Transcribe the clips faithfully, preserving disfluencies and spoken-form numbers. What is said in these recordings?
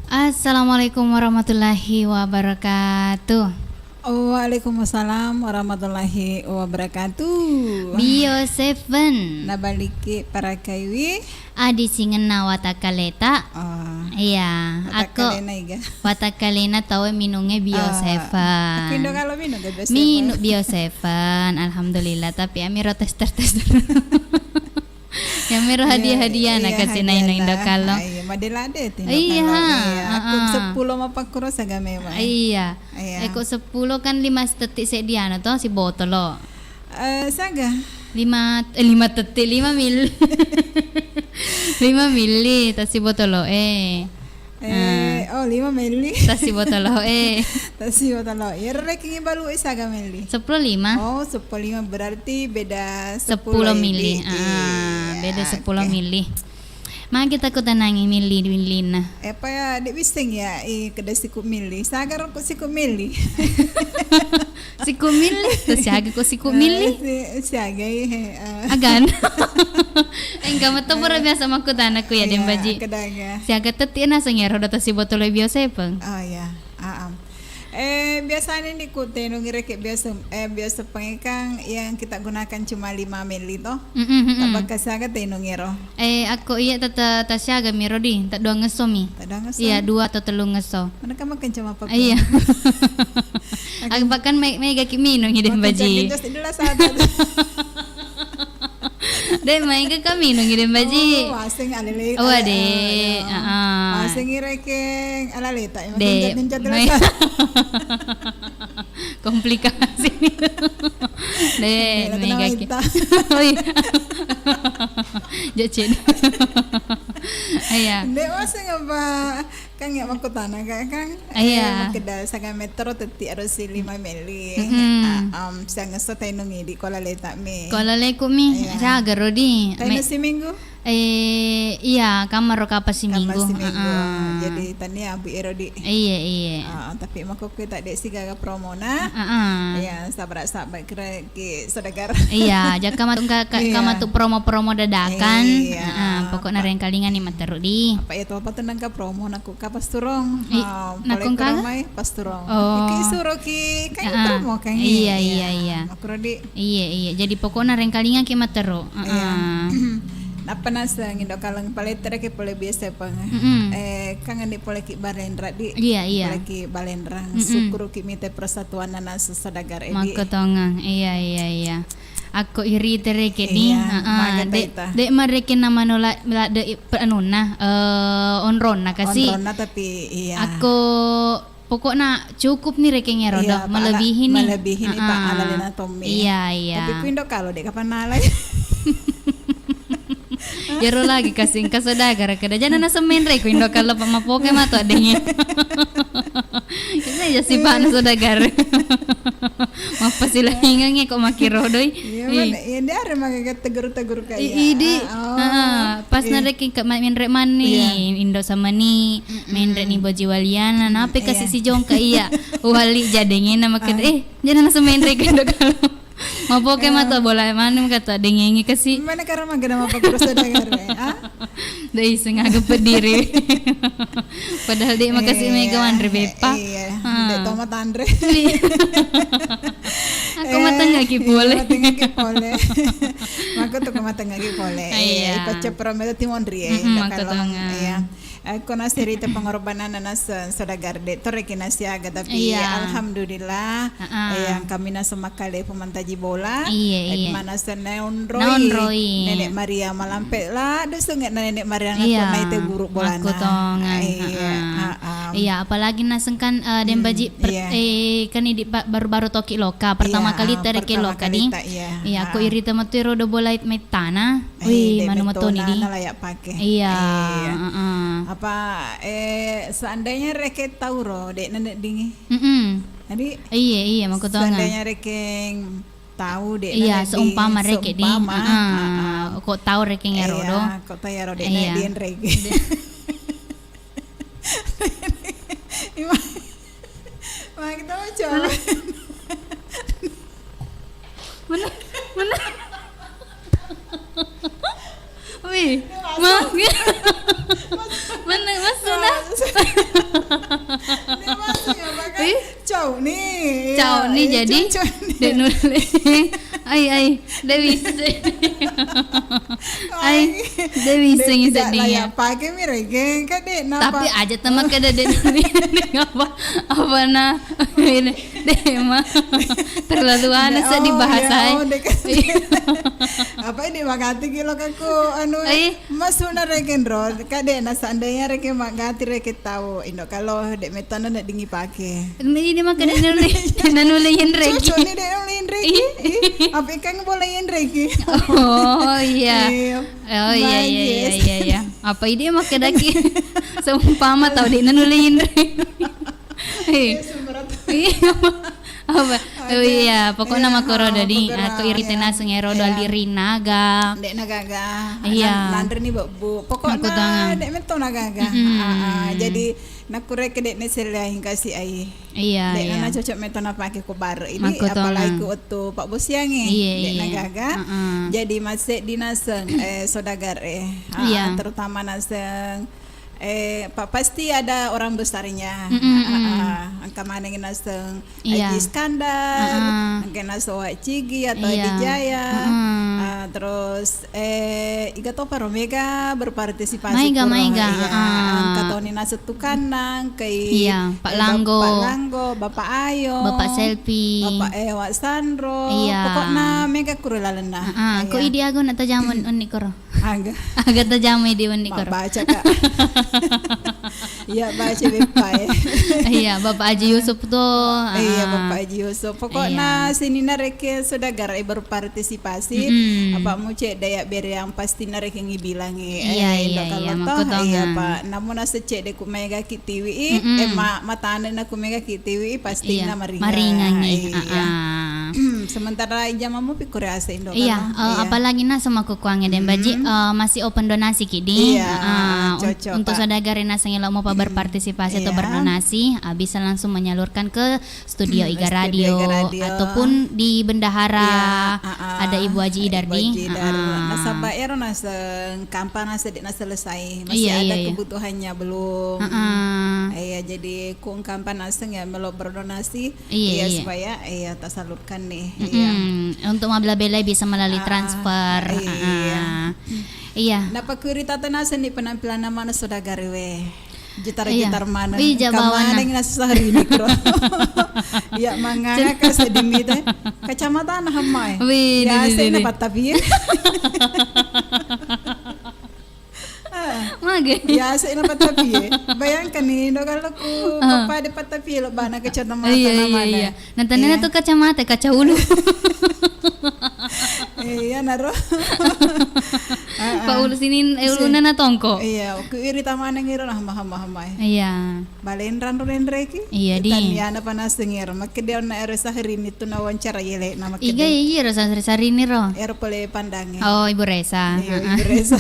Assalamualaikum warahmatullahi wabarakatuh. Waalaikumsalam warahmatullahi wabarakatuh. Bio Seven. Nabaliki parakaiwi. Adi singenna watakkaleta. Oh. Iya, ako watakkalena iga? Watakkalena tau minungnge Bio Seven. Aku indo kalo minung ga Bio Seven? Minung Bio Seven, alhamdulillah. Tapi amiro tester-tester. Yang miro hadiah-hadiah na kasi naino indo kalo. Iya, madela de tu indo kalo. Iya, aku sepuluh mapakkuro saga memang. Iya. Iya. Eko sepuluh kan lima tetti seddi anu to, si botolo. Eh, saga? Lima, eh, lima tetti, lima mili. Lima mili tasi botolo, eh. Eh, oh, lima mili. Tasi botolo, eh. Tasi botolo. Iya, rekengi balu saga mili. Sepuluh lima. Oh, sepuluh lima berarti beda sepuluh mili. Ah, beda sepuluh mili. Magi takutanangi milli-millinna. Eh, apa ya, de' wisseng ya, eh, keda siku milli. Saga ro ko siku milli. Siku milli, terus siaga ko siku milli. Eh, si-, siaga, eh, eh. Agan. Engka meto pura biasa makkutana ku ya, Dembaji. Kedaga. Siaga tetti naseng ya roda tasi botolo Bio Seven. Oh, ya. Ah, ah. Eh, biasanya ni ku tenungi reke biasa, eh, biasa pengekang yang kita gunakan cuma lima mili to. Mm-mm, mm-mm. Tabakka siaga tenungi ro. Eh, akko iya tata tasiaga mi ro di, ta dua ngesso mi. Ta dua ngesso? Iya, dua atau telu ngesso. Mana kamu kencang apa? Iya. Aku bahkan me-, mega ki minung ide Baji. Itulah saat. De' maega ka minung ide Baji. Oh, waseng alele. Oh, ade. Heeh. Waseng irekeng alaleta. De'. Komplikasi. De', mega ki. Oh, iya. Jacen. Iya. De' waseng apa? Kan ya makkutana ka kan. Iya. Eh, makkeda saga metero tetti arusi lima mili. Mm-mm. Ah, um, siangesso tainungi di kola leta mi. Kola leku mi. Iya. Siaga ro di. Tainu siminggu? Eh, iya, kamaro kapa siminggu. Kapa siminggu. Heeh. Jadi tania abu ero di. Iya, iya. Ah, tapi makkukku tak de' sigaga promona. Heeh. Iya, sabar-sabar kira Ki Saudagar. Iya, jaka matu ka, ka, ka matu promo-promo dadakan. Iya. Heeh, pokokna rengkalingani materu di. Apa iya to, apa tu nangka promo naku ka pasturong. Nakung ka? Mai pasturong. Oh. Iki suro ki kan promo kan. Iya, iya, iya. Makro di. Iya, iya. Jadi pokokna rengkalingaki materu. Heeh. Iya. Nappa naseng indo kaleng paletere ke pole biasa peng. Mm-mm. Eh, kan andi pole ki balenra di. Iya, iya. Pole ki balenra. Mm-mm. Sukuru ki mite persatuan nana Saudagar edi. Makkotongeng. Iya, iya, iya. Akko irita reke di. Iya, heeh, maga de', taita. De' marekeng namano la, la de' i-, pe-, anunna, eh, onronna kasi. Onronna tapi, iya. Akko pokokna cukup ni rekeng ero do, iya, melebihi ni. Melebihi ni, Pak, alalena tommi. Iya, iya. Tapi ku indo kalo de' kapan nalai. Iyaro lagi kasing ka Saudagar kada jana naseng menre ku indo kalo pa mapoke mato adengnge. Kita ya sipakna Saudagar. Mappasilaingengnge ko makkiro doi. Iya, mana? Iya, dia ada maka tegur-tegur kayak. Idi. Ah, oh. Heeh, pas narekeng ka ma-, menre mani, indo samani, menre ni boji waliana, nape kasi si jongka iya. Wali jadengena makkeda, eh, jana naseng menre ku indo kalo. Mapoke mato bola manu kata dengengi kasi. Mana karo magana mapa kuro Saudagar, ah? Dai sengaga pediri. Padahal de' makasi mega wanre beppa. Iya. De' toma tanre. Aku matengaki pole. Matengaki pole. Maka tu matengaki pole. Iya. Ipacepra melo timonri ya. Iya. Eh, ko naserita pengorbanan nana se-, Saudagar de' to reke nasiaga, tapi alhamdulillah, eh, yang kami nasa makkale pemantaji bola, iya, eh, iya. Mana se naonroi, naonroi. Nenek Maria malampe la, do sunge na Nenek Maria nako naite guru bolana. Makkotongeng. Iya, heeh. Iya, apalagi naseng kan, eh, Dembaji per-, eh, kan idi pa-, baru-baru toki loka, pertama kali tereke loka di. Iya, aku irita matu ero do bola mettana. Wih, manu metoni di. Layak pake. Iya, heeh. Apa, eh, seandainya reke tau ro, de' neddingi. Mm-mm. Jadi, iya, iya, makkotongeng. Seandainya reke tau de' neddingi, seumpama reke di. Seumpama, heeh. Ko tau reke ero do. Iya, ko tau ero de' neddingi reke. Ima-, ma kita mau coba. Mana? Mana? Wih, ma-, mana? Masuk dah. Cau ni jadi de' nulle. Ai, ai, de' wisseng. Ai, de' wisseng seddi. Pake mi rege, kade' napa? Tapi aja tama kada de' nulle. Apa? Apa na? De' ma. Terlalu aneh seddi bahasa. Apa ini magati kilo kaku anu. Masuna reke ro, kade' na seandainya reke magati reke tau. Indo kalo de' metona na dingi pake. Ini maka de' nulle, de' nulle yenre. Cocok ni de' nulle yenre. Apa ikan bola yenre ki? Oh iya. Oh iya, iya, iya, iya. Apa ide maka daki? Seumpama tau de' nulle yenre. Iya. Apa? Oh iya, pokokna makkoro dadi, aku irite naseng ero do lirinaga. De' nagaga. Iya. Nanre ni bebbu. Pokokna de' metto nagaga. Jadi nakkureke de' ne selleang kasi ai. Iya, de' na cocok metto napake ko bare ini, apalagi ko wettu pabbosiangnge. Iya, de' nagaga. Jadi masseddi naseng, eh, saudagar, eh. Iya. Terutama naseng Eh, pa-, pasti ada orang besarnya. Engka maneng naseng Aji Iskandar, engka naseng Wak Cigi atau Adi Jaya. Ah, terus, eh, iga topa ro mega berpartisipasi. Maiga, maiga. Iya, engka toni naseng Tukanang, engka i, iya, Pak Langgo. Pak Langgo, Bapak Ayo, Bapak Selfie. Bapak, eh, Wak Sandro. Iya. Pokokna mega kuro lalenna. Iya. Ko idi ago na tajama onni koro. Aga. Aga tajama di wenni koro. Baca, Kak. Iya, baca beppa, eh. Iya, Bapak Haji Yusuf tuh. Iya, Bapak Haji Yusuf. Pokokna sininna reke saudagar, eh, berpartisipasi. Apa muce daya bere yang pasti na reke ngibilangi. Iya, iya, iya, makkutonga. Iya, Pak. Namun nasecce de ku mega ki tiwi, eh, ma-, matane na ku mega ki tiwi, pasti na maringangi. Maringangi. Iya. Sementara ijamammu pikkuri ase Indo. Iya, eh, apalagi naseng makkukkuangnge de' Mbaji, eh, masih open donasi ki di. Iya, cocok, untuk saudagar naseng elo mopa berpartisipasi atau berdonasi, ah, bisa langsung menyalurkan ke studio Iga Radio ataupun di bendahara ada Ibu Haji Idar di. Nasaba ero naseng kampa naseng de' na selesai, masih ada kebutuhannya belum. Iya, jadi ku kampa naseng ya melo berdonasi. Iya, iya, supaya, iya, tasalurkan nih. Iya. Untuk mabela-belai bisa melalui transfer. Iya. Iya. Napakkuri tata naseng ni penampilanna mana saudagar we. Jitar-jitar mana. Wih, jabawana. Kamaneng nasa hari ini, bro. Iya, manganga ka sedimi teh. Kacamata na hamai. Wih, ya, di, di, saya di, dapat tapi ya. Mage. Biasa ina pattapi, eh. Bayangkan nih, no, kalau ku papa de pattapi lo bana kecamatan mana. Iya, iya, iya. Nanti nana tuh kacamata, kaca ulu. Iya, naro. Pak ulu sini, eh, uluna na tongko. Iya, ku iri tamana ngiro nah, maham-maham, eh. Iya. Balenran ro lenreki. Iya, di. Taniana panaseng ero. Makkeda onna ero Syahrini tu nawawancara yele na makkeda. Iga iya ro Syahrini ro. Ero pole pandangi. Oh, Ibu Resa. Iya, Ibu Resa.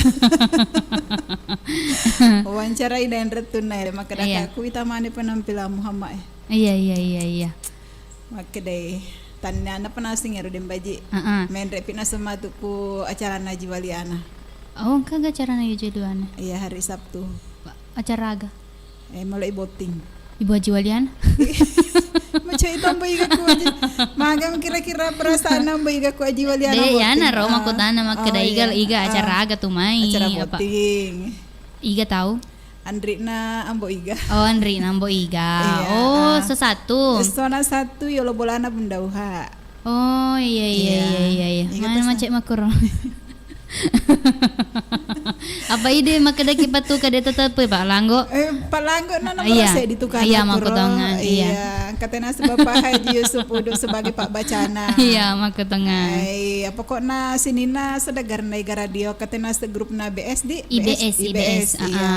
Wawancarai dan retunna ero makkeda ka kuita mane penampilan Muhammad. Iya, iya, iya, iya. Makkeda taniana panaseng ero Dembaji. Heeh. Menre pi naseng matu ku acarana Haji Waliana. Oh, engka ga acarana Haji Waliana? Iya, hari Sabtu. Acara aga? Eh, melo i botting. Ibu Haji Waliana? Macam itu Ambo Iga ku Haji. Magang kira-kira perasaan Ambo Iga ku Haji Waliana. De, yana ro, makkutana makkeda iga, iga acara aga tu mai? Acara botting. Iga tau? Anrina Ambo Iga. Oh, anrina Ambo Iga. Iya. Oh, sesatu. Sona satu yolo bolana Bunda Uha. Oh, iya, iya, iya, iya, iya. Mana macet makkuro. Apa ide makkedaki patu kade tetep Pak Langgo? Eh, Pak Langgo nana merasa ditukar. Iya, makkutongeng, iya. Katena sebab Pak Haji Yusuf Udu sebagai Pak Bacana. Iya, makkutongeng. Iya, pokokna sininna sedagar na Iga Radio, katena segrupna B S di? I B S, I B S, iya.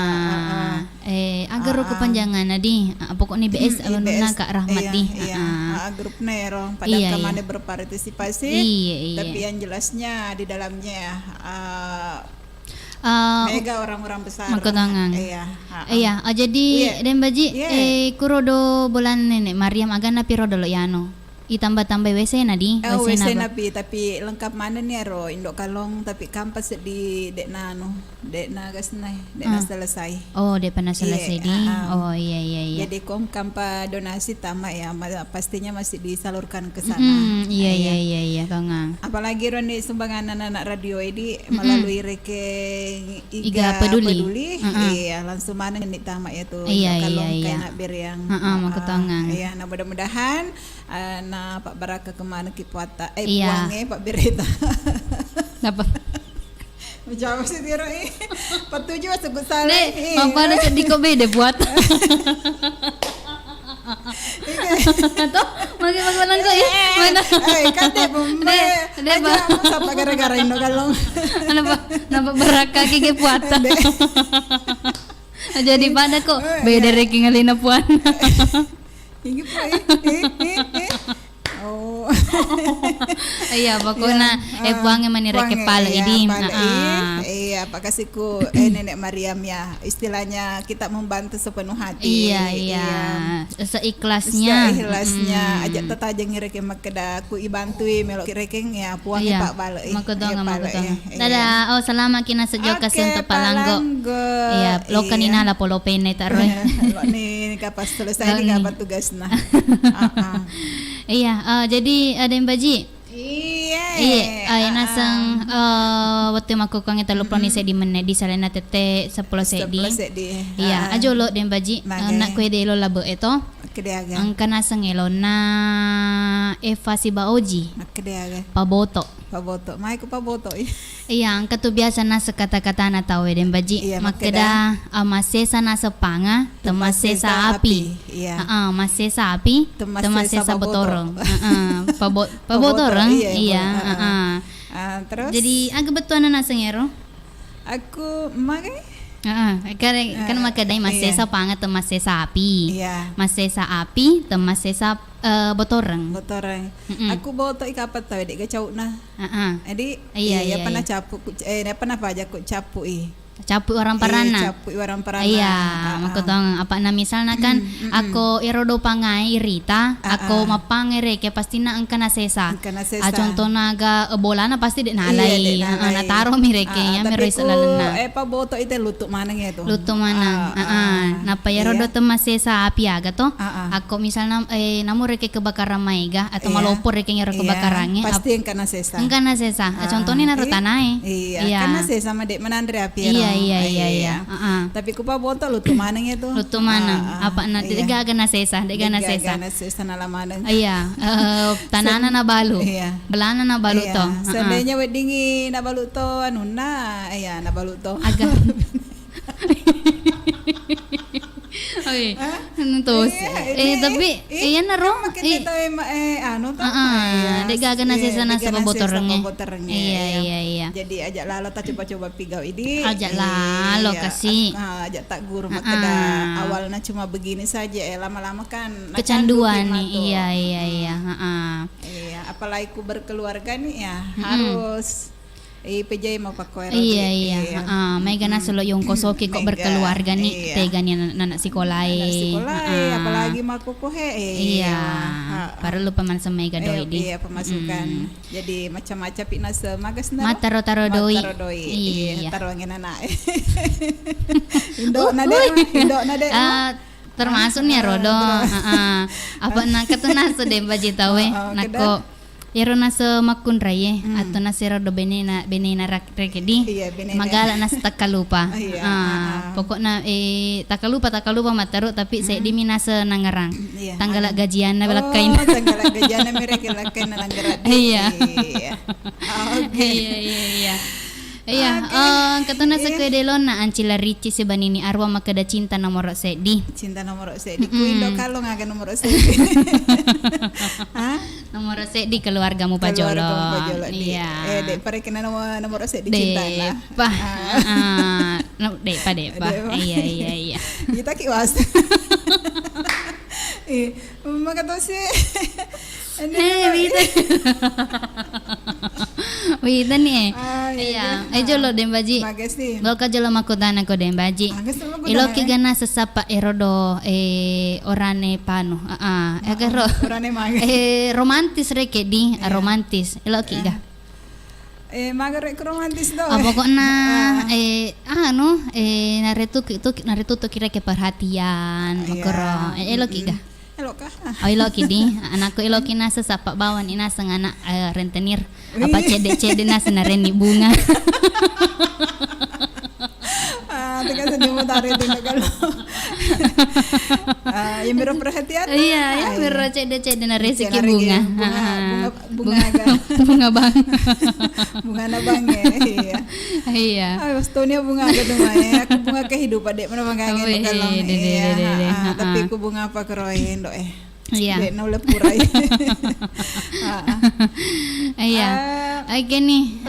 Eh, aga ro kepanjanganna di? Ah, pokokna B S, anunna Kak Rahmati. Iya, ah, grupna ero pada kamane berpartisipasi. Iya, iya. Tapi yang jelasnya di dalamnya, ah, mega orang-orang besar. Makkutongeng. Iya, ah, iya. Ah, jadi Dembaji, eh, kuro do bolana Nenek Mariam agana piro dolo yano? Itambah-tambai W C-na di? Oh, W C-na W C-na apa? Pi, tapi lengkap manenni ero indo kalong, tapi kampa seddi de'na anu, de'na gasna, de'na Ah. selesai. Oh, de'pa na selesai Iya, di? ah, ah. Oh, iya, iya, iya. Jadi kong kampa donasi tama ya, ma-, pastinya masih disalurkan ke sana. Mm-mm, iya, iya, Iya. iya, iya, Kang Ang. Apalagi roni sumbangan anak-anak radio ini Mm-mm. melalui Rekeng Iga Iga Peduli. Peduli. Mm-mm. Iya, langsung manenni tama ya tuh, Iya, indo kalong iya, iya. kaina beriang. Mm-mm, Ah, ah. Makutongang. Iya, nah mudah-mudahan Eh, na pabbarakka kemaneng ki puatta. Eh, Iya. Puangnge, pabbereta. Napa? Menjawab sih tiro, eh. Patuju masuk salah, Dek, eh. Apa ada sedih kok beda puatta? Atau makin makin nangko ya? Eh, eh, Mana? Eh, kan dek, Dek, Dek, aja Bang. Aku sapa gara-gara indo kalong. Kenapa? Kenapa berakka gigi puatta? Dek. Jadi pada kok Eh, beda iya. Reki ngalina puan. Inggih, Pak, eh, eh, eh, eh. Oh. Iya, pokokna, Iya, eh, ah, puangnge mani reke puangnge, pale iya, idi. Pale, Ah, ah. Iya, iya, apa kasihku, eh, Nenek Mariam ya. Istilahnya kita membantu sepenuh hati. Iya, iya. Iya. Seikhlasnya. Seikhlasnya. Mm-mm. Aja tatajengi reke makkeda ku ibantui melo rekeng ya, puangnge Iya. Pak bale, eh. Makedong, Iya, pale, makedong. Eh, iya. Dadah. Oh, selamat kina sejoka Oke, sentuh Palanggo. Palanggo. Iya, loka ni Iya. nala polo pene taroe. Lo ni kapas selesai ni Lo ni. Kapan tugasna. Ah, ah. Iya, eh, jadi, eh, Deng Baji. Iya. Iya, eh, Ah, ah. naseng, eh, wettu makkukkuangnge tellu puluh ni Mm-mm. seddi menit di salena tette seppulo seddi. Seppulo seddi. Iya, Ah. ajolo Deng Baji, eh, Mage. Nak kue delo labe e to. Makkeda aga? Engka naseng elonna Eva siba Oji. Makkeda aga? Paboto. Paboto. Mai ku paboto i. Iya, engka tu biasa naseng kata-katana tau e Deng Baji. Iya, makkeda, makkeda, ah, massesa naseng panga, temassesa api. Iya. Heeh, massesa api, temassesa botorong. Heeh, pabo-, pabotorong. Iya, iya, heeh. Ah, terus? Jadi, aga bettuanna naseng ero? Aku magai? Heeh, kan, kan Ah, makkedai iya. Massesa panga, temassesa api. Iya. Massesa api, temassesa, eh, botoreng. Botoreng. Mm-mm. Aku boto i kapang tau, dek ga cau'na. Heeh. Jadi, iya, iya, iya, pernah capu, ku, eh, pernah paja ku capu i. Capu orang paranna. Eh, capu orang paranna. Iya, ah, ah. Makkutong, apa na misalna kan, Mm, mm, mm. Ako ero dopangai rita, Ah, ako ah. Mappangere ke pastina engka nasesa. Engka nasesa. Ah, contohna ga, eh, bolana pasti dek nalai. Iya, dek nalai. Ah, nataro mi reke, ah, ya, tapi mero ku, iselalenna. Eh, paboto ite lutu maneng ya tu. Lutu maneng. Ah, ah, ah. Napa ya rodo iya. Temmasesa api aga to? Ah, ah. Ako misalna, eh, namu reke kebakaran maega atau iya. Malopo reke ngero iya. Kebakarannya. Pasti engka nasesa. Engka nasesa. Ah, contohnya naro eh, tanae. Iya, iya. Kan nasesa ma dek menanre api. Iya, iya, iya, iya. Ah, ah. Tapi ku paboto lutu maneng ya tu. Lutu maneng. Ah, ah. Apa na, iya. Dek gaga nasesa, dek gaga nasesa. Dek gaga nasesa nala maneng. Iya, eh, tanana nabalu. Iya. Belana nabalu to. Iya. Heeh. Seandainya weddingi nabalu to anunna, iya, nabalu to. Aga. Oi. Hah? Anu to. Iya, eh, ini, tapi, eh, iya naro. Kan makin eh. Tahu, eh, anu to. Heeh. Iya, dek gaga nasesa iya, nasaba botoreng. Iya, iya, iya. Jadi aja lalo ta coba-coba pigau idi. Aja lalo kasi. Ah, aja tak guru makkeda awalnya cuma begini saja, eh, lama-lama kan kecanduan nih. Iya, iya, iya. Heeh. Iya, apalagi ku berkeluarga nih ya, harus, eh, pejai mau pakoero. Iya, iya. Heeh, mega naselo yongkosoki kok berkeluarga nih, tega nih anak, anak sekolah. Anak sekolah, apalagi makkukohe. Iya. Parellu pemanasan mega doi di. Iya, pemasukan. Jadi macam-macam pi naseng magas na. Mataro-taro doi. Mataro doi. Iya. Taro angin anak. Indo na dek, indo na dek. Termasuk nih rodo. Heeh. Apa nangka tu naseng dek baji tau e. Nako ero naseng makkunrai e atau naseng rodo benena, benena rak-, rekedi. Iya, benena. Magala naseng takkalupa. Iya. Heeh. Pokokna, eh, takkalupa, takkalupa mataro tapi seddi mi naseng nangerang. Iya. Tanggala gajianna lakkaina. Tanggala gajianna mereka lakkaina nangerang. Iya. Oke. Iya, iya, iya. Iya, eh, engka to naseng kue delonna Ancila Ricci sibanini arwah makkeda cinta nomoro seddi. Cinta nomoro seddi. Ku indo kallong aga nomoro seddi. Hah? Nomoro seddi keluargamu pajolo. Keluargamu pajolo, di. Iya. Eh, dek parekena nomor, nomoro seddi cinta lah. Dek pa. Heeh. Dek pa, dek pa. Iya, iya, iya. Kita ki was. Eh, maka to sih. Eh, bita. Wih, tani eh. Ah, iya, iya. Eh, jolo Dembaji. Makasih. Loka jolo makkutana ko Dembaji. Makasih, makkutana, iloki eh. Gana sesapa erodo, eh, orane panu. Ah, ah, agaro. Orane mage. Eh, romantis reke di, iya. Romantis. Iloki ga. Eh, maga rek romantis do. Ah, pokokna, eh, anu, eh, naretu ki-, tu ki-, naretu tu kira ke perhatian, iya. Makoro. Eh, eloki ga. Eloka. Oh, eloki di. Anakku eloki naseng sapa bawang ni naseng anak, eh, rentenir. Apa cedek-cedek naseng narenni bunga. Ah, tega sedih mau tarik tindak kalau. Ah, yang beri perhatian. Iya, yang beri cedek-cedek naresi ki bunga. Bunga, bunga, bunga aga. Bunga bang. Bunga na bang ya, iya. Iya. Ah, Estonia bunga aga tuh, Mai. Aku bunga kehidupan dek mana bang. Iya, iya, iya. Tapi aku bunga apa keroen do eh. Iya. Dek noleh purai. Iya. Oke nih.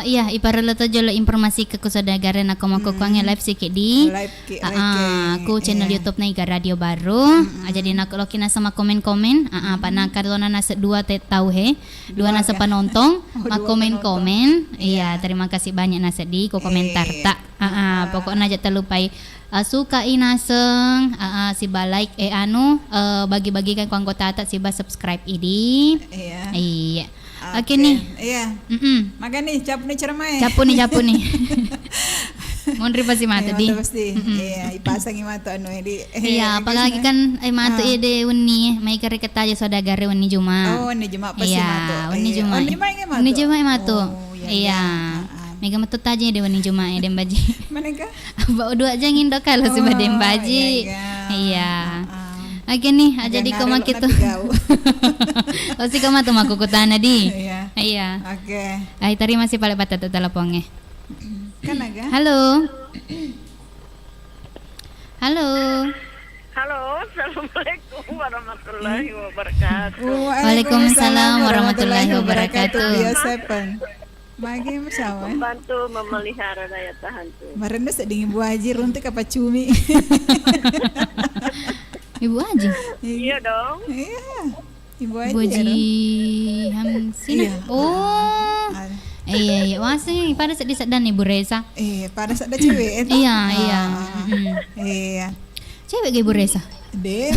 Iya, iparellu to jolo informasi ke kusodagare nako makkukuangnge live siki di. Live ki, oke. Ku channel YouTube na Iga Radio Baru. Jadi nako loki naseng komen-komen. Apa naka dona naseng dua te tau he. Dua naseng penonton. Komen-komen. Iya, terima kasih banyak naseng di ku komentar ta. Pokokna aja terlupai eh, suka i naseng, eh, eh, siba like, eh, anu, eh, bagi-bagikan ku anggotata siba subscribe idi. Iya. Iya. Oke nih. Iya. Mm-mm. Makanya capu nih ceramae. Capu nih, capu nih. Monri pasti matu di. Pasti. Iya, ipasangi matu anu di. Iya, apalagi kan eh matu ide wenni, mai kare ketaja sodagare wenni Juma. Oh, wenni Juma pasti matu. Iya, wenni Juma. Wenni Juma matu. Iya. Mega matu taja de wenni Juma ede mbaji. Maneka? Ba dua jangi ndo kalo si badembaji. Iya. Oke nih, aja di koma kita. Osi koma tu maku kutana di. Iya. Oke. Ai terima kasih pale bata tu teleponnya. Kan aga? Halo. Halo. Halo, assalamualaikum warahmatullahi wabarakatuh. Waalaikumsalam warahmatullahi wabarakatuh. Biasa pen. Magi sama. Membantu memelihara daya tahan tubuh. Marenna sedding Ibu Aji runtik apa cumi? Ibu Aji? Iya dong. Iya. Ibu Aji. Ibu Aji Hamsina. Iya. Oh. Iya, iya. Wasi pada sedih sedang Ibu Reza. Eh, pada sedih cewek itu. Iya, iya. Iya. Cewek ga Ibu Reza? De.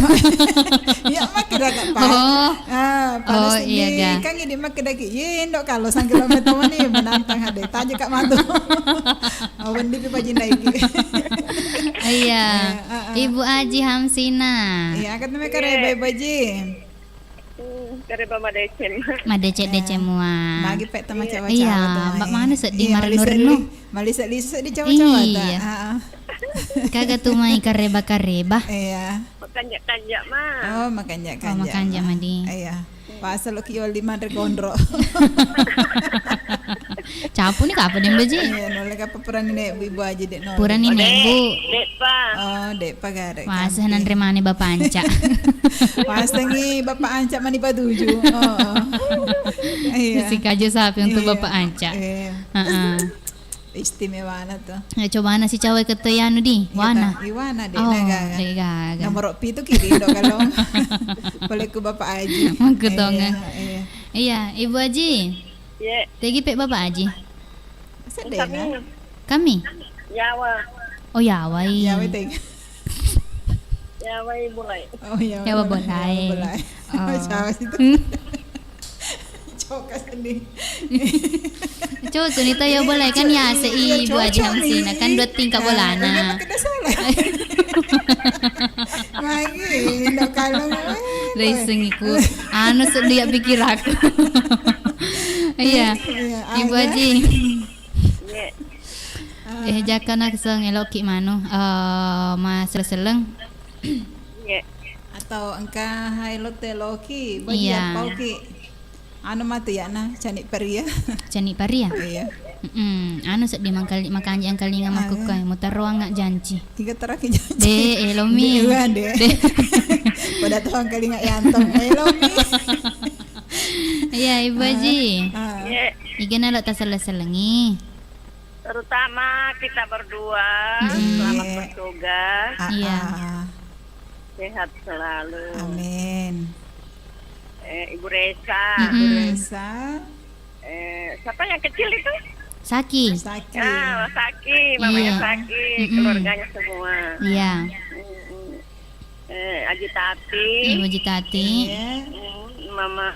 Iya, makkeda ka pa. Oh. Ah, pada sedih. Iya, kan ini makkeda ki. Ye, ndok kalau sang kilometer ni menantang hade. Taja kak matu. Awan di pajinda iki. Iya. Ibu Aji Hamsina. Iya, angkat nama kare bayi baji. Hmm, kareba madeceng. Madeceng-deceng mua. Magi pe tama cawa-cawa. Iya, mbak mana sedih marennu-rennu. Malisa-lisa sedih cawa-cawa ta. Iya. Kaga tu mai kareba-kareba. Iya. Makanja-kanja ma. Oh, makanja-kanja. Oh, makanja madi. Iya. Pasal ki oli manre gondro. Capu ni kapa deng beji? Iya, noleh kapa purani nebu Ibu Aji dek noleh. Purani nebu. Dek pa. Oh, dek pa gare. Masa nanre mane Bapak Anca. Masangi Bapak Anca mani patuju. Oh. Iya. Sikaja sapi untuk Bapak Anca. Iya. Heeh. Istimewana tu. Ya, coba na si cawe kete anu di, wana. Iwana dek, oh, na gaga. Dek gaga. Nomor pitu kiri do kalau. Boleh ku Bapak Aji. Mangkutonga. Iya, iya. Iya, Ibu Aji. Ye. Tegi pe Bapak Aji. Sedena. Kami. Yawa. Oh, Yawa i. Yawa tegi. Yawa i bulai. Oh, Yawa. Yawa bulai. Yawa bulai. Oh. Siapa sih itu? Hmm? Coka sedih. Coco ni to ya boleh kan ya se Ibu Aji Hamsina kan dua tingkat bolana. Iya, makkeda salah. Magi, ndak kalau. Racing iku. Anu sedih ya pikir aku. Iya. Ibu Aji. Iya. Eh, jaka naseng eloki manu, eh, ma seleng-seleng. Iya. Atau engka hai lo te loki, bagi iya. Apa oki? Anu matu ya na, cani paria. Cani paria? Iya. Mm-mm. Anu seddi mangkali-, makanja angkalinga makkukkoe, mutaroanga janci. Tiga terakhir janci. De, elomi. De, de. De. Pada tu angkalinga yantong, elomi. Iya, Ibu Aji. Ah. Iya. Igana lo tasella-sellengi. Terutama kita berdua, mm-mm. Selamat bertugas. Ah, iya. Ah. Sehat selalu. Amin. Eh, Ibu Resa. Mm-mm. Ibu Resa. Eh, siapa yang kecil itu? Saki. Saki. Ah, Saki, mamanya Iya. Saki, Mm-mm. keluarganya semua. Iya. Mm-mm. Eh, Aji Tati. Iya, Aji Tati. Iya. Mm, Mama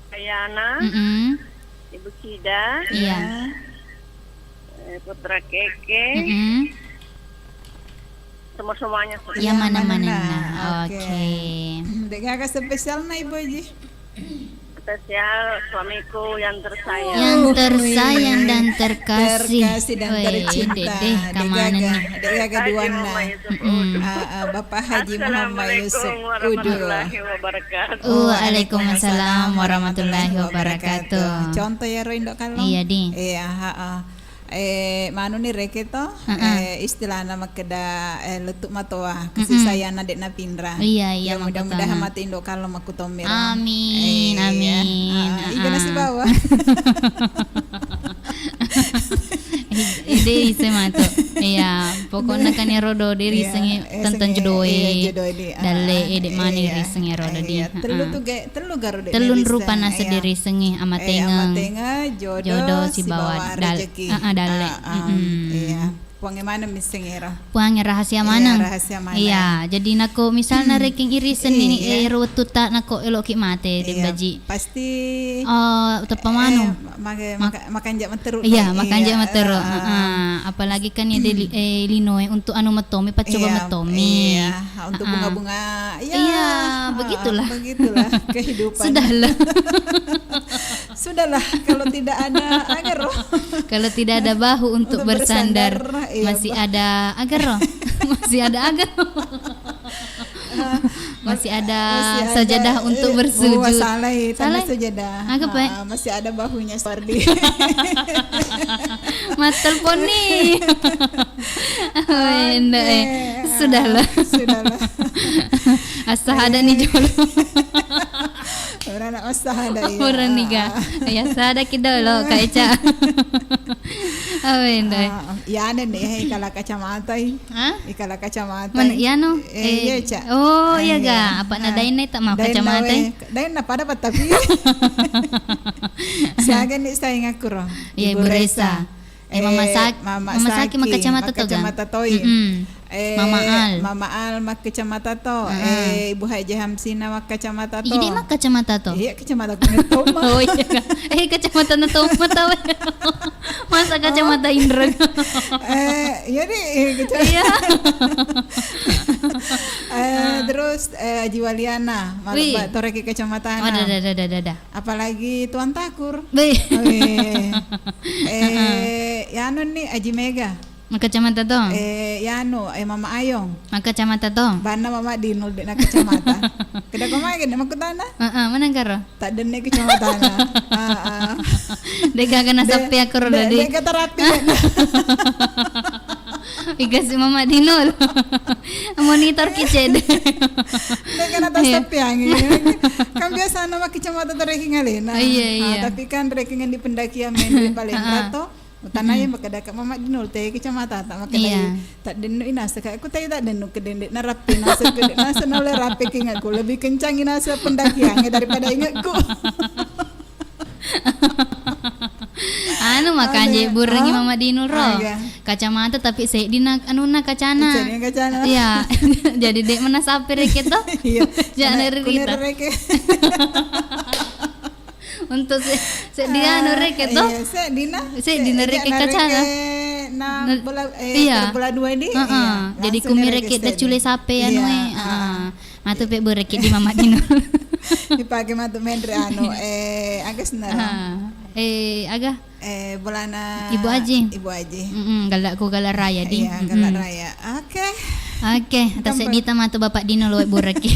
Ayana. Mm-mm. Ibu Cida. Iya. Iya. Eh, Putra Keke. Mm-mm. Semua-semuanya. Iya, iya, mana-mana. Mana-mana. Oke. Oke. De'gaga spesialna, Ibu Aji? Spesial suamiku yang tersayang. Yang tersayang dan terkasih. Terkasih dan Weh, tercinta. Dede, De'gaga, kemana nih? De'gaga Haji duanna. Muhammad Yusuf Mm-mm. Udu. Ah, ah, Bapak Haji Muhammad Yusuf Udu. Assalamualaikum warahmatullahi wabarakatuh. Waalaikumsalam warahmatullahi wabarakatuh. Contoh ya, Ro, Indo Kallong? Iya, di. Iya, ha, ah. Eh, manu ni reke to, Heeh. eh, istilahna makkeda, eh, lettu matoa, kasih Mm-mm. sayang na de' napinra. Iya, iya, Ya, mudah-mudahan makkutona. Matu Indo Kallong makkutommiro. Amin, Iya. amin. Ah, Heeh. Iga nasi bawa. Ide ise matu. Iya, pokokna kan ero do, de' Iya, risengi eh, tentang sengi, jodoe. Iya, jodoe di, ah, Dalle, eh, de' mani iya, risengi ero do di. iya. Tellu Heeh. tu ge-, tellu garo de' Tellun risengi, rupa nasa iya. de' risengi, Eh, amatengeng. amatengeng, jodoh, Jodoh, sibawa sibawa dal-, rejeki. ah, ah, dalle. Ah, ah, Mm-mm. iya. Puangnge maneng misseng ero. Puangnge rahasia Iya, maneng. rahasia maneng. Iya, jadi nako misalna Hmm. rekeng irisenni Iya. ero wettutta nako eloki mate, Iya, Dembaji. pasti Oh, teppa manu. Eh, mage-, maka-, makanja' matteru Iya, nih. makanja' Iya, matteru. heeh. Heeh. Apalagi kan ya deli-, eh, linoe untuk anu matomi, paccoba Iya, matomi. iya. Untuk Heeh. bunga-bunga. Iya. Iya, Heeh, begitulah. begitulah kehidupan. Sudahlah. Sudahlah, kalau tidak ada, agaro. Kalau tidak ada bahu untuk Untuk bersandar, bersandar, iya, masih bah- ada agaro. Masih ada agaro. Ah, Masih ada masih ada, sajadah untuk eh, bersujud. oh, salah, eh, tanda Salah. sajadah. Aga, Pak? Ah, masih ada bahunya Suwardi. Mattelpon ni. Wenda, eh. Oke. Sudahlah. Ah, sudahlah. Asa ada ni Eh. jolo. Ora na usaha ada, iya. Ora ni ga. Ah. Ya, sada ki dolo, Kak Eca. Awe, ndai. Ah, ya, ada nih, hei, kala kacamata, i. Hah? I kala kacamata, Man, i. Iya, no? Eh, Eh, iya, Ca. oh, iya, Eh, ga. iya. Apa na Ah. dainna tak mau Dainna kacamata, we. i? Dainna pada apa, tapi? Siaga nih, saya ngaku, ro. Iya, Ibu Ibu Resa. Resa. Eh, Mama Eh, Sak-, Mama Mama Saki Saki, makkacamata to, ga? makkacamata toi. Mm-mm. Eh, Mama Al. Mama Al makkacamata to. Heeh. Eh, Ibu Haji Hamsina makkacamata to. Idi makkacamata to? Iya, kacamata kuning to, Ma. Oh, iya, ga. Eh, kacamata na to, Ma, tau. Masa kacamata Oh. Indra? Eh, iya, di, eh, kaca- Iya. Eh, Ah. terus, eh, Haji Waliana, mal-, Wih. ba-, toraki kacamata Oh, na. dah, dah, dah, dah, dah, dah. Apalagi Tuan Takur. Wih. Wih. Eh, Heeh. ya anu ni, Aji Mega. Makkacamata to? Eh, ya anu, eh, Mama Ayong. Makkacamata to? Banna Mama Dinul, de' na kacamata. Kedako mage, de' makkutana? Heeh, maneng karo? Tak denne kacamatana. Heeh. De' gaga na De-, sappe aku ro de-, tadi. de' kata rapi, de'. Iga si Mama Dinul. Monitor ki cede. De' kena tas Iya. tapi angin. Kan biasa nama kacamata to reking alena. Iya, Ah, iya. tapi kan reking di pendakian main di Palembang Heeh. to. Utana Mm-mm. ya makkeda ka Mama Dinul te kacamata tak makkeda Iya. tak dennu inasa ka. Aku tai tak dennu ke dende na rapi nasa ke nasa na oleh rapi ke ingatku. Lebih kencang inasa pendakiannya daripada ingatku. Anu, makanja Anu, burengi ah? Mama Dinul ro. Ah, iya. Kacamata tapi seddi na anunna kacana. Seddi kacana. Iya. Jadi de' mana sapi reke to? Iya. Jana Kena rita. kuner reke. Untuk se-, seddi anu reke to? Iya, seddi na. Seddi na reke kacana. Na Na-, bola, eh, iya. bola dua di. Heeh. Iya, Jadi langsung kumi reke reke seddi. Dacule sape anu Iya, e. heeh. Heeh. Matu pe bereke di Mama Dinul. Dipake matu menre anu, eh, aga senna ro? Ah. Eh, aga? Eh, bolana Ibu Aji. Ibu Aji. Mm-mm, gala ku gala raya di. Iya, gala Mm-mm. raya. Oke. Oke, Gampang. Taseddi ta matu Bapak Dinul we bereke.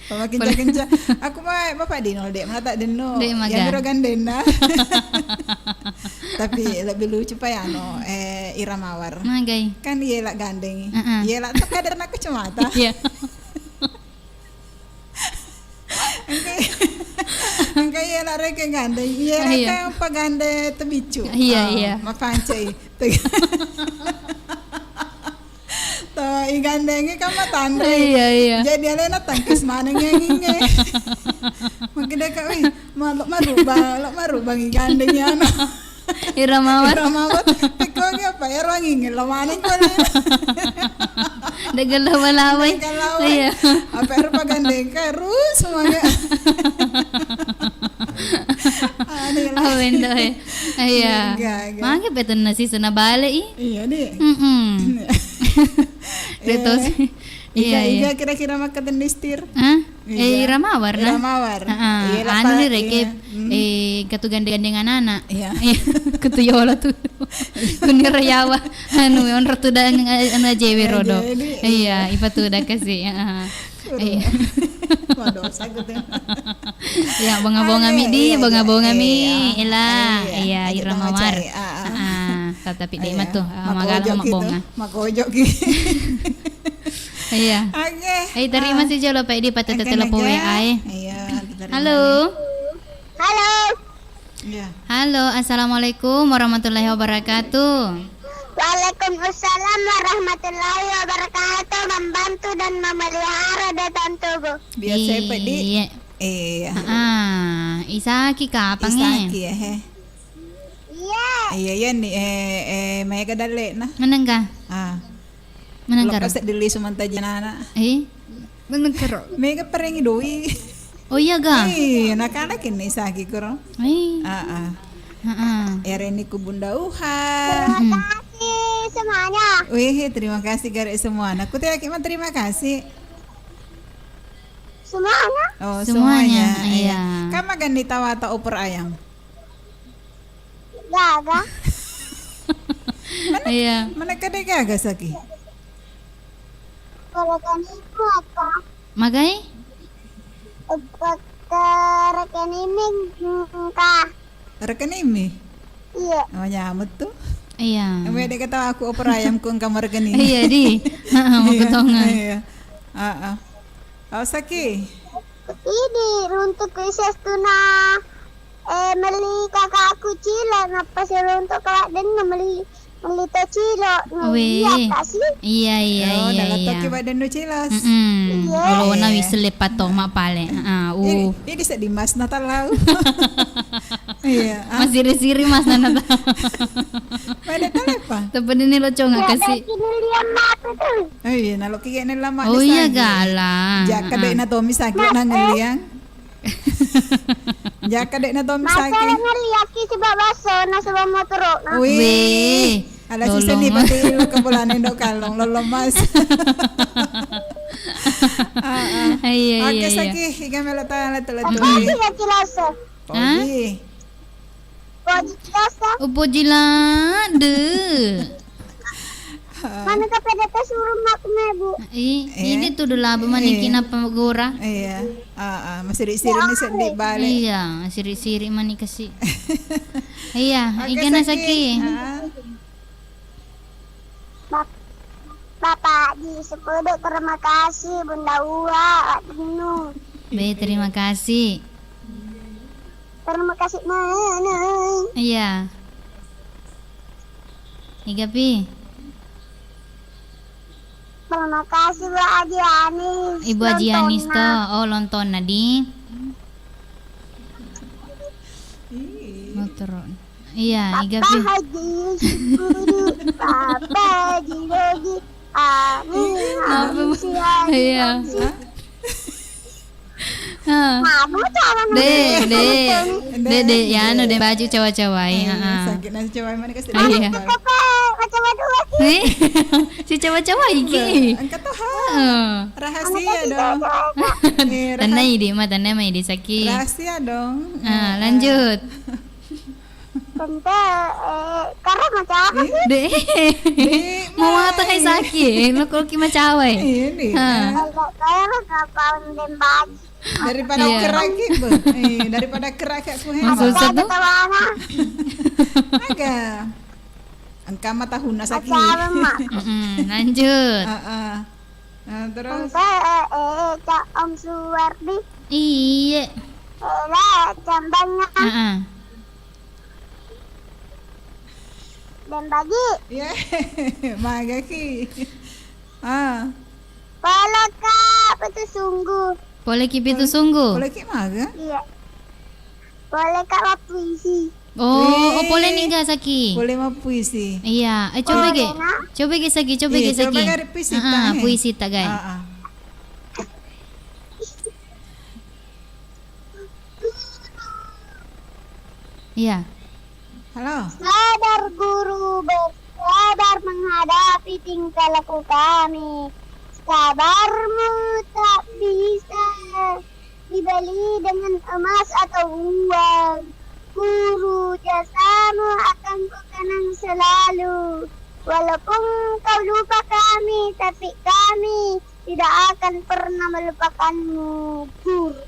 Bapak kenca-kenca. Aku mah Bapak Dinul de', mata denno. De' maga. Ya, biro gandenna. Tapi lebih lucu pa ya, anu, eh, Ira Mawar. Magai. Kan iye la gandeng. Heeh. Iye la to kadar na kacamata. Iya. Engka, engka iya la reke gandeng. Iya la Iya. kan pa gande tebicu. Iya, Oh, iya. Mapancai. Igandengi kan matanre. Iya, iya. Jadi alena tangkis maneng angingnge. Makkeda ka, "Wih, ma-, lo marubang, lo marubang igandengi anu." Ira mawar. Ira mawar. Pekko ge apa? Ero angingnge lo maneng ko le. Degel lo balawai. Degel lawai. Iya. Apa ero pagandeng ka, rus semuanya. Aneh lah. Oh, bendo, eh. Iya. Enggak, enggak. Magi petenna sisena bale i. Iya, di. Mm-mm. Iya. Iya, iya. Iga kira-kira makkatenni stir? Hah? Iya. Eh, ira mawar, nah? Ira mawar. Heeh. Iya, anu lapa-, ni, Reke, iya. Hmm. Eh, katu gandeng-gandeng anak-anak. Iya. Iya, katu yola tu. Kunni rayawa. Anu, onro tu dan, anu, ajewe rodo. Ajewe, iya. Iya, ipa tu dah kasih. Heeh. Iya. Waduh, sakit ya. Ya, bonga-bonga mi di, bonga-bonga mi. Iya. Ela, iya, ira mawar. Ah, ah. Ah, tetapi de matu, ah, magal mabbonga. Makojo ki. Iya. Oke. Eh, terima kasih jolo, Pak, di patete telepon W A, eh. Iya, terima. Halo. Halo. Iya. Halo, assalamualaikum warahmatullahi wabarakatuh. Waalaikumsalam warahmatullahi wabarakatuh. Membantu dan memelihara data tubuh. Biasa, Pak, di? Iya. Iya. Ah, isaki kapang, eh? Isaki, eh, he. Iya. Iya, iya, ni, eh, eh, maega dalle, nah. Menengka? Ah. Menengka ro? Lokka seddi lisu mantaji anak-anak. Eh? Menengka ro? Mega perengi doi. Oh, iya ga? Eh, anak-anak ini saki kuro. Eh. Ah, ah. Heeh. Ereni ku Bunda Uha. Terima kasih semuanya. Wih, terima kasih gare semuanya. Aku teh yakin mah terima kasih. Semuanya. Oh, semuanya, semuanya, iya. Iya. Kama gani tawata opor ayam? Gaga. Mana, iya. Mana kade gaga saki? Kalau kan itu apa? Magai? Apa ke rekeningmu, mm, kah? Rekeningmu? Iya. Oh, nyamut tuh. Iya. Kamu ada kata aku opor ayam ku engka merekening. Iya, di. Heeh, mau ketongan. Iya. Heeh. Oh, saki. Idi runtuk Kristus tuna, eh, meli kakakku cila, nappa siruntuk kawak denna meli, meli to cilo. Weh. Iya, Kak, sih. Iya, iya, oh, iya, dalam iya. Toki badan nu cilas. Mm-mm. Iya. Kalau wana wis lepat to, mak pale. Ah, uh. Ini, ini sedih mas Natal lau. Iya. Ah. Masiri-siri mas Natal. Pada talepa. Tepen ini lo conga kasih. Ada kini liam mata tuh. Oh iya, nalo kige ne lama. Oh iya, gala. Jaka dek na Tommy sakit na ngeliang. Jaka dek na Tommy sakit. Masa ngeliaki sebab baso na sebab motor na. Wih. Wih. Ada sisa ni pati lo kepulane dok kalong lolo mas. Ah, ah. Iya, iya, iya. Oke, saki, iga melo tala tele. Apa sih gak jelas? Hah? Poji. Poji biasa. Oh, poji lade. Mana ka pede suruh mak nebu. Ih, ini tuh dulu labu maniki napa gora. Iya. Ah, ah, masiri-siri ni sedih balik. Iya, siri-siri manika sih. Iya, oke, igana saki. Saki. Ah. Bap-, Bapak Haji Sepede, terima kasih, Bunda Uwa, Wak Dinu. Be, terima kasih. Terima kasih, Neng. Iya. Iga pi? Terima kasih, Bu Haji Anis. Ibu Haji Anis to. Oh, lontonna di. Motor. Iya, iga pi. Papa Haji Sukuru, Papa Haji Rogi, Ani, Ani, si Haji Rogi. Iya. Ah. Nah, buta orang. Dek, dek. Dek, dek, ya, anu, dek, baju cawa-cawai. Iya, sakit nasi cawai mana kasih. Iya. Apa, apa, macam dua ki. Eh, si cawa-cawai ki. Engka tuh, ha. Rahasia dong. Eh, tanai di, ma, tanai mai di sakit. Rahasia dong. Ah, lanjut. Tante, eh, karo macam apa sih? Dek. Dek, mau mata kai sakit. Lo kok ki macawai. Ini. Ha. Kalau kaya lo kapal dembak. Daripada keraki, Bu. Eh, daripada keraki aku, he. Susah tuh. Aga. Engka mata huna sakit. Macam apa, Mak? Mm-mm, lanjut. Heeh. Nah, terus? Tante, eh, eh, Cak Om Suwardi. Iye. Eh, lah, cambangnya. Heeh. Dan bagi. Iya, magaki. Ah. Pole ka Pitu Sunggu. Pole ki Pitu Sunggu? Pole ki maga? Iya. Pole ka mappuisi. Oh, oh, pole ni ga saki. Pole mappuisi. Iya, eh, coba ge. Pole na. Coba ge saki, coba ge saki. Iya, coba gare puisi ta, eh. Puisi ta, gai. Ah, ah. Iya. Halo. Sabar guru, bersabar menghadapi tingkah laku kami. Sabarmu tak bisa dibeli dengan emas atau uang. Guru, jasamu akan kukenang selalu. Walaupun kau lupa kami, tapi kami tidak akan pernah melupakanmu, Guru.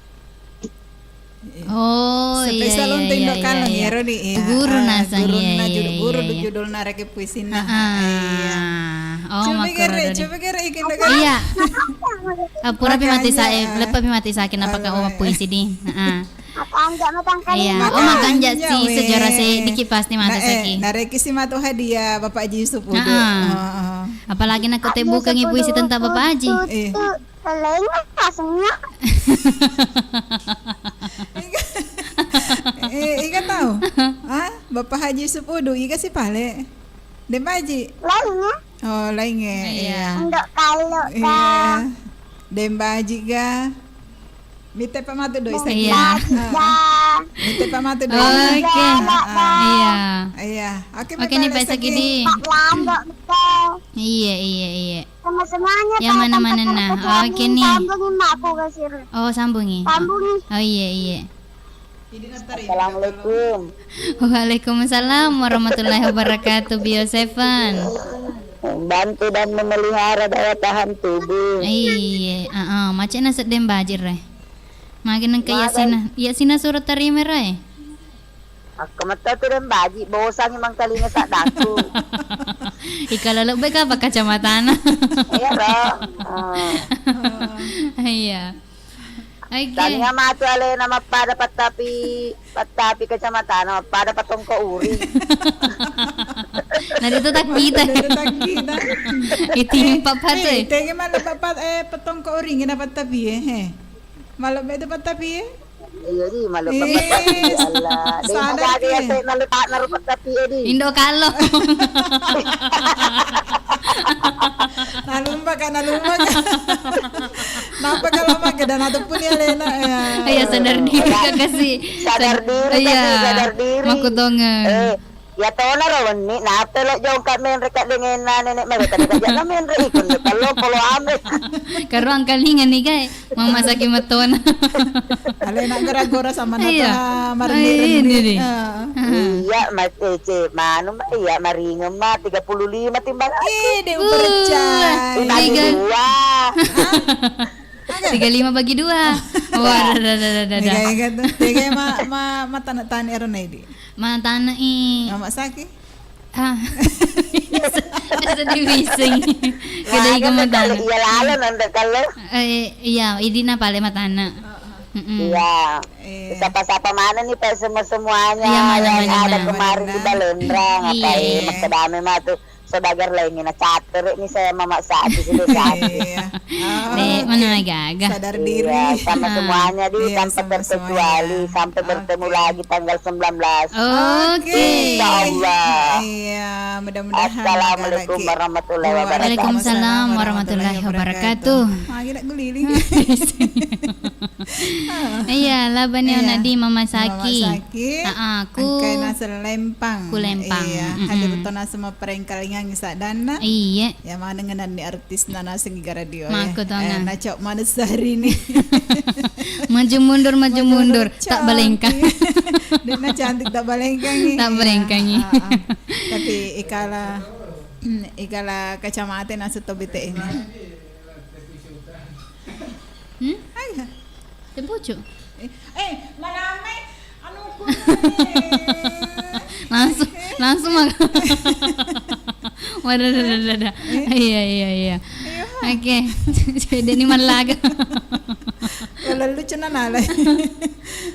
Oh, iya, iya, iya, iya. Spesial untuk Indo Kalong, ya, Rodi, iya. Guru nasang, iya, iya, iya, iya. Guru judulna rekeng puisinna. Heeh. Iya. Oh, coba gere, coba gere, ikin. Iya. Ah, pura pi mati sa, eh, leppa pi mati sa, kenapa ka oma puisi di? Heeh. Makanja matangkali. Iya. Oh, makanja si, sejarah sedikit pasti mati saki. Nah, eh, nareki si matu hadiah Bapak Haji Yusuf Udu. Heeh. Heeh. Apalagi nak kau bukangi puisi tentang Bapak Haji. Iya. Lainnya rasanya. Iga, eh, iga tau? Ah, Bapak Haji Supudu, iga si pale? Dembaji? Lainnya. Oh, lainnya. Iya. Enggak kalau ga. Dembaji ga. Mite pa matu do isaki. Iya. Mite pa matu do. Oke. Iya. Iya. Oke, oke, ni pa isaki di. Pak Lando, betul. Iya, iya, iya. Sama-samanya. Yang mana-mana nah. Oke nih. Sambungi makku kasir. Oh, sambungi. Sambungi. Oh, iya, iya. Assalamualaikum. Waalaikumsalam warahmatullahi wabarakatuh, Bio Seven. Bantu dan memelihara daya tahan tubuh. Iya, heeh, macet na seddeng bajir, eh. Magi nengka iya sina, iya sina surat tarima, eh. Aku metta tu dan baji, bosangi mangkalinga saddaku. Ika lalebbe ka apa kacamatana? Iya, Bro. Oh. Iya. Oke. Tania matu alena mappada pattapi, pattapi kacamatana, mappada patongko uri. Nah, itu tak kita. Itu tak kita. Itu yang papa tu, eh. Tege malu papat, eh, patongko uri, ngina pattapi, eh, he. Malu be tu pattapi, eh. Iya, di malu pattapi, Allah. Dek sadar maga ki. Ase malu tak naru pattapi, eh, di. Indo kalo. Nalumba ka, nalumba ka. Napa kalau maga dan atau pun ya lena, ya. Iya, sadar diri ka kasi. Sadar diri, iya, sadar diri. Makutonga. Eh, ya tona ro wenni, napa lo jongka menre ka dengan nenek mereka tidak jaga menre ikut kalau polo ame. Karuang kalinga nih, guys. Mamasaki matona. Alena gora-gora sama nata. Iya. Marni-rni. Iya, Mas Ece, manu ma, iya, maringem ma, tiga puluh lima timbangan. Ih, dia percaya. Bagi dua. Tiga lima bagi dua. Wah, dah, dah, dah, dah. Tiga, tiga tuh. Tiga ma, ma, ma tana-tani ero nedi. Ma tana i. Mama saki. Ah. Sedih bising. Kedai gemetana. Iya lalo nanda kalau. Eh, iya, idina pale matana. Mm-mm. Iya. Sapa-sapa mana nih Pak semua-semuanya yang ada kemarin di Balendrang, apa eh, makkedame matu saudagar lainnya catur nih saya mama satu sudah satu. Iya. Oh, mana gaga. Sadar diri. Iya, sama semuanya di tanpa terkecuali. Sampai bertemu lagi tanggal sembilan belas. Oke. Insya Allah. Iya, mudah-mudahan. Assalamualaikum warahmatullahi wabarakatuh. Waalaikumsalam warahmatullahi wabarakatuh. Lagi nak guliling. Iya, labani ona di Mama Saki. Mama Saki. Heeh, ku. Engkai naseng lempang. Ku lempang. Iya, hadir to naseng maperengkalingang saddanna. Iya. Ya maneng nenni artis na naseng iga radio. Makko tongeng. Eh, na cok manessari ni. Maju mundur, maju mundur. Tak balengkang. Dek na cantik tak balengkang ni. Tak balengkang ni. Iya, ah, ah. Tapi ikala, ikala kacamata naseng to bete ini. Hmm? Ayo. Tempucu. Eh, eh, malamai anu ku. Langsung, langsung maka. Wadah, dah, dah, dah, dah. Iya, iya, iya. Oke. Jadi ini mallaga. Kalau lucu na nala.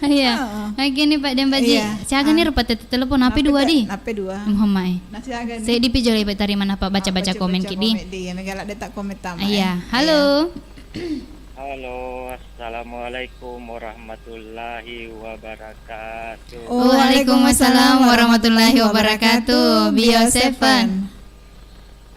Iya. Heeh. Lagi nih, Pak Dembaji. Iya. Siaga nih, ah, rupa tete telepon, nape dua di? Nape dua? Muhammad, eh. Nah, siaga nih. Saya di pijol, Pak, tadi mana, Pak, baca-baca komen kidi. Iya, megala de tak komen tama, iya. Eh. Halo. Iya. Halo, assalamualaikum warahmatullahi wabarakatuh. Waalaikumsalam warahmatullahi wabarakatuh. Bio Seven.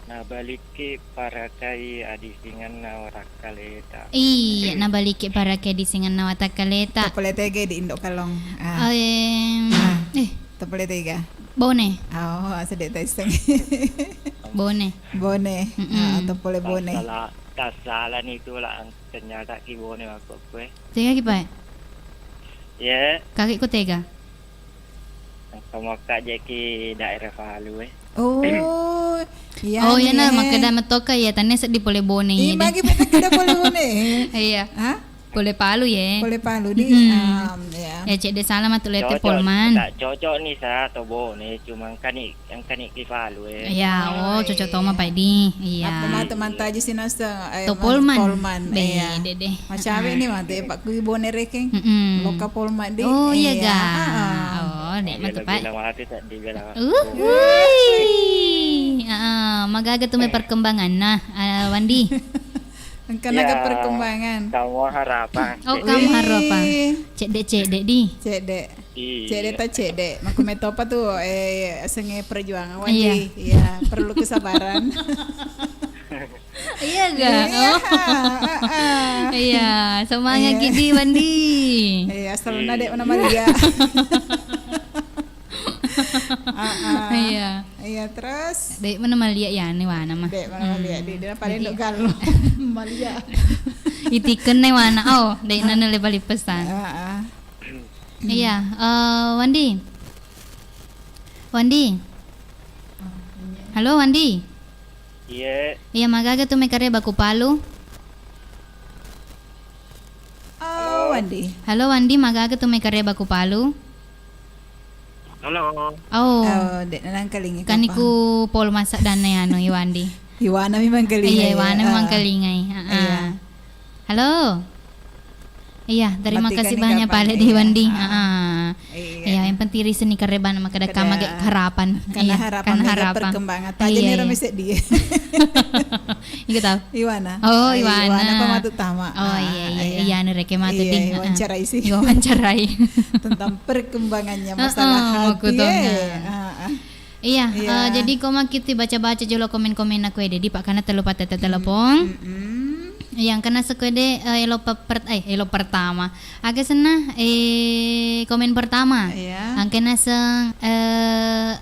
Nabalikki parakai adisingenna watakkaleta. Iya, nabalikki parakai adisingenna watakkaleta. Topole tege di Indo Kalong. Ah. Em, ah, eh. Topole tega. Bone. Oh, sedek taisseng. Bone. Bone. Mm-mm. Ah, topole Bone. Tassala, tassala ni tu lah. Ternyata ki Bone makkokkoe. Tega ki, Pak? Ye. Kakek ko tega? Engka mokka jeki daerah Palu, eh. Oh, iya. Oh, iya, nah, makkeda mettoka, iya, tannia seddi pole Bone. Ih, magi peta keda pole Bone. Iya. Hah? Pole Palu, ye. Pole Palu, di. Mm-mm. Am, iya. Ya, cedde salah matu lete. Cocok, Polman. Tak cocok nih, sa, to Bone, cuma engka ni Engka ni ki Palu, eh. Iya, oh, cocok toma, Pak, di. Iya. Apa matu mantaji sinaseng, eh, to Polman. Polman, iya. Bede deh. Macawe ni matu, eh, Pak, kui Bone rekeng. Mm-mm. Loka Polman, di. Oh, iya, ga. Iya, ah, ah. Oh, dek matu, Pak. Uhuy. Ah, magaga tu mai perkembangan. Nah, ah, Wandi. Engka naga perkembangan. Kamu harapan. Oh, kamu harapan. Cedde-cedde, di. Cedde. Iya. Cedde ta cedde. Makku metopa tu, eh, asengnge perjuangan, Wandi. Iya. Iya, perlu kesabaran. Iya, ga? Iya, oh. Heeh. Iya, semangat gidi, Wandi. Iya, asalna dek mana Maria. Heeh. Iya. Iya, terus? Dek mana Malia ya, ni wana mah. Dek mana Malia, di, di, paling dok galu. Malia. Itiken ne wana, oh, dek nana le bali pesan. Heeh. Iya, eh, Wandi. Wandi. Halo, Wandi. Iya. Iya, magaga tu mai kareba ku Palu? Oh, Wandi. Halo, Wandi, magaga tu mai kareba ku Palu? Halo. Oh. Oh, dek nangkalingi. Kaniku pol masak dan anu, Iwandi. Iwana memang kalingai. Iya, Iwana memang kalingai. Heeh. Iya. Halo. Iya, terima kasih banyak, Pak, di Wandi. Heeh. Iya, yang penting ri seni karebana maka ada kamage harapan. Karena harapan, karena harapan. Perkembangan. Taja ni rame sedih. Iku tau? Iwana. Oh, Iwana. Iwana pamatu tama. Oh, iya, iya. Iya, anu reke matu di. Wawancarai sih. Wawancarai. Tentang perkembangannya masalah hati. Iya, eh, jadi ko makkiti baca-baca jolo komen-komen aku ede di Pak, karena telu patete telepon. Yang kena sekuede, eh, elo pe-, per-, eh, elo pertama. Aga senna, eh, komen pertama. Iya. Angke naseng, eh,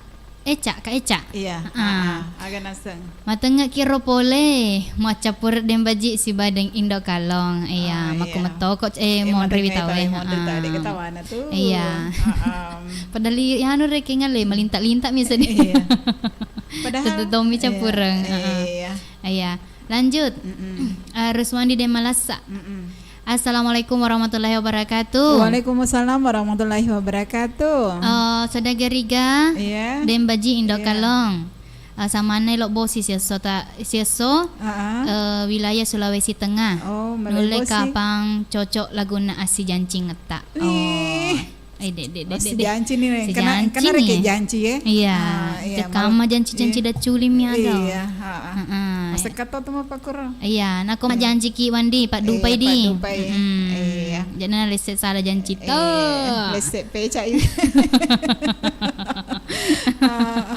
Eca, Kak Eca. Iya. Heeh. Heeh. Aga naseng. Matengngeki ro pole, maccappureng Dembaji sibawa Deng Indo Kalong. Iya, makku metoko, eh, monri witawe. Monri tau, dek ketawana tu. Iya. Heeh. Padahal i-, anu rekeng ale, malinta-linta mi sedih. Iya. Padahal tetep tommi cappureng. Iya. Heeh. Iya. Lanjut. Mm-mm. Eh, Ruswandi de Malassa. Mm-mm. Assalamualaikum warahmatullahi wabarakatuh. Waalaikumsalam warahmatullahi wabarakatuh. Eh, Saudara Gariga, iya. Dembaji Indo Kalong. Eh, samanna elo bosi siesso ta-, siesso, eh, wilayah Sulawesi Tengah. Oh, nulle bosi. Kapang cocok lagunna assijancingetta. Oh. Eh, dek, dek, dek, dek. Sijanci ni, kena, kena reke janci, ya. Iya. Ah, iya, kamma janci-janci dacculi mi aga. Iya, ha, ha. Heeh. Masekka to tu mappakuro. Iya, nako majjanci ki Wandi, paddupai di. Paddupai. Mm-mm. Iya. Jadi na lesse sala janci to. Iya, lesse peca i. Ah.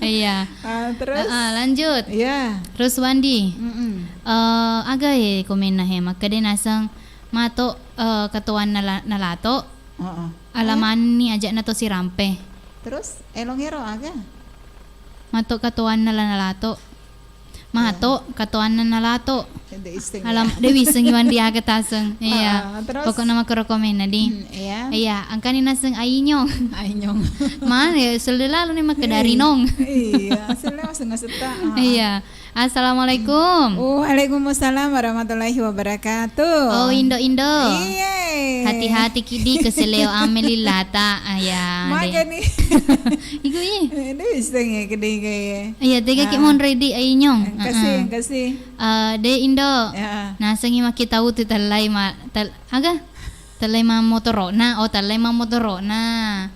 Iya. Ah, terus? Heeh, lanjut. Iya. Terus Wandi. Mm-mm. Eh, aga e komenna he, makkeda naseng mato, eh, katoanna la-, nalato. Heeh. Alamanni aja'na to sirampe. Terus, elongero aga? Mato katoanna la nalato. Mato katoanna nalato. De isseng. Alam, de wissengi Wandi aga taseng. Iya. Ah, terus? Pokokna makkoro komenna di. Hmm, iya. Iya, angkani naseng ainyong. Ainyong. Mana ya, selle lalu ni makkeda rinong. Iya, selle maseng ngasetta. Ah. Iya. Assalamualaikum. Waalaikumsalam warahmatullahi wabarakatuh. Oh, Indo-Indo. Iye. Hati-hati kidi keseleo ame lilata. Ah, ya, deh. Magani. Iku, iye. Eh, deh, bisa nge kedi kayak. Iya, tega ki Ah. monre di, ai, nyong. Yang kasih, Ah, ah. yang kasih. Eh, de Indo. Ya. Nasengi makkitau tu tellai ma-, tel-, aga? Tellai mammotoro'na. Oh, tellai mammotoro'na.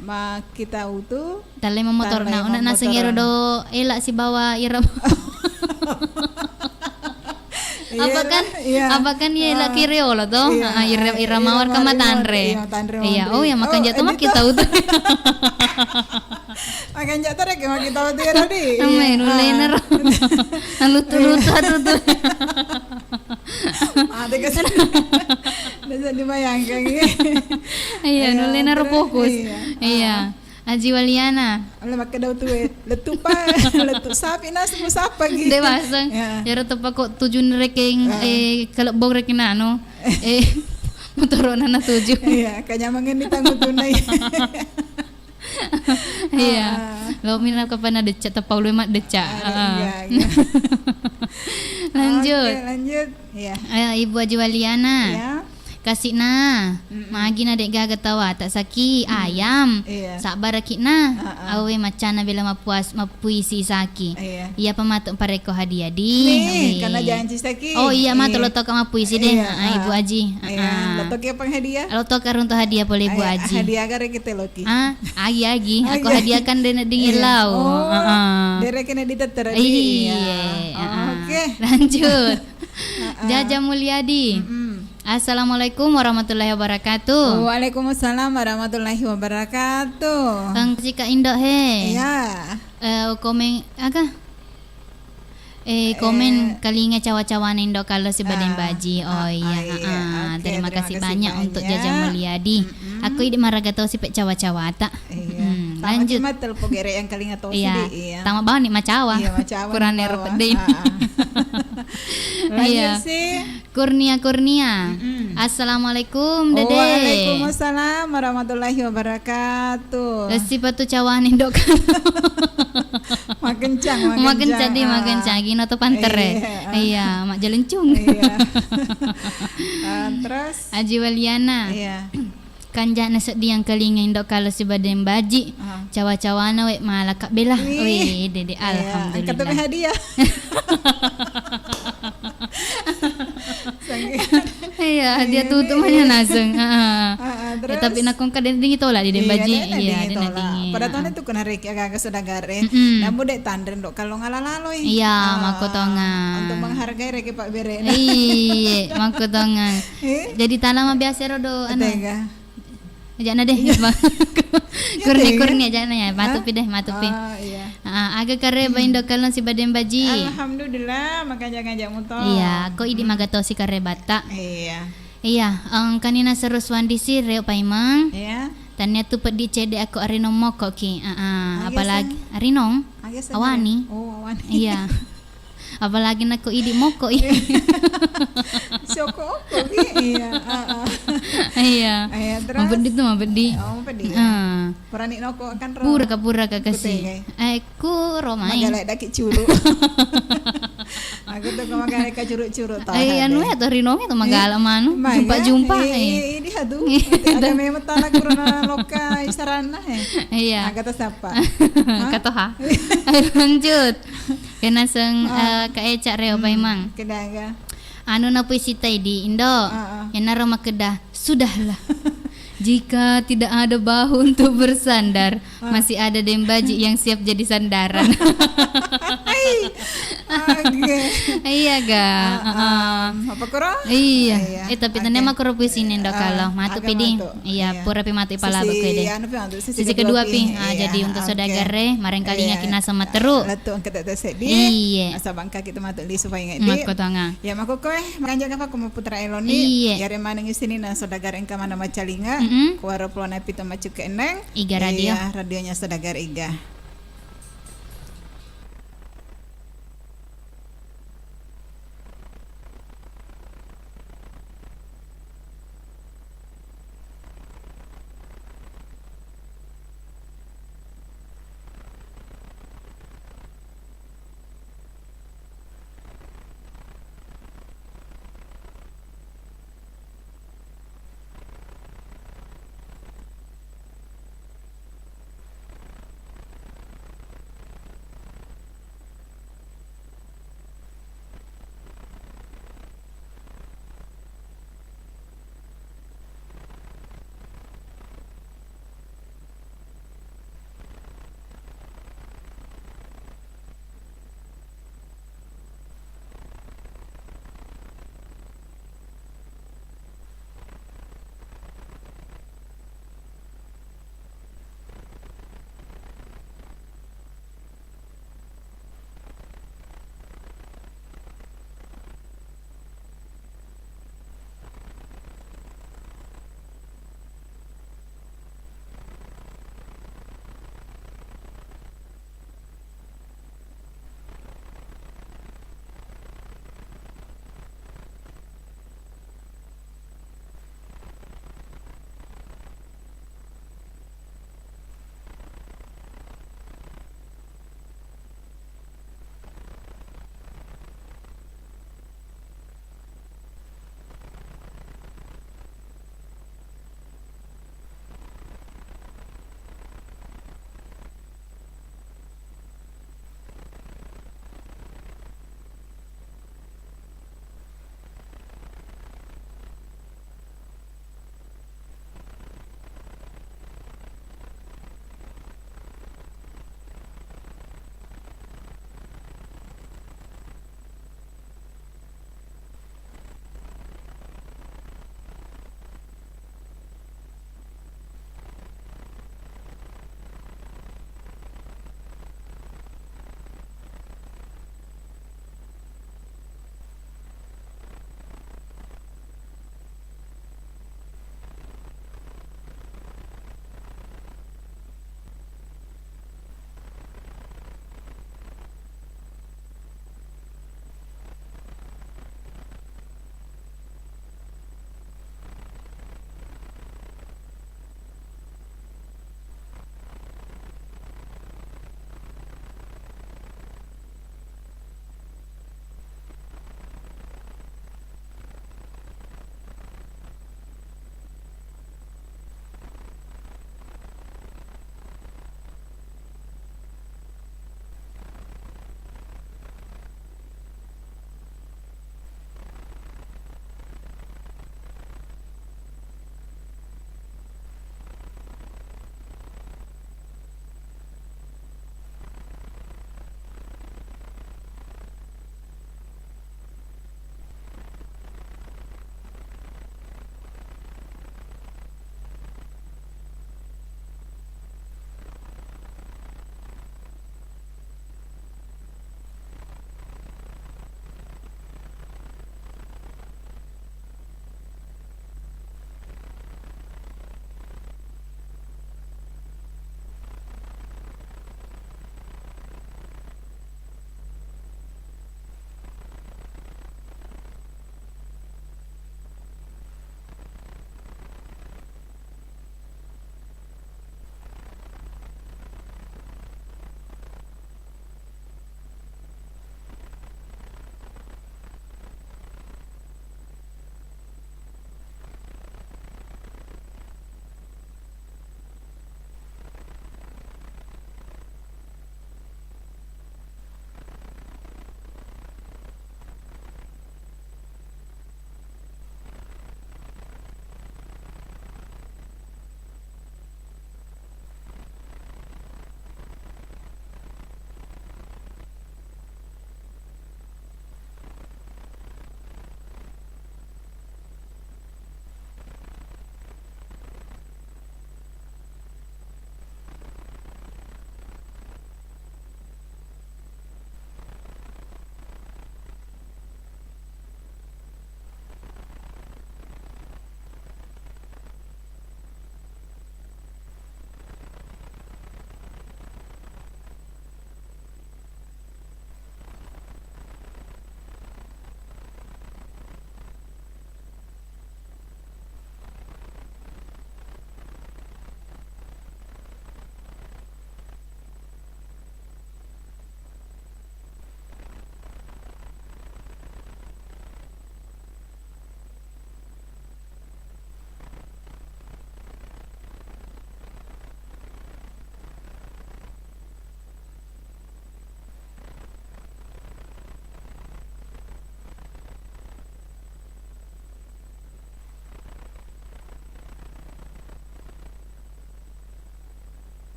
Makkitau tu Tellai mammotoro'na. Tellai Una naseng ero mammotoro'na. Do ela sibawa ira. Iya, Apa kan? Iya. Apa kan ya ela Ah. Kiriolo to? Iya. Ah, ira, ira Ira mawar mawar ka matanre. Iya, matanre Iya, mawar. Oh, ya makan Oh, jatuh eh, makkitau tu. Makan jatuh rek makkitau tu ya, Rodi. Namanya Iya. nulena Ah. ro. Lutu-lutu atuh tu. Mate ke sana. Bisa dibayangkan, ya. Iya, Iya, nulena ro terus, fokus. iya. Iya. Ah. Aji Waliana. Ala makkeda tu, eh, lettu pa, lettu sapi nasi musapa gi. De baseng. Ya. Yaro tepa ko tuju rekeng, Ah. eh, kelebbong rekeng anu. Eh, motoro'na na tuju. Iya, kanyamangan ni tangu tunai. Iya. Ah. Lo mina kapana decak, tepau lu emak decak. Ada, Ah. iya, iya. Lanjut. Oke, lanjut. Iya. Eh, Ibu Aji Waliana. Iya. Kasih na, Mm-mm. magi na dek gaga tawa, tak saki, Mm. ayam. Iya. Sabar ki na. Ah, ah. Awe macana bela mapuas, mapuisi saki. Iya. Iya pamatuk pareko hadiah di. Nih, Wih. Karena janji saki. Oh iya, ma Iya. lo toka mapuisi deh. Iya, Ah, Ibu ah. Aji. Iya, Ah. lo toka apa hadiah? Lo toka runtuh hadiah pole Ibu Ayo, Aji. Hadiah gare kita loki. Ah, agi-agi. Aku Agi-agi. Hadiahkan dene dingin Iya. lau. Oh, Heeh. Dere kena ditetter, Iya. Iya. Heeh. Oke. Lanjut. Heeh. Jaja Mulyadi. Mm-mm. Assalamualaikum warahmatullahi wabarakatuh. Waalaikumsalam warahmatullahi wabarakatuh. Engka sika Indo he. Iya. Eh, komen aga? Eh, komen Eh. kalinga cawa-cawana Indo Kalo Sibaden Ah, Baji. Oh ah, iya, ah, iya. Heeh. Oke, Terima terima kasih kasih banyak untuk banyak. Jaja Mulyadi. Mm-mm. Aku idi maraga tau sipe cawa-cawata. Iya. Mm, Tama lanjut. Cuma telpo gere yang kalinga tau Iya. sidi, iya. Tama bawang ni macawa. Iya, macawa Kurang ni ero bawang. Pedde. Ah, ah. Lanjut Iya. sih. Kurnia Kurnia. Mm-mm. Assalamualaikum, Dede. Waalaikumsalam warahmatullahi wabarakatuh. Lessi patu cawane, Ndok. Makencang, makencang. Makencang di, Ah. makencang. Gino to pantere. Iya. Iya, mak jelencung. Iya. Ah, terus? Aji Waliana. Iya. Kanjana seddi angkalinga Indo Kalo Sibaden Baji. Ah. Cawa-cawana we mala kabbela. Wih. Wih, dede, Iya, alhamdulillah. Angkat tapi hadiah. Sange. Iya, hadiah Iya, tutup nih. Mana naseng. Heeh. Ah, ah, Eh, terus? Tapi nakong ka dena dingi tola di Iya, Dembaji. Dena Iya, dingi dena tola. Dingi. Pada Ah. tahun itu kena reki aga-aga saudagar e. Mm-mm. Namu dek tanre Ndok Kalo ngala laloi. Iya, Ah. mako tonga. Untuk menghargai reki Pak Bere. Iya, mako tonga. Eh? Jadi tanama biasa ro do, anu. Tega. Ajana deh. Iya. Iya, Kurni-kurni tega. Ajana ya, matupi Hah? Deh, matupi. Ah, iya. Ah, aga kareba Hmm. Indo Kalo Sibaden Baji. Alhamdulillah, makanja-nganja muto. Iya, ko idi Hmm. maga tosi karebatta. Iya. Iya, engkani naseru suandisi reo paimeng. Iya. Tania tu peddi cede ako arinong moko ki. Ah, ah, Aga apalagi seng? Arinong. Aga seng Awani. Arinong. Oh, awani. Iya. Apalagi nako idi moko i. Sioko oko wi, iya, heeh. Iya. Iya, terus? Mapeddi tu, mapeddi. Oh, mapeddi, ya. Heeh. Purani noko kan ro. Pura ka, pura ka kasi. Kutegai. Eh, ku romai. Magala daki curu. Aku tu ko magala ka curu-curu to. Eh, anu ya to rinong itu magala manu. Jumpa-jumpa, eh. Iya, iya, iya, aduh. Iya. Ada memang tanah kuruna loka isarana, eh. Iya. Aga to sapa? Hah? Katoha. Ayo lanjut. Kena seng, Ah. eh, Kak Eca reo Hmm. paimang. Kedaga. Anu napuisi tai di Indo. Ah, ah. Yenaro makkeda, "Sudahlah. Jika tidak ada bahu untuk bersandar, Ah. masih ada Dembaji yang siap jadi sandaran." Hai. Oke. Iya ga? Ah, Heeh. ah. Apa kuro? Iya. Iya. Eh, tapi tania Oke. makuro puisi ni Indo Kalo. Ah, Matu aga pidi. Matu. Iya, Iya. pura pi matu ipalabe Sesi kede. Anu pi matu, sesi Sesi kedua kedua pi. pi. Ah, Iya, jadi untuk oke. saudagar e, marengkalinga Iya. kinaseng matteru. Lettu engka tette seddi. Iya. Nasaba engka kita matu lisu painga di. Makko tonga. Ya, makkokkoe, makanja kapa ko mapputra eloni. Iya. Yare maneng isini na saudagar engka mana macalinga. Mm-mm. Kuaro pulona pitu maccuke eneng. Iga Radio. Iya, radionya saudagar Iga.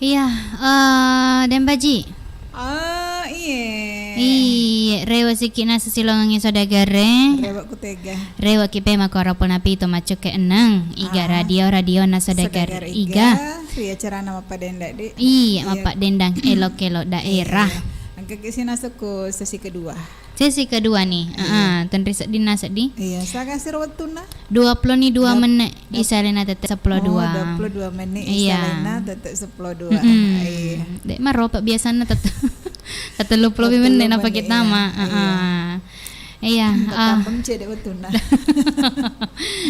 Iya, eh, Dembaji. Ah, iye. Iye, rewa sikki nasa silongengi saudagar e. Rewa kutega. Rewa ki pema ko rapo napitu maccoke enneng. Iga Ah. radio, radio na saudagar Saudagar iga. Iga. Ri acarana mappadendang, di. Iya, Iya. mappadendang elo-kelo daerah. Iya. Engka ki sinasa ko sesi kedua. Sesi kedua nih. Iya. Heeh, tenri seddinna seddi. Iya, saga siro wettunna? Dua puluh ni dua Dua- menit dua- isalena tette seppulo dua. Oh, dua puluh dua menit Iya. isalena tette seppulo dua. Mm-mm. Iya. Dek maropa biasana tette, tette tellu puluh menit napa kita mah. Iya. Heeh. Iya, ah. Tambeng cedek wettunna.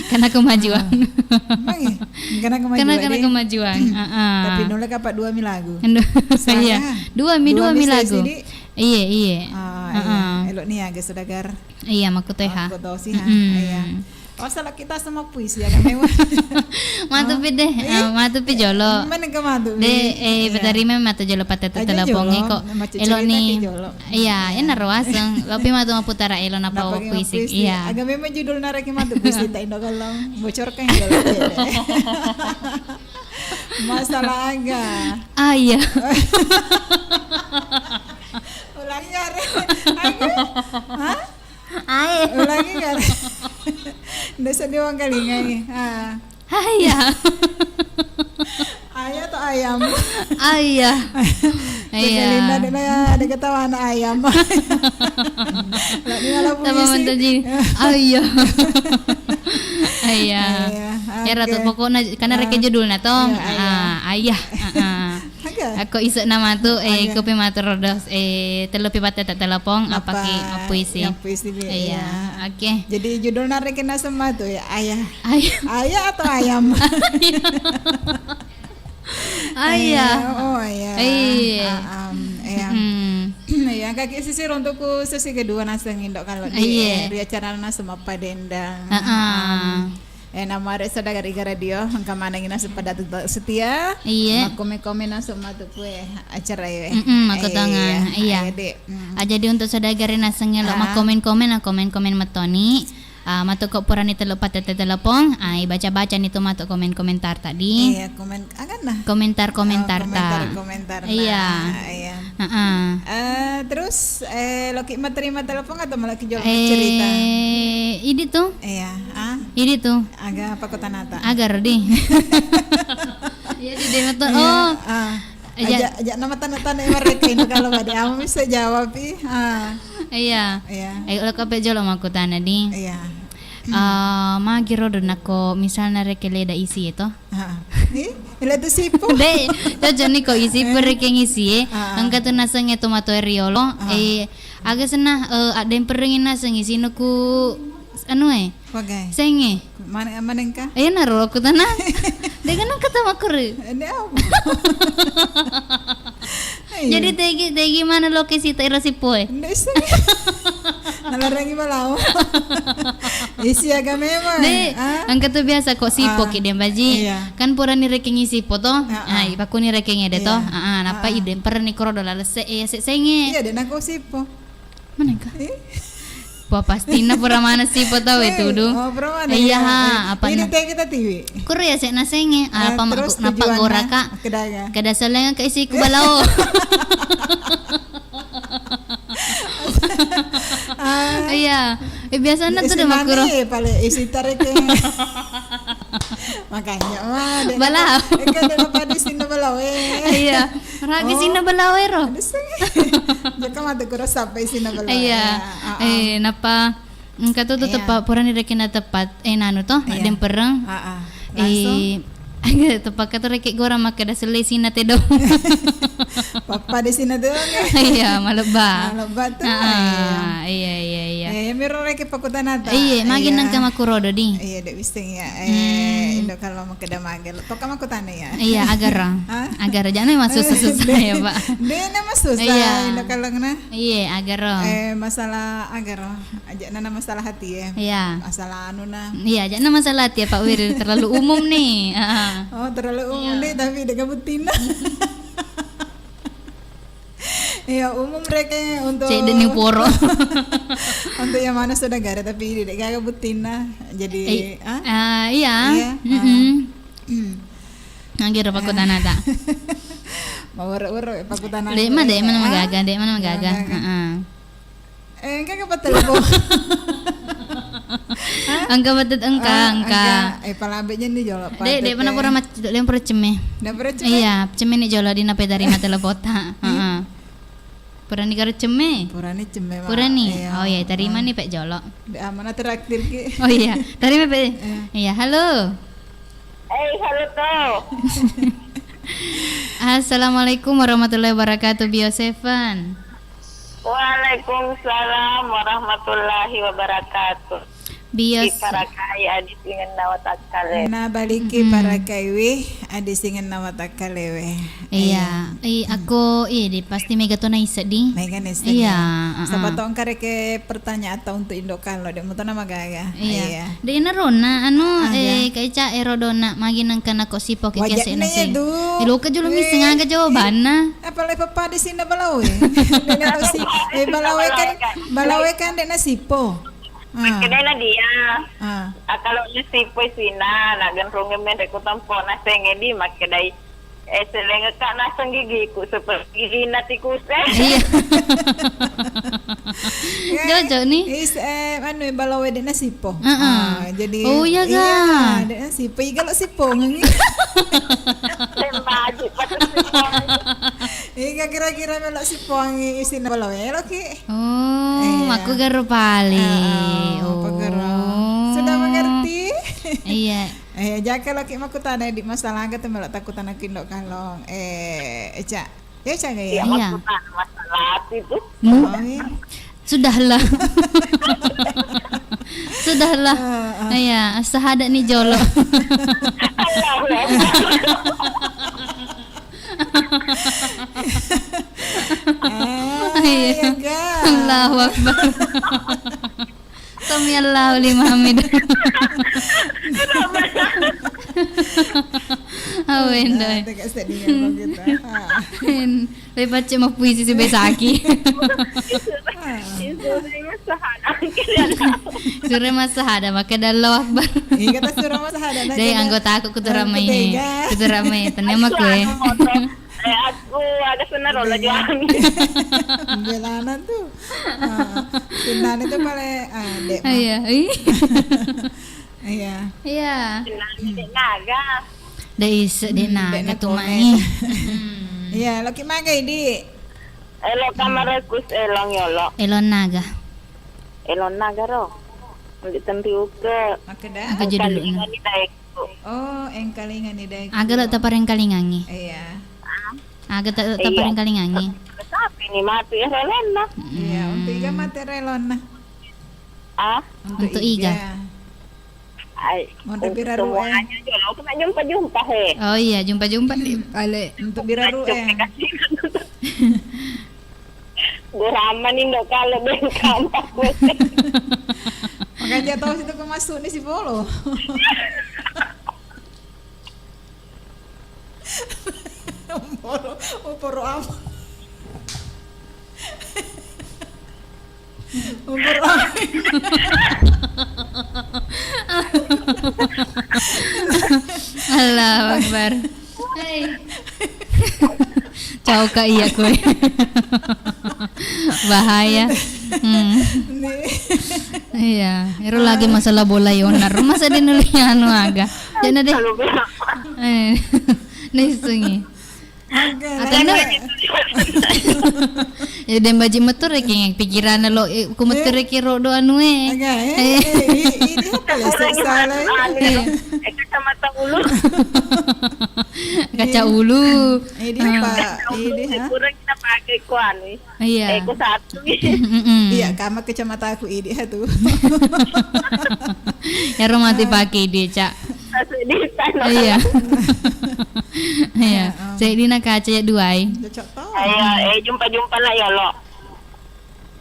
Karena kemajuan. Ah. Emang iya? Karena kemajuan, Karena, karena deh. kemajuan. Heeh. Tapi nolak apa dua mi lagu? Aduh, Salah. iya. Dua mi, Dua dua mi mi lagu. sesi, di. Iya, iya. Ah, Heeh. iya. Elok ni aga saudagar. Iya, makkutoha. Aku tahu sih, ha. Mm-mm. Iya. Oh, salah kita sama puisi ya, kan, Ewa? Matu Oh. pi deh, Iya. ah, matu pi jolo. Mana ke matu pi? De, eh, Iya. petarima matu jolo patete Aja telepon jolo, iko. macam Elo cerita ni. ke jolo. Iya, Iya. ena roaseng. Lopi matu maputara elo napa Napa ke puisi. puisi? Iya. Aga memang judul naraki matu puisi tak indo kalau bocorkan jolo. Masalah aga? Ah, iya. Ulangi are. Aga? Hah? Ae. Ulangi are. Nda sedih wong kalinga ni. Ah. Ah, iya. Ayah atau ayam? Ah, iya. Iya. Linda ada, ada ketawa anak ayam. Lah, ini malah Tambah puisi. Mantaji. Ah, iya. Ah, iya. Iya, Ya, ratu oke. pokokna karena Ah. reke judulna to. Iya, ayah. Ah, ayah. Ah, ah. Aga? Aku isuk nama tu, eh, Aga? kopi matu rodos, eh, tellu pi patete telepon, Napa apaki puisi? yang puisi ni, Iya, iya. oke. Jadi judul nareke nasema tu ya, ayah. Ayah. Ayah atau ayam? Ayah. Ayah, oh, ayah. Iya. Ah, um, iya. Hmm. Iya, kaki sisi untuk ku sesi kedua naseng indo kalau di, Iya. eh, di acara nasema padendang. Ah, ah. Um, Eh, nama are saudagar Iga Radio, engka manengi naseng pada tetap setia. Iya. Makkomen-komen naseng matu kue acara iwe. Mm-mm, makkutongang, iya. Iya. Ayo, Dek. Mm. Ah, jadi untuk saudagar naseng elo Ah. makkomen-komen, ah, komen-komen metoni. Ah, matu ko purani tellu patete telepon, ah, ibaca-baca ni tu matu komen-komentar tadi. Iya, komen, agana? Komentar-komentar Oh, ta. komentar-komentar. Iya. Nah, iya. Heeh. Eh, terus, eh, loki menerima telepon atau malah ki jolo Eh, cerita? Idi tu. Iya, ah. Idi tu. Aga apa kota nata? Agar di. Iya, di, di, betul. Iya, Oh. ah. Iya. Aja, aja nama tanda-tanda mereka ini kalau pada kamu bisa jawab, ih. Ah. Iya. Iya. Eh, lo kape jolo makkutana di. Iya. Ah, magi rodo nako misalna rekeng leda isi itu. Heeh. Ih, ila tu sipo. De, cocok ni ko isi Eh. perekeng isi e. Ah. Engka tu naseng e tomatoa riolo. Ah. Eh, aga senna, eh, addemperengi naseng isi nuku anu e. Pagai. Senge. Mana, mana engka? Eh, naro aku tanah. Dengan engka tamakuru. Ini apa? Iya. Jadi tegi, tegi mana lokasi tak ira sipo e? Nda isseng. Nalarangi balawo. Isi aga memang. De, Ah? engka tu biasa ko sipo Ah. ki Dembaji. Iya. Kan purani rekeng isi sipo to. Ah, ah. Ai, pakuni rekeng ede to. Iya. Ah, ah, napa Ah. idemperni koro dola lese e se senge. Iya, de nako sipo. Mana engka? Eh? Wah, pastina pura mana sipo tau e Eh, tudu. Oh, pura mana Iya, ya? ha, Eh, apa ini na? teh kita tiwi. Kuru ya sek nasenge. Ah, Eh, apa terus mak-, napa tujuanna goraka? Kedaga. Kada seleng ke isi ku balawo. Ah. Iya. Eh, biasanya Isi tuh deh makuro. Mani, pale isi tarik e. Makanya, wah, dia Balawo. Kan dia apa di sini balawo e. Iya. Ragi Oh. sini balawo e ro. Ada sih. Jaka mata kura sampai sini balawo e. Iya. Ah, ah. Eh, napa? Engka tu tu Iya. tepat purani rekeng na tepat. Eh, nanu to, Iya. dempereng. Ah, ah. Langsung. Eh, Tepat katu rekeng gora makkeda selesina tedong. Pappa di sini tu. Iya, malebba. Malebba tu, Ah, iya. iya, iya, iya. Eh, miro rekeng pakutanata. Iya, magi Iya. nangka makurodo di. Iya, dek bising ya. Eh, Hmm. Indo kalau makkeda magel. Toka makutana ya. Iya, agara. Hah? Agara, jangan masuk susah-susah ya, Pak. Dia nama susah, Iya. Indo kalau kena. Iya, agara. Eh, masalah agara. Aja nana masalah hati ya. Iya. Masalah anu nah. Iya, aja nana masalah hati ya, Pak Wiri. Terlalu umum nih. Ah. Oh, terlalu umum Iya. nih, tapi dek butina. Iya, umum rekeng untuk Cek deni poro. Untuk yang mana saudagar, tapi dek gaga butina. Jadi, Eh, ah? ah, iya. Iya, Mm-mm. ah. Hmm. Nangkiro pakutanata. Mawere-were pakutana. Dek ma, dek mana magaga, dek mana magaga. Heeh. Eh, engka ke betul, Bu? Engka betul, engka, engka. Eh, pala ambeknya ni jolo. Dek, dek mana pura mac-, dek pura cemme. Dek pura cemme? Iya, cemme ni jolo di nape dari mata lepota. Heeh. Purani karo cemme? Purani cemme, Mak. Purani? Iya. Oh iya, tarima ni pek jolo. Dek amana traktir ki. Oh iya, tarima pek. Iya, halo. Eh, halo to. Assalamualaikum warahmatullahi wabarakatuh, Bio Seven. Waalaikumsalam warahmatullahi wabarakatuh. Bio Iparakai adi singenna watakkale. Nabaliki parakaiwi adi singenna watakkalewe. Iya. I, ako, iya di, pasti mega to naiseng di. Mega naiseng. Iya, heeh. Sapa to engka reke pertanyaan atau untuk Indo Kalo, dek muto na magaga. Iya. Dek na rona, anu, eh, Kak Ica, ero dona, magi nengka nako sipo ke kiasek nase. Iloka jolo miseng aga jawabanna. Apalagi papa di sini balawe. Dek na si, eh, balawe kan, balawe kan dek na sipo. Makkedai na dia. Ah. Ah, kalau na sipo sina, na genrunge menre ku tempo na senge di makkedai. Eh, selengekka naseng gigiku seperti giginna tikuse. Iya. Jojo ni. Is, eh, anu, balawe dek na sipo. Heeh. Ah, jadi, oh, iya, ga? Iya, dek na sipo. Iga lo sipo ngengi. Lembaji patut sipo. Iga kira-kira melo sipo ngengi isinna balawe lo ki. Oh, iya. Aku garo pale. Heeh, oh. Sudah mengerti? Iya. Eh, jaka laki makkutana di masalah aga tu melo takkutana kindo kalong. Eh, Eca. Ya, Eca, gaya? Iya. Masalah hati tu. Hmm. Oh, iya. Sudahlah. Sudahlah. Heeh. Iya, sahada ni jolo. Allahu Akbar. Ah, iya, iya, enggak. Allahu Akbar. Sami Allahu liman hamidah. Awen doi. Nah, tegak sedih ya, kalau gitu. Ah. Tapi pacce mappuisi si besaki. Sure massahada, maka Allahu Akbar. Iya, kata sure massahada, nah, deh, anggota aku kuturamai. Kuturamai, tenang aku, eh. Eh, aku ada senang rola juang. Belana tuh. Ah, Sundana itu paling, ah, dek, Mak. Iya. Iya. Iya. Sundana dek naga. Dek ise, dek naga tu mai. Iya, loki maga, Idi. Elo kamar kus elong yolo. Elong naga. Elong naga ro. Untuk tempi uke. Makkeda? Engka judulna. Engkalinga ni daeku. Oh, engkalinga ni daeku. Aga lo taparengkalingangi? Iya. Aga ta-, taparengkalingangi? Tapi ni mati relonna. Iya, untuk iga mati relonna. Ah? Untuk iga. Ai, untuk biraru, eh. Semuanya juga lo kena jumpa-jumpa, he. Oh iya, jumpa-jumpa di bale. Untuk biraru, eh. Gurama ni ndo kalo ben kampak gue. Makanya tahu situ ke masuk ni si Polo. Umporo, umporo apa? Umporo apa? Allahu Akbar. Hai. Cau ka iya koe. Bahaya. Hmm. Iya, ero lagi masalah bola yonar. Masa dia nulis anu aga. Jana deh. Eh, nisungi. Aga, aga. Ya, dan baji metu reki pikiran lo, eh, ku metu reki ro do anu, eh. Aga, eh. Eh, eh, i-, ini apa ya, seksa lah, eh? Anu, eh, kacamata ulu. Kaca ulu. Eh, dia apa? Eh, dia, ha? Kurang kita pakai ku anu, eh. Iya. Eh, ku satu. Mm-mm. Iya, kama kacamata aku ini, ha, tu. Ya, ro mati pakai dia, Cak. Sedih, tanah. Iya. Iya. Heeh. Seddi na kaca ya duai. Cocok to. Ayo, eh, jumpa-jumpa lah ya, lo.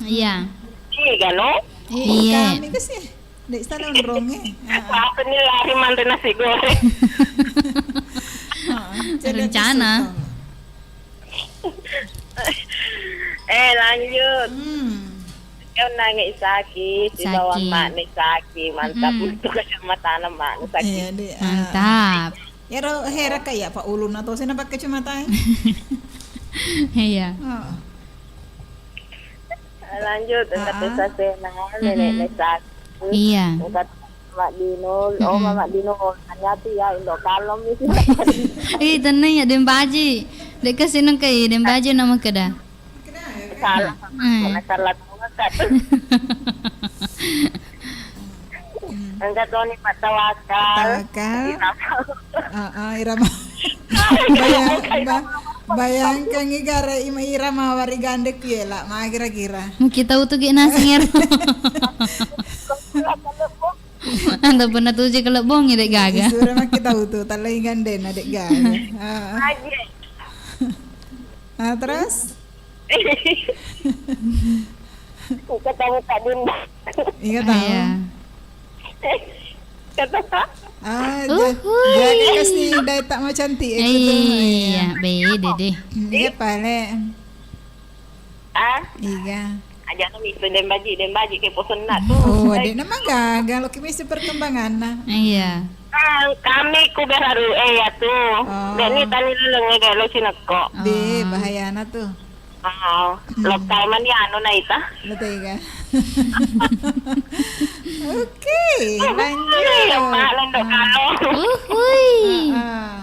Iya. Iya, kan, lo? Iya. Kami ke sih. Dek sana onrong, eh. Aku apa nih lari mantan nasi goreng. Heeh, jadi rencana. Aku suka. Eh, lanjut. Hmm. Kau nangis Saki, di bawah Saki. Mak nih Saki, mantap. Mm-mm. Untuk kacamata anak mak nih Saki. Iya, di, ah. Mantap. Ya, ro, hera kayak Pak Ulun atau sih nampak kacamata, eh? Iya. Heeh. Lanjut, engka Heeh. Tessa Sena, Mm-mm. Nenek Nesati. Iya. Engka Mak Dino, oh, Mm-mm. Mama Dino, hanya tu ya, Indo Kalong ni sih. Ih, tenang ya, Dembaji. Dek kasi nengka, Dembaji nama keda. Salah. Hmm. Mana salah tu, Kak. Engka toni Pak Tawakal. Tawakal. Irama. Heeh, Irama. Bayang-, ba-, bayangkan igare ima Irama wari gande piela, ma kira-kira. Mungkin tahu tu gek nasi ngero. Anda pernah tuju ke lebong ya, dek gaga. Isura maki tahu tu, talai gande na dek gaga. Heeh. Lagi. Ah, terus? Engka tau tak diundang. Iya, tahu. Iya. Kata, Ah, ja-, Uhuy. Jaga kasih dai tak mau cantik, eh, gitu. Iya, beda deh. Hmm, iya, pale. Ah? Iya. Aja no misu Dembaji, Dembaji ke posen nak tu. Oh, ada nama gaga, lo kimisi perkembangan nah. Iya. Ah, kami ku baru, eh, ya tu. Oh. Dek ni tani leleng, eh, lo cinekko. Be, Oh. bahaya na tu. Oh, lokal mani anu naita. Lo tega. Oke, lanjut. Iya, Pak, lendo Ah. kalau. Uhuy. Ah, ah.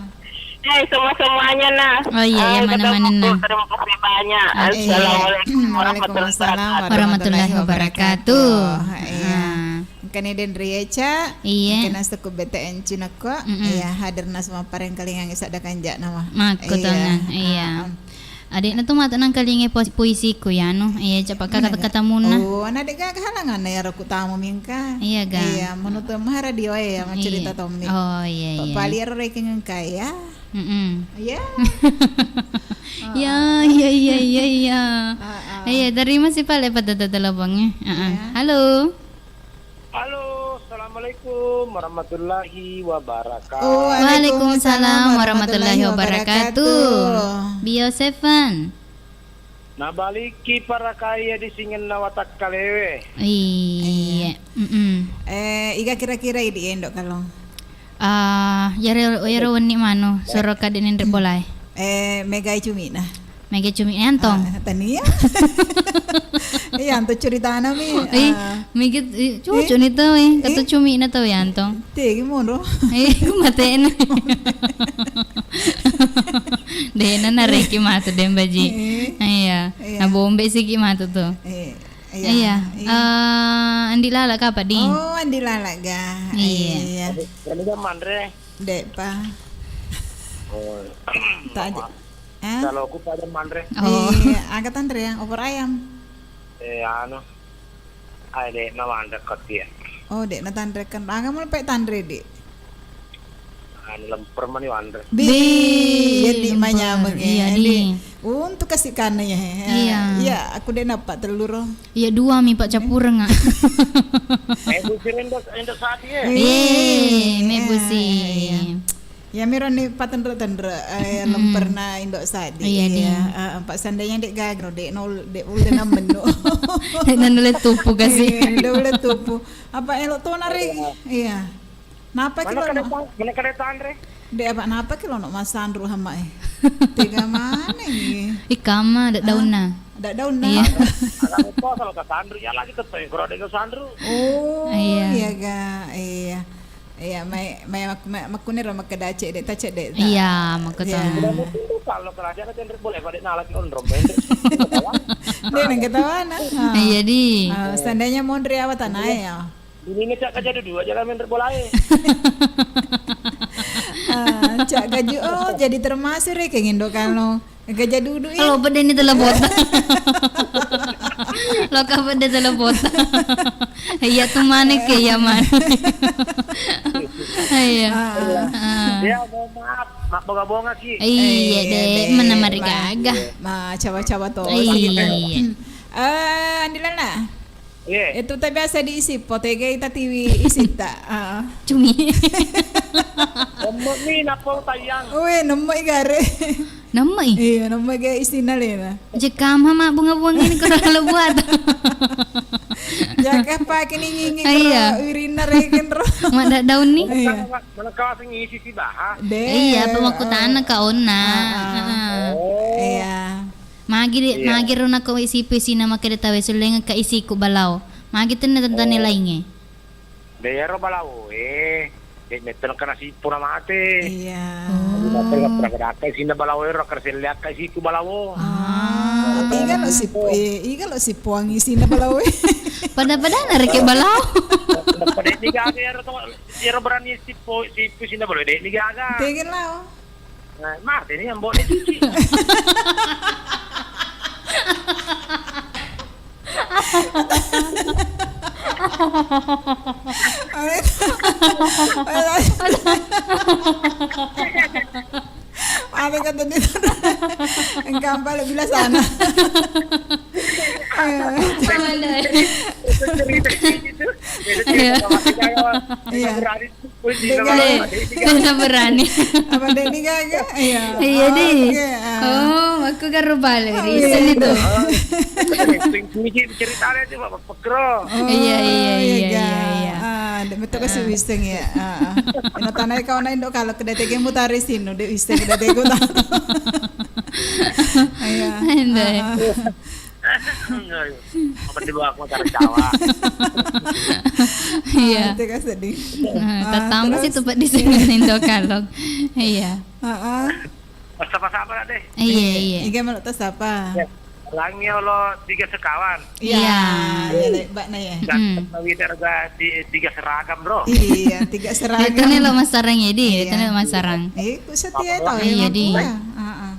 Eh, semua-semuanya nah. Oh iya, iya, Eh, mana-mana ketemu nah. Terima kasih banyak. Ah, iya. Assalamualaikum warahmatullahi Waalaikumsalam wabarakatuh. Warahmatullahi wabarakatuh. Iya. Ah. Engkani denri eca. Iya. Engkana seku B T N Cinakko. Mm-mm. Iya, hadir na semua pareng kalingang isa dakan jak nama. Makko Iya. tongang, iya. Ah, ah. Adekna tu matu nangkalingai pos-, puisiku ya, anu. Iya, coba ka Mana kata-kata ga-, munna. Oh, ana dek gaga halanganna ya, ro ku tamu mingka. Iya, ga. Iya, manu tu maha radio ya, ma cerita Iya. tommi. Oh, iya, Pa-, iya. pali ero rekeng engka ya. Mm-mm. Iya. Ya, iya, iya, iya, iya. Ah, ah. Iya, terima kasih pale pada telepon ya. Ah, ah. Iya. Halo. Halo, assalamualaikum warahmatullahi wabarakatuh. Waalaikumsalam warahmatullahi wabarakatuh. Bio Seven. Nabaliki parakaiya di singenna watakkalewe. Iya. Iya. Mm-mm. Eh, iga kira-kira idi endo kalong? Ah, yaro, yaro wenni manu, soro kade nenre bolae. Eh, megai cumina. Mega cumi Antong. Ah, tania. Iya, Antong ceritana mi. Eh, ah. Mega, eh, cucu Eh? ni tau, eh. Kata Eh? Cumi na tau ya Antong. Tegi mono. Eh, ku mate na. Dena nareki matu Dembaji. Eh. Iya. Iya. Na bombe sigi matu tu. Eh, iya. Iya. Iya. Eh, Andi Lala kapa di? Oh, Andi Lala ga. Iya. Iya. Kami kan manre. Dek pa. Oh. Tak aja. Eh? Kalau aku pada manre. Oh. Eh, aga tanre ya, opor ayam. Eh, anu. Ai, dek na manre kotia. Oh, dek na tanre kan. Aga mau pe tanre, dek. Anu lemper mani manre. Bi, Bi, jadi lemper. Manyameng ya. Iya, di. Untuk kasih kana ya. Iya. Iya, aku dek napa telur. Iya, dua mi pak campur nga. Eh, bucin endos, endos sapi ya. Iya, me busi. Iya. Ya, miro ni patenre-tenre, eh, Mm-mm. lemperna Indo Sadi. Iya, di. Iya, eh, Pak, seandainya dek gagro, dek nol, dek udah enam menu. Dek nol le tupu kasih. Iya, dek udah tupu. Apa elok tuh nari? Iya. Iya. Napa kilo no? Mana kada tanre? Dek apa napa kilo no masanru hama eh? Tiga mana ini? Ikama, dek daunna. Dek daunna. Iya. Anak itu asal kasanru ya lagi ketemu kalau dek sanru. Oh, iya. Iya ga, iya. Iya, mai, mai mak-, mai makkuniro makkeda cedde ta cedde ta. Iya, makkuto. Iya. Udah mungkin tuh kalau kerajaan kan boleh pada nalak onrong, men. Dia nang ketawa na. Ha. Iya, di. Ah, seandainya mondri awak tanah ya. Ini ngecak aja dua aja kan main bola ya. Ah, cak gaju, oh, jadi termasuk re kayak ngindo kalau Gaja dudu, iya. Lo pede ni telepon. Lo ka pede telepon. Iya tu mana ke iya mana. Iya. Ah. Ah. Ya, mohon maaf, mak bonga-bonga ki. Iya, iya, deh, deh. Mana mari gaga. Ma cawa-cawa to. Iya. Eh, Andilana. Iya. Itu tak biasa diisi, potegai tatiwi isi tak. Ah. Cumi. Nemmok ni napa tayang. Weh, nemmok i gare. Nemmoi? Iya, nemmoi ga isina lena. Jekam hama bunga-bunga ini kurang lebuat. Kakak pakai ni ngingi. Iya. Wirinna reken ro. Madda daun ni. Iya. Mana kau asing isi si baha? Deh. Iya, apa makkutana ka onna. Ah, ah. Heeh. Oh. Iya. Magi de-, iya. Magi ro nako isipu isina makkeda tawe suleng ka isiku balao. Magi tenna tentane lainge. De iyaro balawoe, de metto nakkana sippo na mate. Iya. Oh. Jadi mate nakkana kadakka isinna balawoe, ro akkana selleakka isiku balawo. Ah, iga lo sippo, eh, iga lo sippoang isinna balawoe. Pada-pada na reke balawo. Pada ni gaga iyaro to, iyaro berani sippo, sippo isinna balawoe, de ni gaga. Tega lao. Nah, mate ni ambo ni cuci. Mate ka tadi. Engka ampa lebih lah sana. Ayo. Cerita gitu. Iya. Iya. Berani. Wih, gila. Dek, banget. Dek, dek, dek, berani. Apa dek ni gaga? Iya. Iya, oh, di. Oke, ah. Oh, aku kan rubale, oh, iya, reason itu. Iya. Oh, sing kunci ceritanya itu, Pak Pekro. Oh, iya, iya, iya, iya, iya, ga. Iya. Ah, dek betul kasih wiseng ya. Ah, ah. Ino tanai kau naik dok kalau kedai tege mutari sinu, dek wiseng kedai tege tahu. Iya. Anda. Ah, ah. Apa dibawa aku cara Jawa? Iya. Ah, itu kan sedih. Nah, ah, tatamu terus? Sih tempat di sini Indo Kalong. Iya. Heeh. Pas apa-apa lah deh. Iya, iya. Iga melo tas apa? Ya. Langi olo tiga sekawan. Iya. Iya. Iya, dek, Mbak, nah, ya. Dan mm-mm. Tapi harga di tiga seragam, bro. Iya, tiga seragam. Itu nih lo masarang ya, di. Iya. Itu nih lo masarang. Eh, ku setia tau ya, iya, di. Heeh.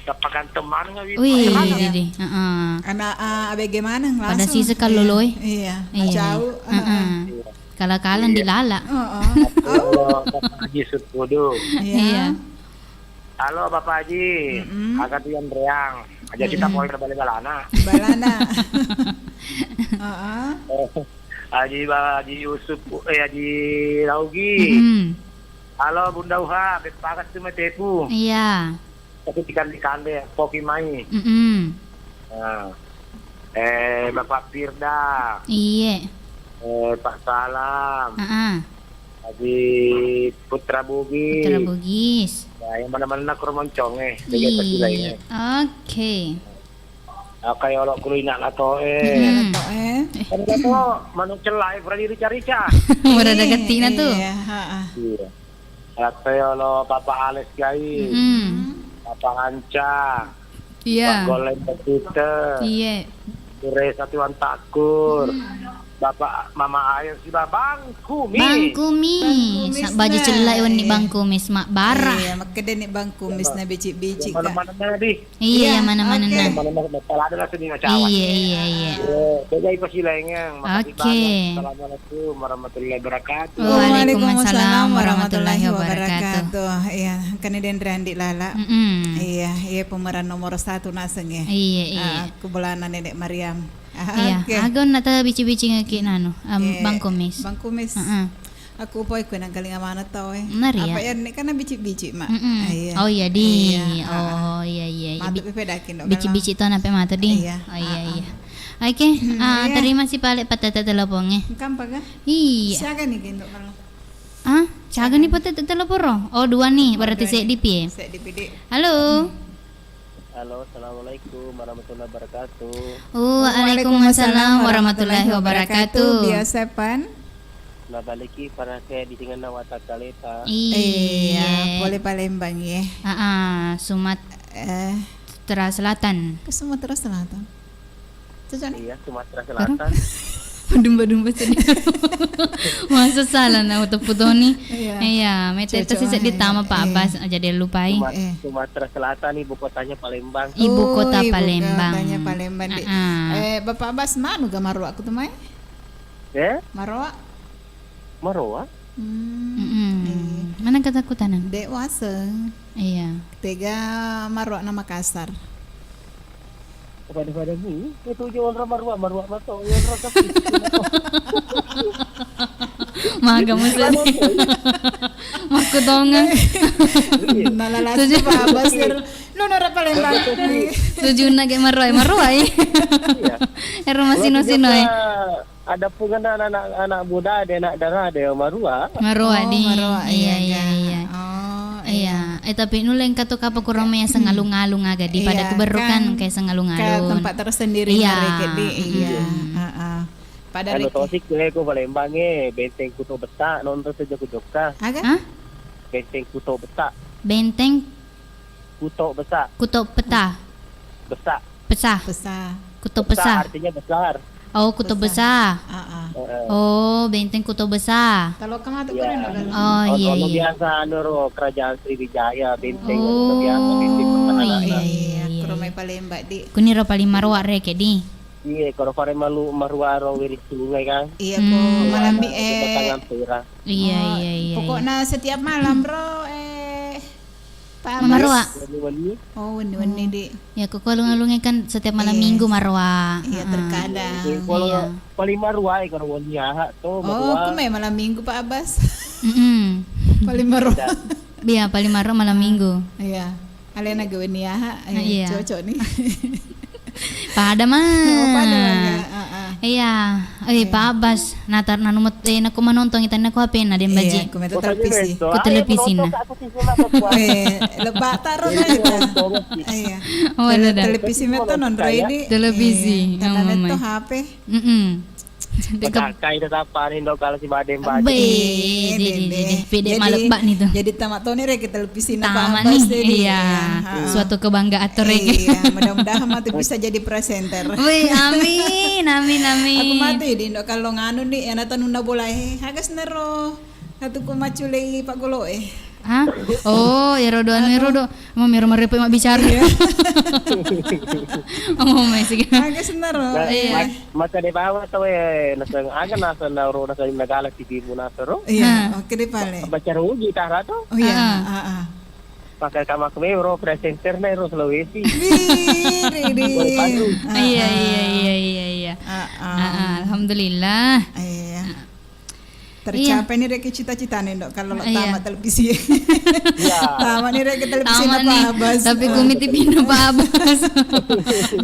Tappa ganteng maneng, Wi. Wih, iya. Didi. Heeh. Anak, ah, A B G maneng pada langsung. Sisa kalau iya. Loi. Iya. Iya, macau, iya. Heeh. Heeh. Iya. Kala-kalan iya. Dilala. Heeh. Halo, Bapak Haji Supudu. Iya. Iya. Halo, Bapak Haji. Mm-mm. Aga tu yang Reang. Aja kita mm-mm. Mau ke bale balana. Balana. Heeh. Haji Ba-, Haji Yusuf, eh, Haji Laugi. Mm-mm. Halo, Bunda Uha, beppaga tu matepu. Iya. Tapi dikande-kande, poki mai. Mm-mm. Nah. Eh, Bapak Firda. Iye. Eh, Pak Salam. Heeh. Haji Putra Bugis. Putra Bugis. Nah, yang mana-mana nak romoncong, eh. Jaga pasti lainnya. Iye. Oke. Akkai olo kulu ina lato, eh. Mm-mm. Lato, eh. Kan lato, manuk cella, eh, pura dirica-rica. Pura ada iya, gettina tuh. Iya, heeh. Iya. Alattoi olo Papa Alex Gai, mm-mm. Papa Anca, iya. Pak Goleng Pecite, iya. Pure Satuan Takur, mm. Bapak Mama Air siba Bang Kumis. Bang Kumis. Bang Kumis. Sa-, baju nah, cellai wenni iya. Bang Kumis, mak bara. Iya, makkedani Bang Kumis iya, na bicik-bicik, Kak. Mana-mana na di. Iya, iya, mana-mana oke. Nah. Mana-mana, masalah ada lah sedih macam. Iya, iya, iya. Iya, beda iko silengeng. Makasih oke. Banyak. Assalamualaikum warahmatullahi wabarakatuh. Waalaikumsalam warahmatullahi wabarakatuh. Iya, kan ini Dendra Andi Lala. Mm-mm. Iya, iya pemeran nomor satu naseng ya. Iya, iya. Ah, aku belana Nenek Mariam. Ah, iya, oke. Aga onna ta bici-bici ngeki nanu, am, iya. Bang Kumis. Bang Kumis. Heeh. Aku poi kue nangkalinga maneng tau, eh. Benar, ya? Apa ya, ini kan bicik-bicik, Mak. Mm-mm. Ah, iya. Oh, iya, di. Iya, oh, ah. Iya, iya, iya. Matu bi-, pepedakin, dok, bicik-bicik tuh, nampe matu, di. Iya. Oh, iya, ah, ah. Iya. Oke, hmm, ah, iya. Terima kasih, Pak, Lek, patata telepon, eh. Engka apa, Kak? Iya. Siaga nih, Gendok, kalau? Ah, siaga nih, patata telepon, ro? Oh, dua nih, oh, berarti dua nih. Seddi pi, eh. Seddi pi, di. Halo. Halo, assalamualaikum warahmatullahi wabarakatuh. Waalaikumsalam warahmatullahi wabarakatuh. Biasa, Pan? Nabaliki parake di tingana watakkaleta. Iya, iya, boleh Palembang, ya. Ah, ah, Sumat-, eh, Sumatera Selatan. Ke Sumatera Selatan. Cocok nih? Iya, Sumatera Selatan. Padumba-dumba sedih. Masa salah na utepu Toni. Iya. Iya, mete cocok, tasi sedih iya. Tama Pak Abbas, aja dia lupai. Sumat-, iya. Sumatera Selatan, ibu kotanya Palembang. Ibu kota Palembang. Oh, ibu kotanya Palembang, di. Ah, ah. Eh, Bapak Abbas, manu ga maroa ku tu mai? Eh? Maroa? Maroa? Hmm, mm-mm. Iya. Mana kata kutanan? Dek waseng. Iya. Tega maroa na Makassar. Pada-pada ni, itu je orang maroa, maroa mato, orang tapi. Maga musuh ni. Makkutongang. Iya. Nalalasu Pak Basir. Nonora Palembang. Tujunna ge maroa, maroa, eh. Iya. Ero masino-sino, eh. Ada pungan anak-anak, anak muda, ada anak dara, ada yang maroa. Maroa, oh, di. Maroa, iya, iya, iya, iya. Oh, iya. Iya. Eh, tapi nulle engka to kapang kurang meyaseng alung-alung aga di pada kuberru kan, kan kayak seng alung-alung. Kayak tempat tersendiri. Iya. Mereka di, iya. Heeh. Pada anu, reke. Tosik gue ku Palembang, eh, Benteng Kuto Beta, nonton saja ku Jokka. Aga? Hah? Benteng Kuto Beta. Benteng Kuto Besa. Kuto Peta. Besa. Pesa. Besa. Kuto Besa Pesa. Artinya besar. Oh, Kuto Besa. Besa. Ah, ah. Heeh. Oh, Benteng Kuto Besa. Kalau kamu tuh keren. Oh, iya, iya. Biasa anu ro, Kerajaan Sriwijaya, benteng, oh, biasa benteng pertahanan. Iya, iya, iya. Kurang mai Palembang, di. Kuniro paling maroa reke, di. Iya, kalau pare malu maruaro wiri sungai kan. Iya, ko malam bi, eh. Tangan pera. Iya, iya, iya. Pokoknya setiap malam, bro, eh, Pak Abbas. Maroa. Wenni-wenni. Oh, wenni-wenni, di. Ya, ko alung-alunge kan setiap malam minggu maroa. Iya, terkadang. Iya, kalau paling maroa, eh, kalau wenni aha to, oh, maroa. Aku main malam minggu, Pak Abbas. Mm-mm. Paling maroa. Iya, paling maroa malam minggu. Iya. Alena ge wenni aha, eh, iya. Cocok nih. Pada ma. Oh, pada ma, ya. Ah, ah. Iya. Eh, Pak Abbas, natar nanu met-, eh, nako manontongi tanna ko H P-na, den baji. Iya, ku meto televisi. Ku televisi na. Eh, lebak taro na itu. Iya. Oh, ada, ada. Televisi meto non ready. Televisi. Iya, tanna meto H P. Mm-mm. Maka kai tetap panen do kalau si baden baden. Be, de, de, de, de. Pede malebak nih tuh. Jadi tamat toni rek televisi na. Tamat nih. Iya. Suatu kebanggaan tuh rek. Iya, mudah-mudahan mah tuh bisa jadi presenter. Wih, amin, amin, amin. Aku mati di Indo kalau nganu nih, anak tanu na bola, eh, hagas nero. Atu ko macculei paggoloe. Hah? Oh, iyaro do anu, iyaro do. Mau mero marepe mabbicara. Iya. Oh, mai sih. Aga senaro. Iya. Maka de bawa tau e, naseng aga naseng nauro naseng nagala tibimu nasero. Iya, oke deh pale. Baca rugi tara to. Oh iya, heeh. Pakai kamak me ro presenter na ro Sulawesi. Wih, ridi. Iya, iya, iya, iya, iya. Heeh. Heeh, alhamdulillah. Iya. Tercapai nih rek cita-citane, Ndok, kalau tamat televisi. Iya. Tamat nih rek televisi na Pak Abbas. Tapi kumi tipi na Pak Abbas.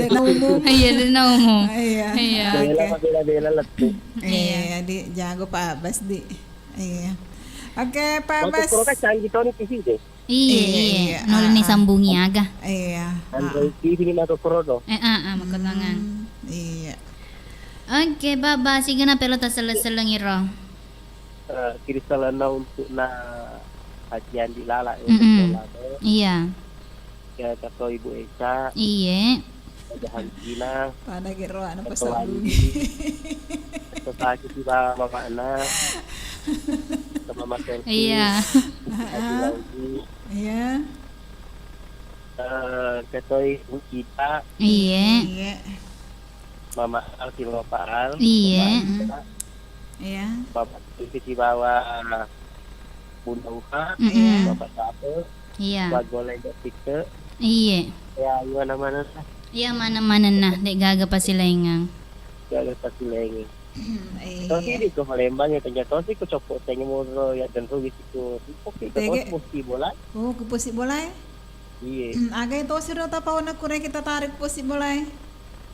Dena umum. Iya, dena umum. Iya. Iya. Bela, oke. Bela-bela lettu. Iya, di jago Pak Abbas di. Iya. Oke, Pak Abbas. Waktu pro kan canggih toni T V deh. Iya, iya, iya. Nolini sambungi aga. Iya. Android T V ni mako korodo. Eh, ah, ah, mako tangan. Iya. Oke, Baba, sigana pelo taselleng-selleng iro. Eh, kirisalenna untuk na Haji Andi Lala ya, sekolah, no. Iya. Ya, kata Ibu Eca. Iya. Ada Hantina. Pada gero ana Ketua pasang Andi. Ketua Saki sibawa mamana. Sama Mas Elvi. Iya. Haji Lauji. Iya. Eh, Ketua Ibu Cita. Iya. Iya. Mama Al sibawa Pak Al. Iya. Mama Al. Iya. Bapak Siti sibawa Bunda Uha. Mm-mm. Iya. Bapak Sape. Iya. Bagolai Jessica. Iya. Ya, iya, mana-mana lah. Iya, mana-mana nah, dek gaga pasilaingang. Gaga pasilaingang. Iya. Tosi di ko Palembang ya, tanya tosi ko copot tanya moro ya dan rugi situ. Oke, ke Tege. Tosi bola. Oh, ke Posi Bola ya? Iya. Hmm, aga tosi ro tapaona kure kita tarik Posi Bola ya?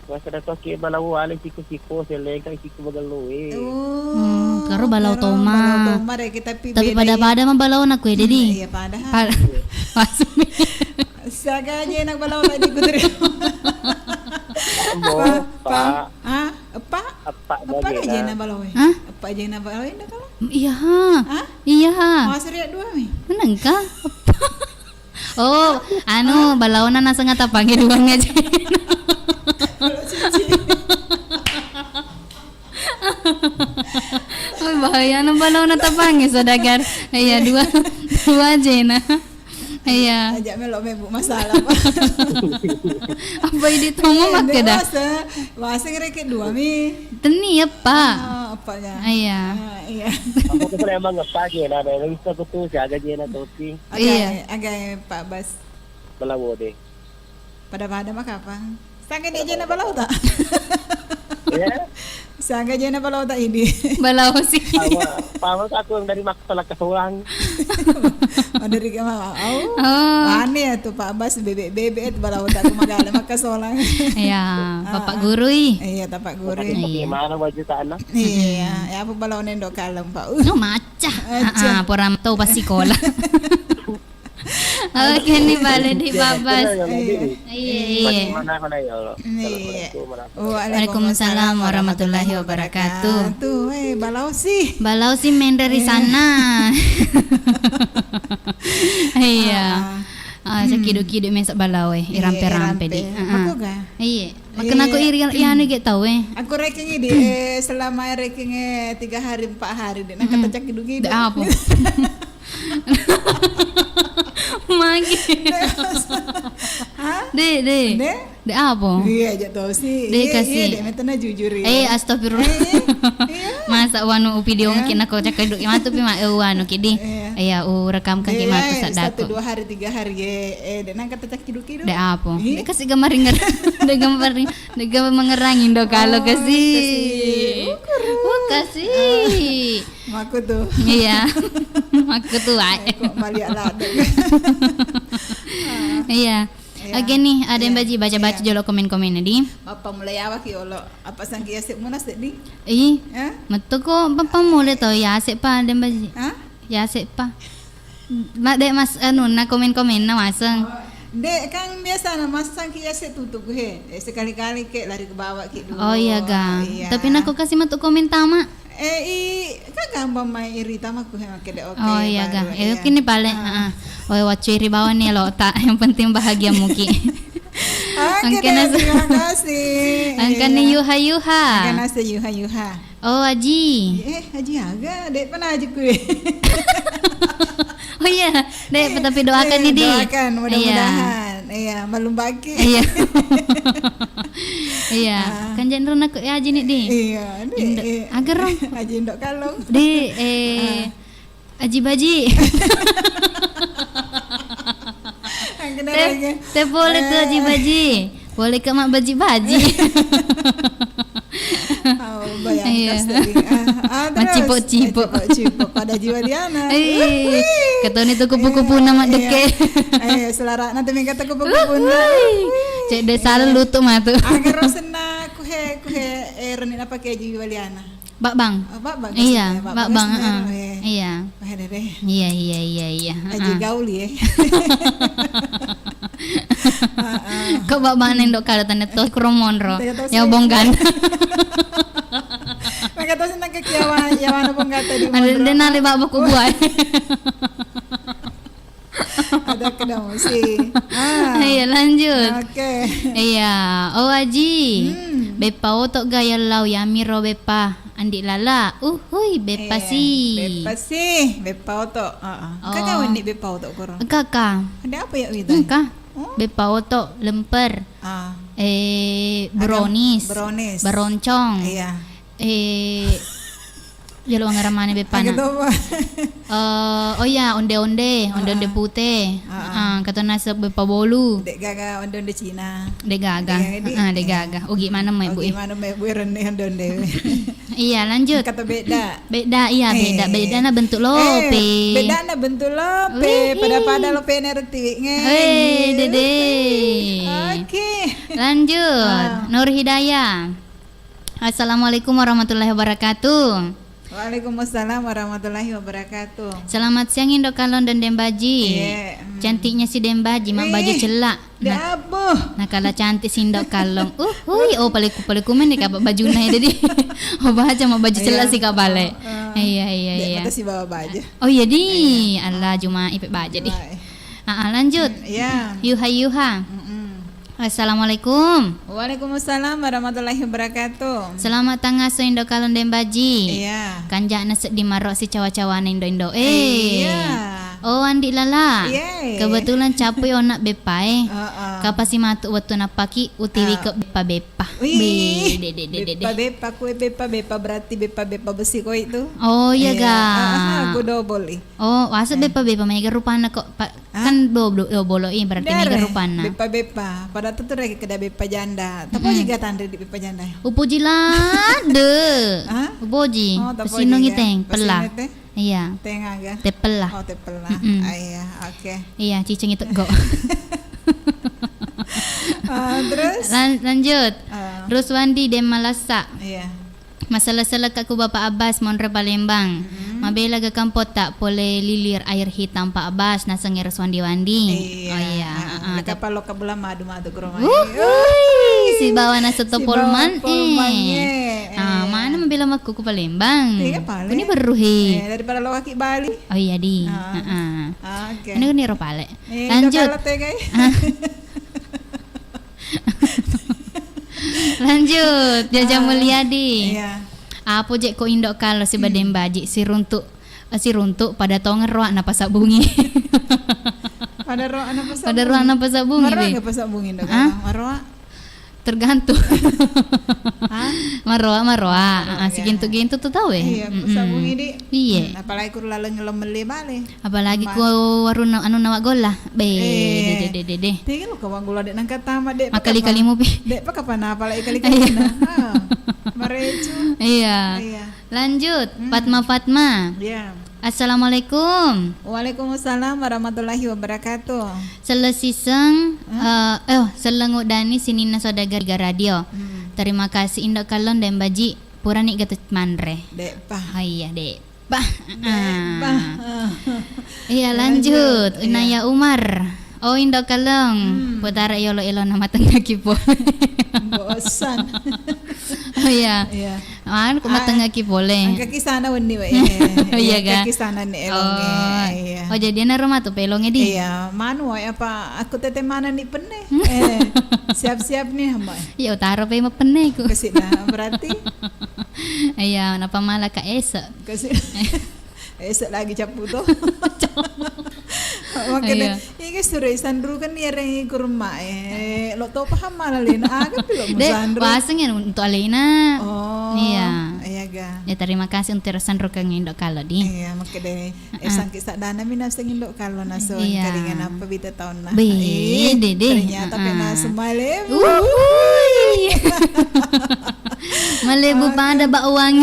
Masa da toki balawo ale siku-siku, selengka siku magello e. Oh, hmm, karo balau toma. Balau toma deh, kita pi. Tapi beda pada-pada mah balau na kue, hmm, jadi. Iya, padahal. Pa-, masuk. Saga aja enak balau tadi putri. Ambo, pa, pa. Ah, apa? Apa aja na balau e? Hah? Apa aja na balau e, kalau? Iya, ha. Hah? Iya, ha. Masih dua mi. Menengka? Oh, anu, balaona naseng tapange duangnge aja. Oh, bahaya na balaona tapange, saudagar. Iya, dua, dua aja na. Iya. Aja melo mebu masalah, Pak. Apa ini tomo make dah? Bahasa, bahasa ngereke dua mi. Teni ya, Pak. Oh, apanya? Iya. Ah, iya. Aku tuh emang ngepas ya, nah, bisa aku tuh siaga aja na topi. Iya. Agai, agai, Pak Bas. Balawo deh. Pada-pada mah kapang. Sange ni aja na balau tak? Iya. Sange aja na balau tak ini? Balau sih. Pama, pama aku yang dari Makasala ke Solang. Maderi ke mama. Oh. Oh. Ane ya tu Pak Bas bebek-bebek tu bala otak aku magale maka solang. Iya, Bapak Gurui. Iya, Bapak Gurui. Iya. Mana baju tanah? Iya, ya apa bala onendo kalem Pak. No macca. Macca. Ah, ah, pura tau pas sekolah. Oke nih balik di Babas. Iya, iya. Mana aku nanya Allah. Iya. Assalamualaikum warahmatullahi Waalaikumsalam warahmatullahi wabarakatuh. Tuh, eh, balau sih. Balau sih main dari sana. Iya. Ah, sakidu-kidu mesa balau eh, irampe-rampe di. Heeh. Aku ga? Iya. Makanya aku iri ya anu ge tau eh. Aku ranking di eh selama ranking eh tiga hari empat hari deh. Nah, kata cak kidu-kidu. Apa? Magi. Hah? De, de. De? De apa? Iya aja tau sih. De iya, kasih. Iya, de metana jujur ya. Eh, astagfirullah. Eh, iya. Masa wanu video mungkin aku cakkeduk matu pi ma eh wanu kidi. Iya. Iya, u rekam kan ki matu sadako. Satu dua hari tiga hari ya. Eh, de nang kata cakkeduk kidu. De apa? De kasih gambar ringan. De gambar ringan. De gambar mengerang indo kalau kasih. Kasih. Oh, kasih. Maku tuh. Iya. Maku tuh wae. Eh, kok maliak ladang. Iya. Iya. Oke nih, ada yang baji baca-baca jolo komen-komen di. Bappa mulai awak ki olo. Apa sangki ya sik munas di? Ih. Hah? Metu kok bappa mulai to ya sik pa ada yang baji. Hah? Ya sik pa. Ma dek mas anu na komen-komen na maseng. Dek kan biasa na masang ki ya sik tutup he. Eh, sekali-kali ke lari ke bawah ki dulu. Oh iya ga. Iya. Tapi nako kasih matu komen tama. Eh, i, kan gampang mai iri tamaku he makke de oke. Oh iya ga. Eh, oke nih pale. Heeh. Oh, waccu iri bawah nih lo tak. Yang penting bahagia muki. Oke deh, terima kasih. Angkana yuha-yuha. Angkana se yuha-yuha. Oh, Aji. Eh, Aji aga, dek pernah Aji kue. Oh iya, dek tapi doakan nih di. Doakan mudah-mudahan. Iya, malu baki. Iya. Iya, kan jangan aku ya Aji nih di. Iya, dek. Agar dong. Aji ndok kalong. Di eh Aji Baji. Te boleh tuh Aji Baji. Boleh ke mak baji-baji. Oh, bayangkan sedih. Ah, ah, terus. Macipok-cipok. Macipok-cipok pada jiwa Diana. Eh, ketoni tuh kupu-kupu nama deke. Eh, selera nanti mingkata kupu-kupu. Cek desa lutu matu. Agar rosenna kuhe kuhe eh reni apa ke jiwa Diana. Babbang. Oh, Babbang. Iya, Babbang, heeh. Iya. Iya, iya, iya, iya. Aji gauli ya. Kok Babbang nendo kalo tanda tos kuro monro. Ya bonggan. Maka tos nang ke kiawa, ya mana bonggan tadi. Ada denali Babbang ku buat. Ada kena musik. Ah. Iya, lanjut. Oke. Iya, oh Aji. Hmm. Beppa oto ga yallau yamiro beppa Andi Lala. Uhui, beppa si. Beppa si, beppa oto. Heeh. Kakak wendi beppa oto koro. Kakak. Ada apa ya itu? Kakak. Oh. Beppa oto, lemper. Ah. Eh, brownies. Brownies. Baroncong. Iya. Eh, Jolo wangaramane beppana. Aga to, Pak? Eh, oh iya, onde-onde, onde-onde pute. Ah, kato naseng beppa bolu. Dek gaga onde-onde Cina. Dek gaga. Heeh, dek gaga. Ugi maneng mai, Bu. Ugi maneng mai, Bu, renne onde-onde. Iya, lanjut. Kato beda. Beda, iya, beda. Beda na bentuk lope. Beda na bentuk lope. Pada-pada lope na retiwi nge. Eh, dede. Oke. Lanjut. Nur Hidayah. Assalamualaikum warahmatullahi wabarakatuh. Waalaikumsalam warahmatullahi wabarakatuh. Selamat siang Indo Kalong dan Dembaji. Iya, mm. Cantiknya si Dembaji, mak baju celak. Nah, nakala cantik si Indo Kalong. Uh, hui, oh paleku paleku men dek apa bajuna ya tadi. Oh baca mak baju celak si kabale. Iya, iya, iya. Mata si bawa baja. Oh iya di. Allah Juma ipe baja di. Ah, lanjut. Iya. Yuha yuha. Assalamualaikum. Waalaikumsalam warahmatullahi wabarakatuh. Selamat tangaso Indo Kalong Dembaji. Iya. Kanjana seddi maro si cawa-cawana Indo-Indo. Eh. Iya. Oh Andi Lala. Iya. Kebetulan capui ona beppa e. Heeh. Kapasi matu wettu nappaki utiwi ke beppa-beppa. Wih. Be, de, de, de, de, de. Beppa-beppa kue beppa-beppa berarti beppa-beppa besi koi itu. Oh iya ga. Heeh, aku double i. Oh, wase beppa-beppa mega rupana kok, Pak. Kan bo-, bo-, bolo'i berarti mega rupanna. Beppa-beppa. Pada tu tu rekeng keda beppa janda. Tapoji ga tanre di beppa janda. Upoji ladde. Hah? Upoji. Oh, tapoji. Pesinungi ga. Teng, pella. Pesinungi teng? Iya. Teng aga? Teppella. Oh, teppella. Mm-mm. Ah, iya, oke. Iya, cicing itu go. Ah, terus? Lan-, lanjut. Ah. Ruswandi Demmalassa. Iya. Masella-sellekka ku Bapak Abbas monro Palembang. Mm-mm. Mabela ga kampotta pole lilir air hitam Pak Abbas, naseng ero Suwandi-wandi. Iya. Oh, iya. Ah, heeh, ah, ah, tep- kapal lokka bulan madu-madu ke rumah. Wuhui, sibawa nasetto polman, eh. Ah, mana mabela makku ku Palembang. Iya, paling. Kuni berruhi. Eh, daripada lo kaki Bali. Oh, iya, di. Ah. Heeh. Ah, oke. Ini kuni ro pale. Eh, lanjut. Indo kalo tegai. Ah. Lanjut, Jaja Mulyadi. Iya. Apo je ko indo kalo siba Dembaji siruntuk, eh, siruntuk pada tongeng roa napasabbungi. Pada roa napasabbungi. Pada roa napasabbungi. Maroa ga pasabbungi indo kalo? Maroa. Tergantung. Hah? Maroa, maroa. Maroa, ah, iya. Sigintu-gintu tu tau, eh. Iya, pasabbungi di. Iya. Hmm, apalagi ku laleng lo melli bale. Apalagi ku warung anu nawa golla. Be, de, de, de, de, de. Tega lo kawan gula dek nangka tama dek. Makali-kali mupi. Dek paka pana apalagi kali-kali. Iya. Nah. Ha. Marecu. Iya. Iya. Lanjut, Fatma Fatma. Iya. Assalamualaikum. Waalaikumsalam warahmatullahi wabarakatuh. Selleng siseng, eh, oh, selleng uddani sininna saudagar Tiga Radio. Hmm. Terima kasih Indo Kallong dan Baji. Purani gatu manre. Dek pa. Oh iya, dek. Bah. Bah. Iya, lanjut. Lanjut. Iya. Inaya Umar. Oh, Indo Kallong. Hmm. Putara yolo-elona matengngaki pole. Bosan. Oh iya. Iya. Anu ku matengngaki pole. Engka kisana wenni wae. Oh iya ga? Engka kisana ni elonge. Oh. Iya. Oh, jadi ana roma tu pelonge di. Iya, manu wae apa aku tete mana ni penne. Eh, siap-siap ni hamba. Iya, utaro pe mapenne ku. Kesina berarti. Iya, napa malah ka ese. Kasi-, ese lagi cappu to. Makanya, iya. Iga suro isanrukan ni areng iku rumah, eh, lo to paham malah lena. Aga pi lo musanru. Waseng ya untuk alena. Oh, iya. Iya ga. Ya, terima kasih untuk sanrukan Indo Kallong di. Iya, makanya. Eh, sangki sadana mi naseng Indo Kallong naso engkalinga napa bita taunna. Be, eh, dede. Ternyata kena semalebu. Wuhui. Malebu pada bak uang.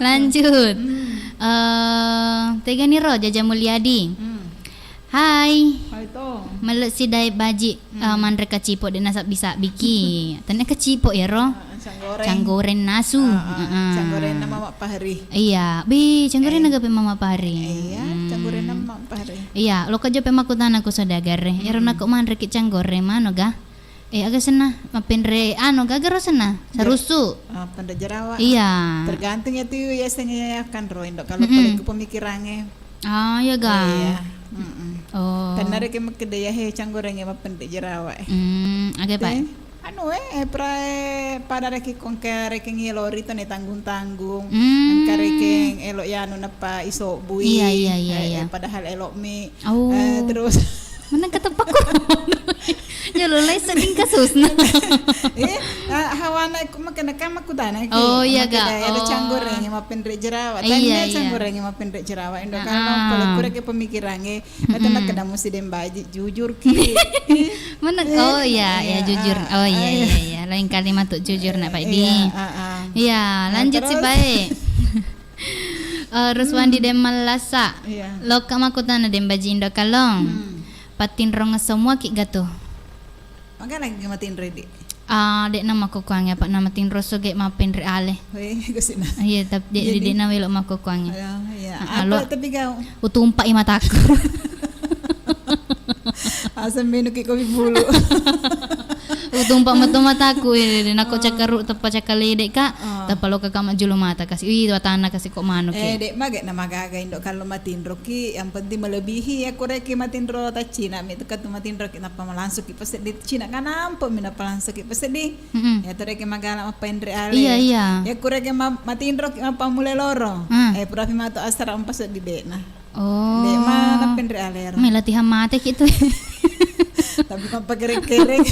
Lanjut. Hmm. Eh, tegani ro Jaja Mulyadi. Hmm. Hai. Hai to. Mele sidai baji, eh, manre kacipo de nasabbi-sabbiki. Tania kacipo ya ro. Canggoreng. Canggoreng nasu. Ah, ah. Heeh. Canggorenna Mama Fahri. Iya, bi canggorenna gape Mama Fahri. Iya, canggorenna Mama Fahri. Iya, lo kajo pe makkutana ku saudagar e. Ero nako manreki canggoreng mano ga? Eh, aga senna? Mappenre anu ga garo senna? Sarusu. Ah, penre jerawa. Iya. Tergantung ya tu ya sengaja kan ro Indo kalau pemikirannya. Ah, iya ga? Iya. Mm-mm. Oh. Karena reke makkeda ya he canggoreng ya mappenre jerawa. Hmm, aga pa? Anu, eh, eh, pra-, eh, pada rekeng ko engka rekeng elo rito ne tanggung-tanggung. Hmm. Engka rekeng elo ya anu nappa isobbui. Iya, iya, iya, eh, iya. Eh, padahal elo mi. Oh. Eh, terus. Menang ketepakku. Ya lo lai seding kasusna. Eh, ah, hawana ku makana kan makkutana ki. Oh, iya ga? Ada canggoreng ya mappenre jerawa. Iya, iya. Canggoreng ya mappenre jerawa. Indo kalau pemikirannya Mate makkeda musi de mbaji, jujur ki. Meneng. Oh iya, iya, jujur. Oh iya, iya, iya. Lain kalimat tu jujur nak Pak Di. Iya, lanjut si baik. Eh, Ruswandi de Mallasa. Iya. Lokka makkutana de mbaji Indo Kallong. Hmm. Pattinrong semua ki gatu. Maga lagi matinro di. Ah, de na makkukkuangnge apa nama tinro soge mappenre ale. Weh, gusina. Iya, tapi de, de na welo makkukkuangnge. Iya, iya. Ah, apa tapi kau? Utumpai mataku. Asam minuki kopi bulu. Utumpa metu mataku, eh, nako cakaru teppa cakale de ka, teppa lo ka kama julu mata kasi. Ih, watana kasi ko manu ki. Eh, de maga na magaga Indo kalau matinro ki, yang penting melebihi ya kureki matinro taccina mi tu katu matinro ki nappa langsung ki peseddi Cina kan nampo mi nappa langsung ki peseddi. Mm-mm. Ya tu rekeng magala mappenre ale. Iya, iya. Ya ku rekeng ma-, matinro ki mappammula loro. Hmm. Eh, purapi matu asara mappeseddi de na. Oh. De mana penre ale ro. Me latihan mate ki tu. Tapi mappakere-kere.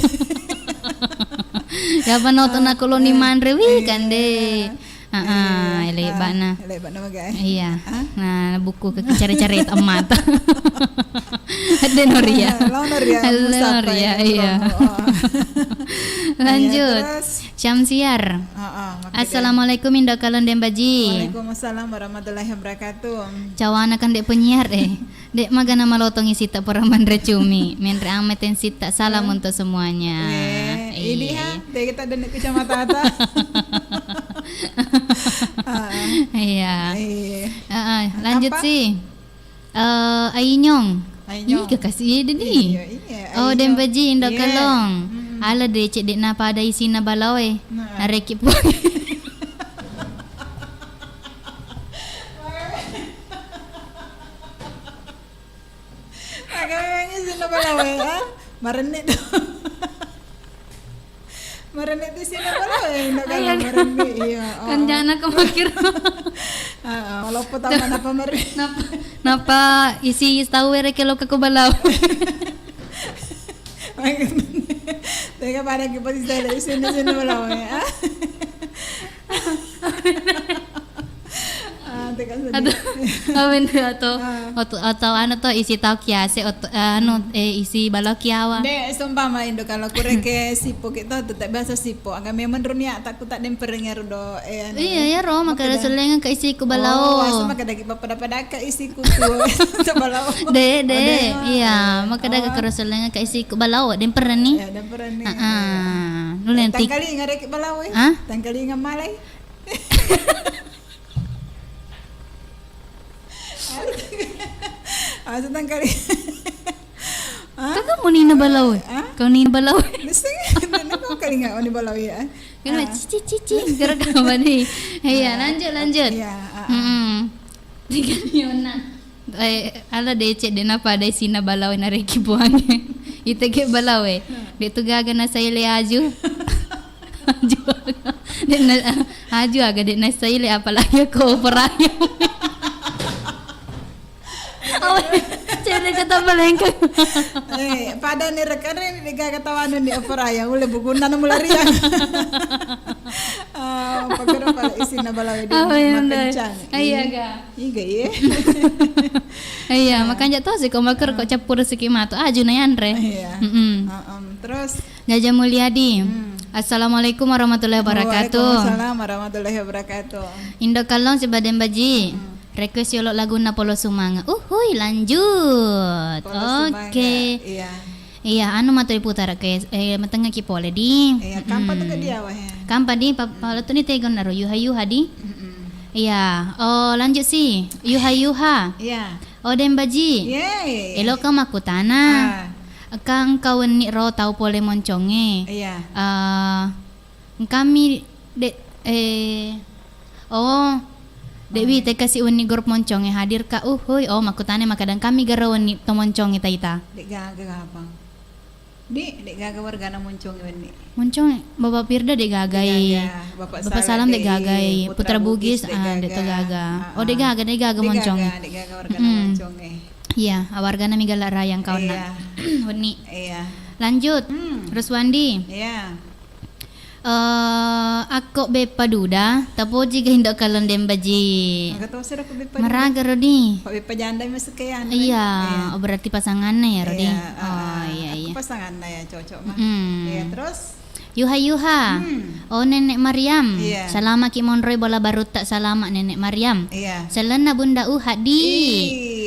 Ya apa nonton aku lo ni manre wi kan de. Ah, ah, eh, ele' ah, bana. Ele' bana magai. Iya. Ah? Nah, buku ke care-care mata. Ada Noria. Ah, lo Noria, ada Mustafa Noria, ini iya. Promo. Oh. Lanjut. Iya, terus? Syamsiar. Ah, ah, makai. Assalamualaikum, Indo Kalong Dembaji. Waalaikumsalam warahmatullahi wabarakatuh. Cawana kan dek penyiar, eh. Dek magana malotongi sita pura manre cumi. Menre ame ten sita. Salam untuk semuanya. Eh, ini ha, tega tak ada kacamata ata. Ah. Iya. Eh. Ah, ah, lanjut sih. Eh, Ainyong. Ainyong. Ih, kekasih ya, Deni. Iya, iya, oh, Ainyong. Dembaji, Indo Kalong. Mm-mm. Ala deh, cek dek napa ada isina balawe. Nah. Nareki puang. Aga memang isina balawe, ah? Marenni tu. Marenni tu isina balawe, Indo Kalong, marenni, iya, oh. Kan jana kemakir. Ah, ah, walaupun tambah napa marenni. Napa, napa isi tau were kelo ke balawe. Tega pada ki posisi ada isina, isina balawe, ah? Ah, tega sedih. Atau, awen, atau, ah, atau, atau anu to isi tau kiase, ot-, anu, eh, isi balawe kiawa. Dek, seumpama Indo Kalong kureke sipo ki to, tetap biasa sipo. Aga memang runi ya, takku tak dempereng ya rudo, eh, anu. Iya, ya ro, maka ada selengan ke isi ku balawe. Oh, asa maka dagi pada-pada ke isi ku tu. Balawe. Dek, dek, oh, iya, maka ada ke selengan ke isi ku balawe, dempereng ni. Ya, dempereng ni. Ah, ah. Lu nanti. Tangkali ngareki balawe. Ah? Tangkali ngamalai. Aja tangkali. Hah? Kau nina balawe? Hah? Kau nina balawe? Nasi, nana kau kali nggak mau balawe ya? Kan cici cici gara-gara apa nih? Iya, lanjut, lanjut. Iya, ah, ah. Mm-mm. Tiga Fiona. Eh, ala decek de napa ada isina balawe nareki puange. Iteke balawe. Hmm. Dek tu gaga nasaile aju. Aju aga. Dek na-, aju aga dek nasaile apalagi ko perayam. Awe, cewek kata balengkeng. Eh, pada ni rekare ni dek gaga tawanu ni perayam. Ule bugunna namu lariang. Ah, pagero pale isina balawe di makencang. Iya ga. Iga, iya. Iya, makanja tosi ko maker ko cappur siki matu. Aju na yanre. Iya. Mm-mm. Heeh, terus? Jaja Mulyadi. Hmm. Assalamualaikum warahmatullahi wabarakatuh. Waalaikumsalam warahmatullahi wabarakatuh. Indo Kallong sibawa Dembaji. Hmm. Request yolo lagunna Polo Sumanga. Uhuy, lanjut. Polo Sumanga. Oke. Iya. Iya, anu matu iputara ke, eh, matengngaki pole di. Iya, kampa tu ke dia, wah, ya. Kampa di, pa-, pala tu ni tegon naro yuha-yuha di. Mm-mm. Iya, oh, lanjut si. Yuha-yuha. Iya. Oh, Dembaji. Yeay. Elo ka makkutana. Ah. Ka engka wenni ro tau pole monconge. Iya. Eh, Engkami de-, eh, oh, Dewi, teka si wenni grup monconge hadir ka. Uhuy, oh, makkutana makkeda engkami garo wenni to monconge taita. Dek gaga kapang. Di, dek gaga wargana monconge wenni. Monconge, Bapak Firda dek gagai. Dek gaga. Bapak Salam dek gagai. Putra Bugis, ah, dek to gaga. Oh, dek gaga, dek gaga monconge. Dek gaga wargana monconge. Iya, wargana mi gala rayang kawanna. Iya. Wenni. Iya. Lanjut. Hmm. Ruswandi. Iya. Eh, akko beppa duda, tapoji ga Indo Kallong Dembaji. Aga to sira ko beppa duda? Maraga rodi. Ko beppa janda mi masuk ke anu, iya, oh, berarti pasanganna ya, rodi? Iya, oh, iya, iya. Pasanganna ya, cocok mah. Mm. Iya, terus? Yuha-yuha. Hmm. Oh, Nenek Mariam. Iya. Salamaki monroi bola barutta, salama Nenek Mariam. Iya. Sellenna Bunda Uha di.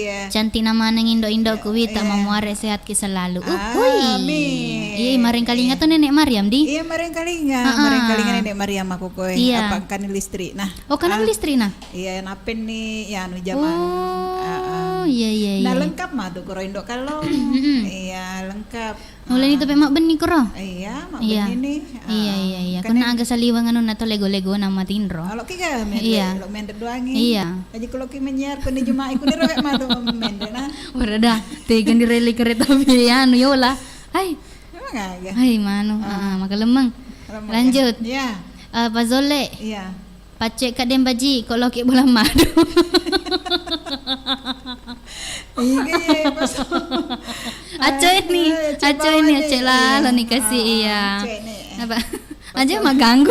Iya. Cantikna maneng indo-indoku wita, mamuare sehat ki selalu. Uhuy. Amin. Iya, marengkalinga to Nenek Mariam di. Iya, marengkalinga. Heeh. Marengkalinga Nenek Mariam aku koe. Iya. Apa engkani listrik nah. Oh, engkani listrik nah. Iya, napenni ya anu jaman. Oh, iya, iya, iya. Nah, lengkap mah tu koro Indo Kallong. Mm-mm. Iya, lengkap. Nuleni tu pe mabbenni koro. Iya, mabbenni ni. Iya, iya, iya. Kena aga saliweng anu na to lego-lego na matinro. Olo ki ga menre, iya, lo menre doangi. Iya. Aja kalau ki menyiar ko ni Jumat iku ni rewek matu menre nah. Warada, tega ni reli kereta api anu yola. Hai. Memang aga. Hai manu, ah, maka lemmeng. Lanjut. Iya. Eh, Pak Zole. Iya. Pacce ka Dembaji, ko loki bulan madu. Iga ye, pas. Accoe ni, accoe ni, accoe lalo ni kasi, iya. Apa? Aja maganggu.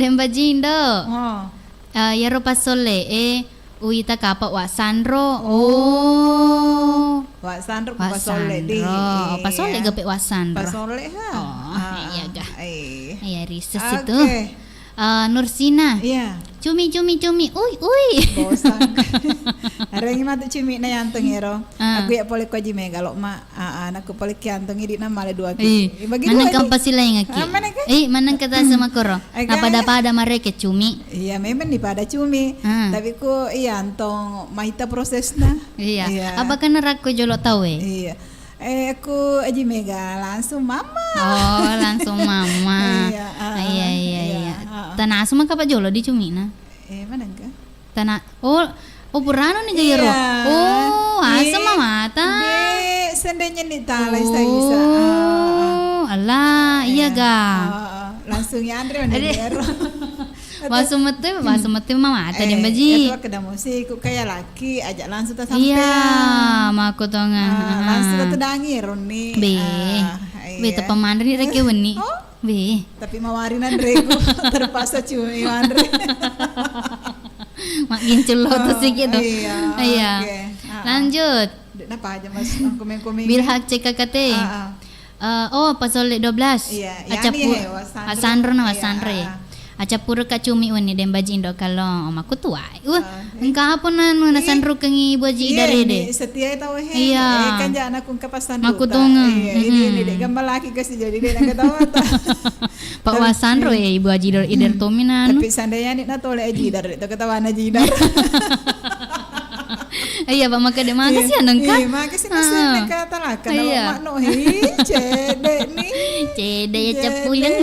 Madeng Bajing do. Oh. Eh, iyaro pasolle e uita kapa wa sanro. Oh. Wa sanro, wa pasolle di. Sanro. Pasolle gape wa sanro. Pasolle ha. Oh, ah, iya ga. Eh. Iya, rises itu. Oke. Eh, Nursina. Iya. Cumi, cumi, cumi. Ui, ui. Bosan. Rengi matu cumi na yanteng ero. Ah. Aku ya pole ko aji mega lo ma. Ah, ah, nakku pole kianteng idi na male dua ki. Ih, eh, bagi maneng dua kan ini. Pasilaingaki. Ah, maneng kan? Eh, maneng kata sama koro. Eh, na pada-pada mareke cumi. Iya, memang ni pada cumi. Ah. Tapi ku iya antong maita prosesna. Iya. Iya. Apa kena rakko jolo tau e? Iya. Eh, aku Aji Mega, langsung mama. Oh, langsung mama. Iya, ah, Iya, iya, iya, iya. ah, ah. Tanasu maka apa jolo di cumina? Eh, mana enggak? Tana-, oh, oh, purano ni ga iyaro? Iya. Oh, asam Iya. mamata. Be, seandainya ni tala isa-isa. Ah, ah, ah. Oh, alah, iya Iya. ga. Ah, ah, ah. Langsung ya Andre mana Ade. iyaro. Wasu metu, wasu metu mamata Eh, Dembaji. Iya, tu aku dah musi, ku kaya laki, ajak langsung tak sampai. Iya, mako tonga. Ah, langsung Ah. tu dangi Roni. Be. Ah, Be, iya. tepa manre ni reke wenni. Oh? Be. Tapi mawari nanre ku, terpaksa cumi manre. Mak gincul lo tu Ah, sikit tu. iya, Iya. oke. Ah, ah. Lanjut. Dek, napa aja, Mas? Komen-komen. Bilhak C K K T. Ah, ah. Eh, oh, Pasolle dua belas. Iya, Acapu-, yani he, Wasanro. Wasanro na Iya, Wasanro, ah, ya. ah. Acappureka cumi wenni Dembaji Indo Kallong. Oh, makkutuai. Wah, Ah, eh. engka apa nanu Iya. nasanrukengi Ibu Aji Iya, Idare de? ini setia tahu he. Iya. Eh, kan jana ku engka pasan Makkutonga. duta. Iya, ini, ini Mm-mm. dek gambar laki kasih jadi dek nang ketawa ta. Pak Tapi Wasanro, eh, Ibu Aji Idar, Idar Hmm. Tommy nanu. Tapi seandainya ni natole Aji Idar, dek ketawa Aji Idar. Iya, Pak, maka de makasih Iya. ya nengka. Iya, makasih nasi Ah. nengka talaka. Iya. Nama makno, hi, cedek ni. Cedek ya Cedek. capuleng.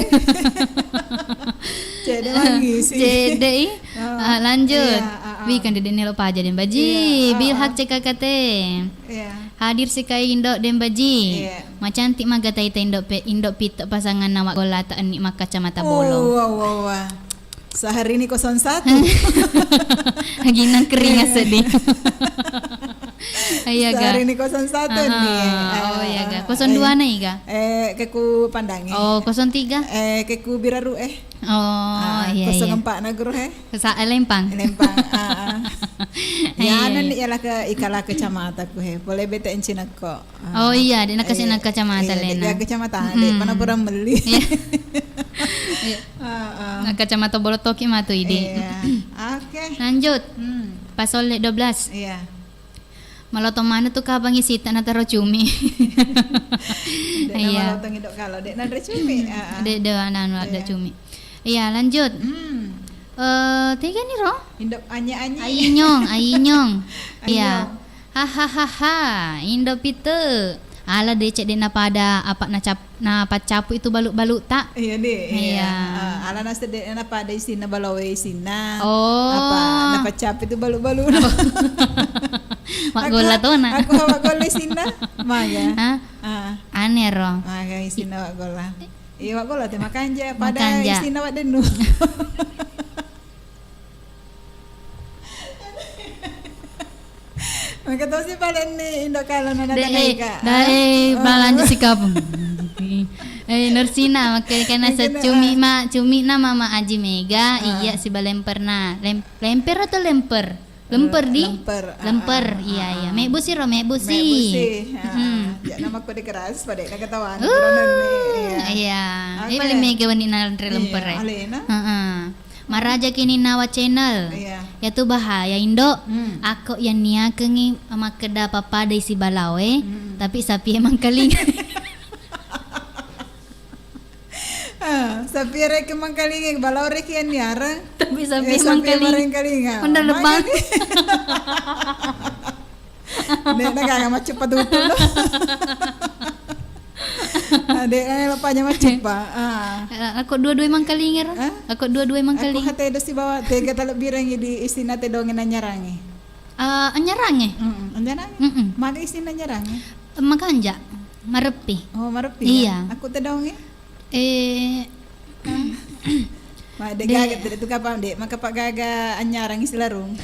Cedek lagi sih. Cedek, ih. Ah, Ah, lanjut. iya, ah, ah. Wih, kan dedek nelo paja Dembaji. Iya, ah, Bilhak ah. C K K T. Iya. Hadir sikai Indo Dembaji. Iya. Macantik maga taita Indo pe-, Indo pite pasangan na Wak Golla ta enni makkacamata bolong. Oh, wah, wah, wah. Sehari ini kosong satu. Lagi nang kering Iya. sedih. Iya, ga. Sehari ini kosong satu Aha. nih. Oh, iya, ga. Eh, Kosong dua eh. na, iga? Eh, keku pandangi. Oh, kosong tiga? Eh, keku biraru, eh. Oh, Ah, iya, kosong empat iya. na guru, eh. Sa-, eh, lempang. Lempang, ah, ah. Iya, Iya, iya. ni ialah ke, ikala kecamata ku, he. Boleh bete encina ko. Ah. Oh, iya, dek nakasih Eh, nang kacamata iya, dek lena. dia kecamata, Mm-mm. dek mana kurang beli. Iya. Iya. Ah, ah. Nang kacamata bolotoki matu idi. Iya. Oke. Lanjut. Hmm. Pasolle dua belas. Iya. Maloto mana tu kabangi sita nataro cumi. Dek nama Iya. lotong idok kalau dek nanre cumi. Ah, ah. Dek, dek, anu, ada Iya. cumi. Iya, lanjut. Hmm. Eh, tega ni ro? Indo anye-anye. Ainyong, ainyong. Iya. Ainyong. Hahaha, Indo pite. Ala decek dek napada apa nacap-, napaccapu itu balu-balu ta? Iya, dek. Iya. Iya. Ah, ala nase dek napada isinna balawe isinna. Oh. Apa napaccapu itu balu-balu. Oh. Wak Aku Golla ha-, tona. aku ha Wak Golla isinna. Maga. Hah? Ah. Aneh ro. Maga isinna Wak Golla. Iya, Wak Golla te makanja, pada Makanja. isinna Wak Dennu. Maka tosi palenni Indo kalau nana Dek, eh, tanaika. dek, eh, Ah. balanja sikap. Eh, Nursina, maka karena Maka na-, secumi ah. ma, cumi na Mama Aji Mega, Ah. iya si balemperna. Lem-, lemper atau lemper? Lemper di? Lemper, ah, Lemper, ah, iya, ah, iya. ah. Mebbusi ro, mebbusi. Mebbusi, ah, Hmm. ah. Ya, nama kode keras, pada nak ketahuan, Uh, corona ni, iya. iya. Apa Ini ya? Mega wani nanre Iya, lemper, eh. alena. Heeh. Maraja kini nawa channel. Iya. Yatu bahaya, Indo. Hmm. Ako yang niakengi makkeda papada isi balawe, Hmm. tapi sapi emang kaling. Ah, sapi rekeng mangkalinga, balawo rekeng anniareng. Tapi sapi Eh, sapi mangkaling. Marengkalinga. Mendelebbang. Magani. Nek na gaga macceppa tutu lo. Ah, dek, eh, lo paja macceppa. Ah. Eh, ako dua-dua mangkalinga ro? Hah? Ako dua-dua Aku mangkaling. Hate do sibawa tega talebbirengi di isinna te donge nanyarangi. Eh, anyarange? Mm-mm, anyarange. Mm-mm. Maga isinna anyarange? Makanja, mareppi. Oh, mareppi, Iya. ya? Aku te donge? Eh, Ma, de De- gaga, de tu kapang, de. Maka pa gaga anyarang isi larung.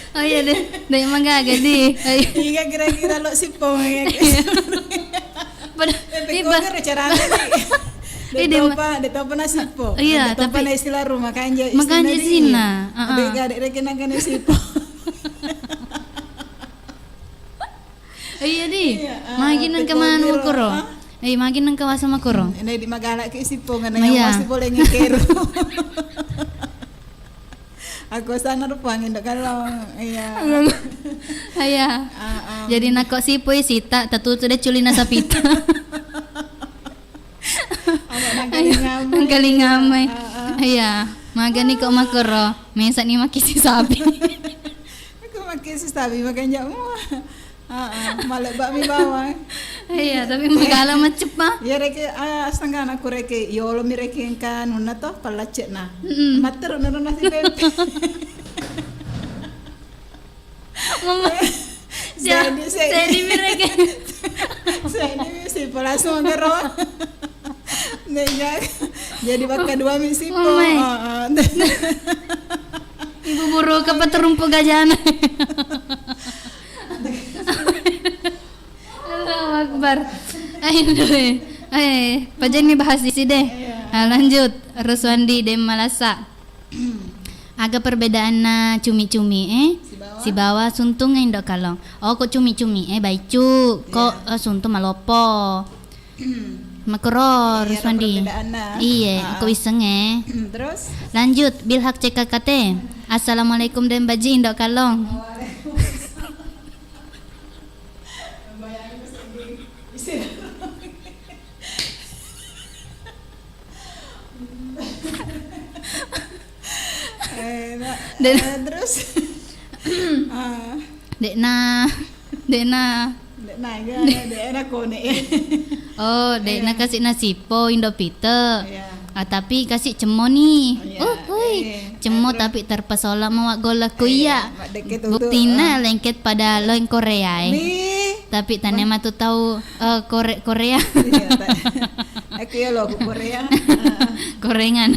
Oh iya deh, deh magaga deh. Ayo. Iya, kira-kira lo sippo ya. Pada Eh, tiba. Pekko kira caranya nih. Iya, Dia dia tahu ma- pak, dia tahu pernah sippo. Iya, Dia tahu tapi pernah istilah rumah kanja. Makanya Istilah dia. Sina, heeh. Dia gak ada rekenan kan sippo. Iya di. Iya, ah, Magi nang teko kemana biro, makuro? ah. Eh, magi nang kawasa makuro? Ini di magala ke sippo ngana Iya. yang masih boleh ngekeru. Aku sana rupangi ndak kalau. Iya. Iya. Ah, ah. Jadi nako sipoi sita tatutu de culina sapita. Apa nangkalingamai? Nangkalingamai. Ah, ah. Iya. Magani kok makoro. Mesa ni makisi sapi. Aku makisi sapi makan jamu. Heeh, malebba'mi bawang. Iya, tapi magala maceppa. Iya, reke, ah, astengga anakku reke, yolo mi reke engka nunna to, pallacce'na. Mm-mm. Matteru naro nasi pempek. Mama. Jadi, jadi, jadi mi reke. Jadi mi si pala songero. Nega. Jadi bakka dua mi sipo. Oh my. Heeh. Ibu buru ke peterumpu gajana. Allahu Akbar. Aduh, eh. Eh, pajanni bahas di sini deh. Iya. Ah, lanjut. Ruswandi de malasa. Aga perbedaanna cumi-cumi, eh? Sibawa? Sibawa suntung, eh, Indo Kalong. Oh, kok cumi-cumi, eh, baicu. Kok, iya, eh, suntung malopo. Makero, iya, Ruswandi. Perbedaanna. Iya, ah, kok iseng, eh. Terus? Lanjut, Bilhak C K K T. Assalamualaikum, Deng Baji, Indo Kalong. Waalaikumsalam. Bayangin sedih. Isi. Eh, na-, de-, eh, terus? Ah. Dekna, dekna. Dekna ga, dekna kone. Oh, dekna, iya, kasi nasipo Indo Pite. Iya. Ah, tapi kasi cemmo ni. Iya, uh, hui. Eh, cemmo terus? Tapi terpesona mawaggola ku iya. Iya, mak dekke tutu, buktina, eh, lengket pada loeng Korea, eh. Tapi tania matu tau, eh, Kore-, Korea. Iya, ta-, aku ya lo, aku Korea. Korengan.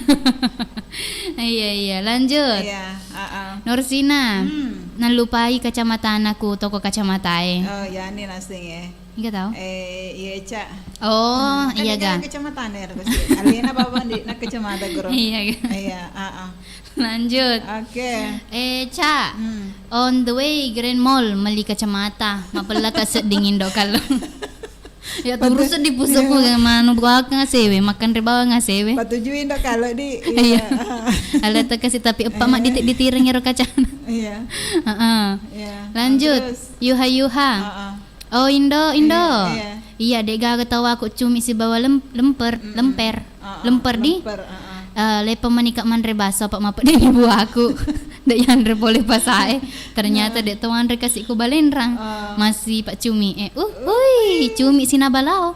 Iya, iya, lanjut. Iya, ah, ah. Norsina, hmm, nallupai kacamatanaku toko kacamatae. Oh, ya, ni nasing, eh. Iga tau? Eh, iya, Ca. Oh, hmm, kan iya ga. Kacamata nih, harus. Alena bawang di, nak kacamata, guru. Iya ga. Iya, ah, ah. Lanjut. Oke. Eh, Ca. Hmm. On the way Grand Mall meli kacamata. Mapella ka sedding Indo Kalong. Ya, terus di pusatku, iya, manu buah ngasewe, makan ri bawang ngasewe. Patujui Indo Kalong di. Iya. Iya. Ala tak kasi tapi eppa mak, eh, ditik ditireng ero kacana. Iya. Heeh. Iya. Lanjut. Terus? Yuha-yuha. Heeh. Oh, Indo, Indo. Iya, iya. Iya, dek gaga tau aku cumi sibawa lem-, lemper, mm-mm, lemper. Ah, ah, lemper di? Lemper, ah, ah. Eh, lepa manika manre baso, apa mapeddi buaku. Dek yanre pole pasae. Ternyata, ah, dek to wanre kasi ku balenrang. Ah. Masih pak cumi. Eh, uh, hui, cumi sinabalao.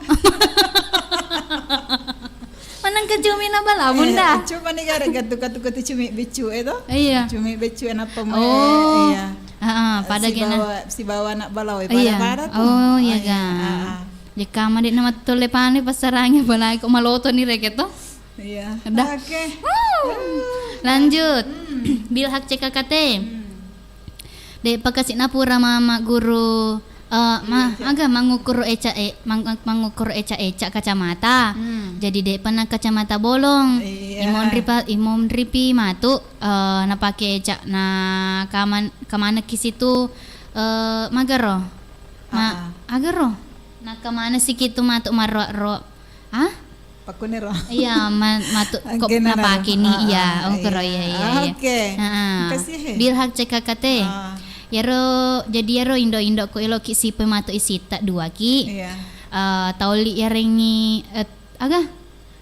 Manang ke cumi nabalao, eh, Bunda. Cuma ni gara gatu-gatu cumi bicu, eh, to? Iya. Cumi bicu, eh, napa mo, oh, iya. Heeh, pada kena. Sibawa, sibawa anak balao, iya, pada-pada tu. Oh, iya, oh, iya, ga. Ah, ah. Jekka made na mattolle pane passarangi, apalagi ko maloto ni reke to. Iya. Dah. Oke. Wuh. Lanjut. Hmm. Bilhak C K K T. Hmm. Dek pakasina pura mama guru, eh, ma-, iya, iya, aga mangukur eca, eh, mang-, mangukur eca-eca kacamata. Hmm. Jadi dek pernah kacamata bolong. Iya. Imonri pa-, imonri pi matu, eh, napake eca na kaman-, kamaneki situ, eh, magaro. Ma-, ah, ah, agaro. Naka mana sikitu matu marro-ro. Ah? Pakkuniro. Iya, ma-, matu ko napake ni, ah, iya, ah, oh, kero, iya, iya, iya. Oke. Heeh. Makasih, he. Bilhak C K K T. Ah. Yaro, jadi yaro indo-indo ko eloki sipe matu isitta dua ki. Iya. Eh, taoli yarengi, eh, aga?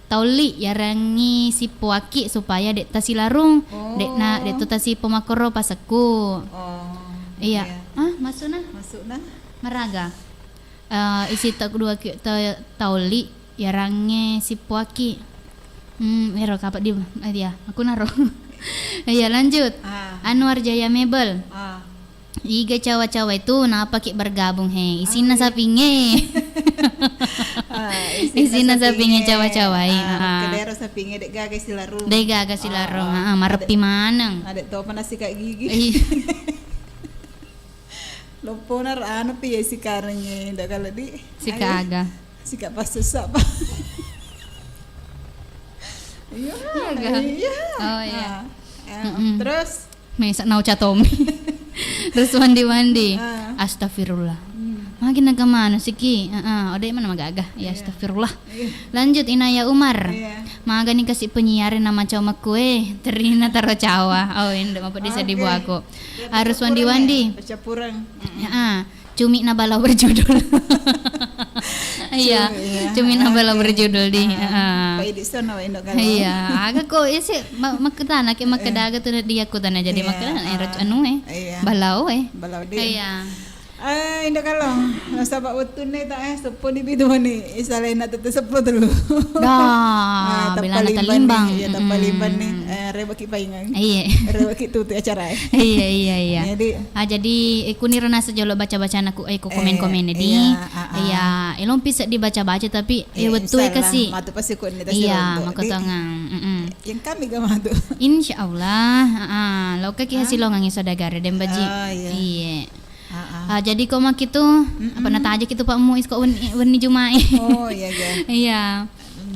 Taoli yarengi sipoaki supaya dek tasilarung. Oh. Dek na, dek tu tasipo makoro pasekku. Oh. Iya. Iya. Ah, masukna? Masukna. Maraga. Eh, isitta dua ki, ta-, taoli yarangnge sipoaki. Hmm, ero kapang di, eh, dia, aku naro. Iya, lanjut. Ah. Anwar Jaya Mebel. Ah. Iga cawa-cawa itu, napaki bergabung, he? Isinna sapingnge. Ah, isinna sapingnge cawa-cawa, eh. Ah, ah. Kedero sapingnge dek gaga silarung. Dek gaga silarung, ah, ah, marepi maneng. Adek topa nasi kak gigi. Iya. Loppona ro anu pi ya sikarengnge, ndak kala di. Sika aga? Sika passessa, Pak. Iya, iya ga? Iya. Oh, iya. Ah, eh, mm-mm, terus? Mesa nau catomi. Terus wandi-wandi. Ah. Astagfirullah. Hmm. Magi naga manu siki. Heeh, ode mana magaga. Ya, astagfirullah. Iya. Lanjut, Inaya Umar. Iya. Magani kasi penyiar nama cau mekku, eh, terina taro cawa. Oh, indo mapeddi seddi buaku. Harus wandi-wandi. Percampuran. Heeh. Cumi na balau berjudul. Iya, cumi na balau berjudul di. Heeh. Iya, aga ko isi makkeda na ke makkeda aga tu dia kutana jadi makkeda ero anu, eh. Balau, eh. Balau di. Iya. Eh, Indo Kallong, nasaba wettunna ta, eh, seppo di bidoni, isalena tette seppo tellu. Dah, belana talimbang. Iya, tappa limbang ni. Eh, rebaki paingang. Iya. Rebaki tutu acara, eh. Iya, iya, iya. Jadi, ah, jadi, eh, kuniro nasa jolo baca-baca naku, eh, ko komen-komen di. Iya, elompi seddi baca-baca tapi, eh, wettu e kasi. Matu pasi kunni tasi. Iya, makotongang. Yang kami ga matu. Insya Allah, heeh. Lokaki hasilongang saudagar den baji. Oh, iya. Iya. Ah, jadi ko makitu, apa nataja kitu Pak Muiz ko wenni, wenni Jumae. Oh, iya, iya. Iya.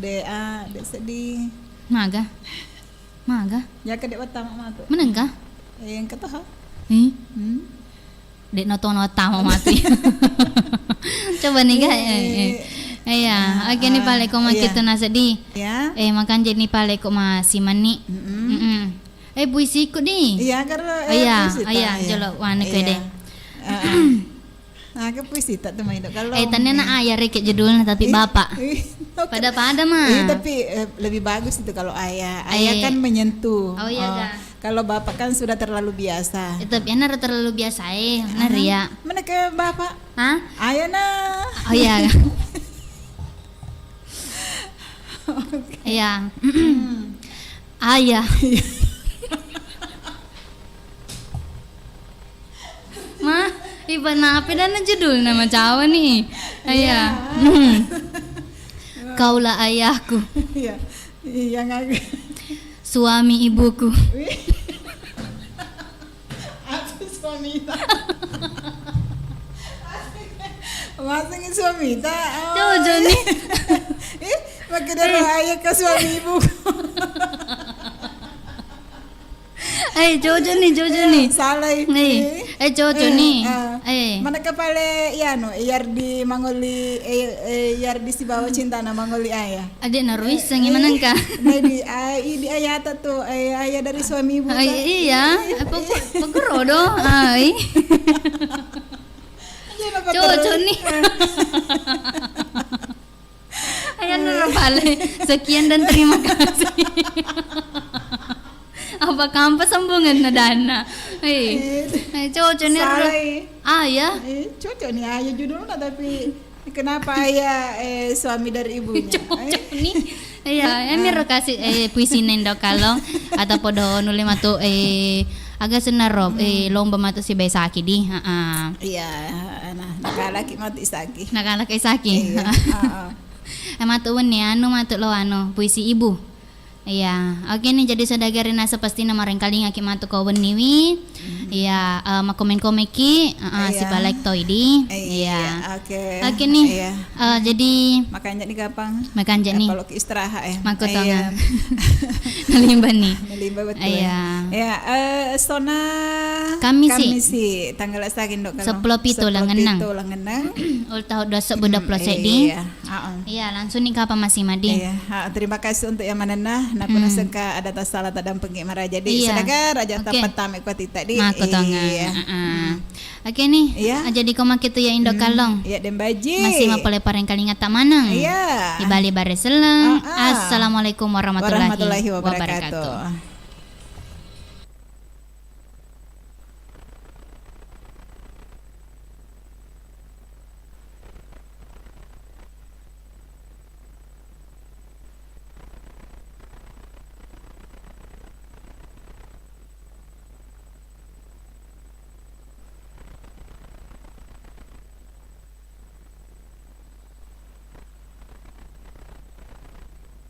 De, ah, de seddi. Maga? Maga? Jaka de wattama matu. Menengka? Eh, engka toha. Eh? Hmm? De noto wattama matu. Coba nih, Kak. Eh, eh. Iya, oke nih pale ko makitu naseddi. Ya. Eh, makanja ni pale ko masimanni. Mm-mm. Eh, puisiku di. Iya, karena, eh, iya, puisi ta, iya, jolo wanu ke de. Heeh. Nah, ke puisi ta tu main kalau. Eh, tanya na ayah reke judulnya tapi bapak. Pada-pada mah. Iya, tapi, eh, lebih bagus itu kalau ayah. Ayah kan menyentuh. Oh, iya, kan. Kalau bapak kan sudah terlalu biasa. Eh, tapi enak terlalu biasa, eh. Nah, ria. Mana ke bapak? Hah? Ayah nah. Oh, iya. Iya. Ayah. Ma, iba nape dan judul nama cawa nih. Ayah. Iya. Hmm. Kaulah ayahku. Iya. Iya, ngaku. Suami ibuku. Wih. Aku suami ta. Masih suami ta. Oh. Jauh, Joni. Eh, makin darah ayah ke suami ibu. Eh, Jojo nih, Jojo nih. Salah itu. Eh, Jojo nih. Eh, mana kepala ya no, Yardi Mangoli, eh, eh, Yardi sibawa cinta na Mangoli ayah. Adik naruis yang mana engka? Nah, di, ah, i-, di ayah ta tu, eh, ayah dari suami ibu ta. Iya, apa, apa, apa kerodo? Ai. Jojo nih. Ayah nero bale. Sekian dan terima kasih. Apa kampa sambungan na dana? Eh, eh, Jojo nih. Salah, eh. Ah, ya? Eh, Jojo nih, ayah judulnya tapi kenapa ayah, eh, suami dari ibunya? Cocok nih. Iya, eh, miro kasi, eh, puisi nendo kalong atau podo nuli matu, eh, aga senaro, eh, lomba matu si besaki di. Heeh. Iya, nah, nakalaki matu isaki. Nakalaki isaki. Iya, heeh. Eh, matu wenni anu matu lo anu puisi ibu. Iya, oke nih, jadi saudagar nasa pasti nama rengkalinga ki matu ko wenniwi. Iya, eh, makomen-komen ki, eh, eh, sipa like toi di. Iya, oke. Oke nih. Iya. Eh, jadi makanja nih gampang. Makanja nih. Kalau istirahat ya. Makotonga. Iya. Nalimba nih. Nalimba betul. Iya. Ya, eh, sona Kamisi. Kamisi, tanggal sagi ndo kalau. Sepuluh pitu langenang. Sepuluh pitu langenang. Ul tahun dua ribu dua puluh seddi. Iya. Iya, langsung nih kapa masih madi. Iya, ha, terima kasih untuk yang manenna. Napuna sengka ada tasala tadang pengi maraja di. Iya. Sadaga raja tempat tame kuati tadi. Makotonga. Iya. Oke nih. Iya. Ah, jadi ko makitu ya Indo Kallong. Iya, Dembaji. Masih mapole pareng kalinga tak maneng. Iya. Di Bali bare seleng. Assalamualaikum warahmatullahi wabarakatuh.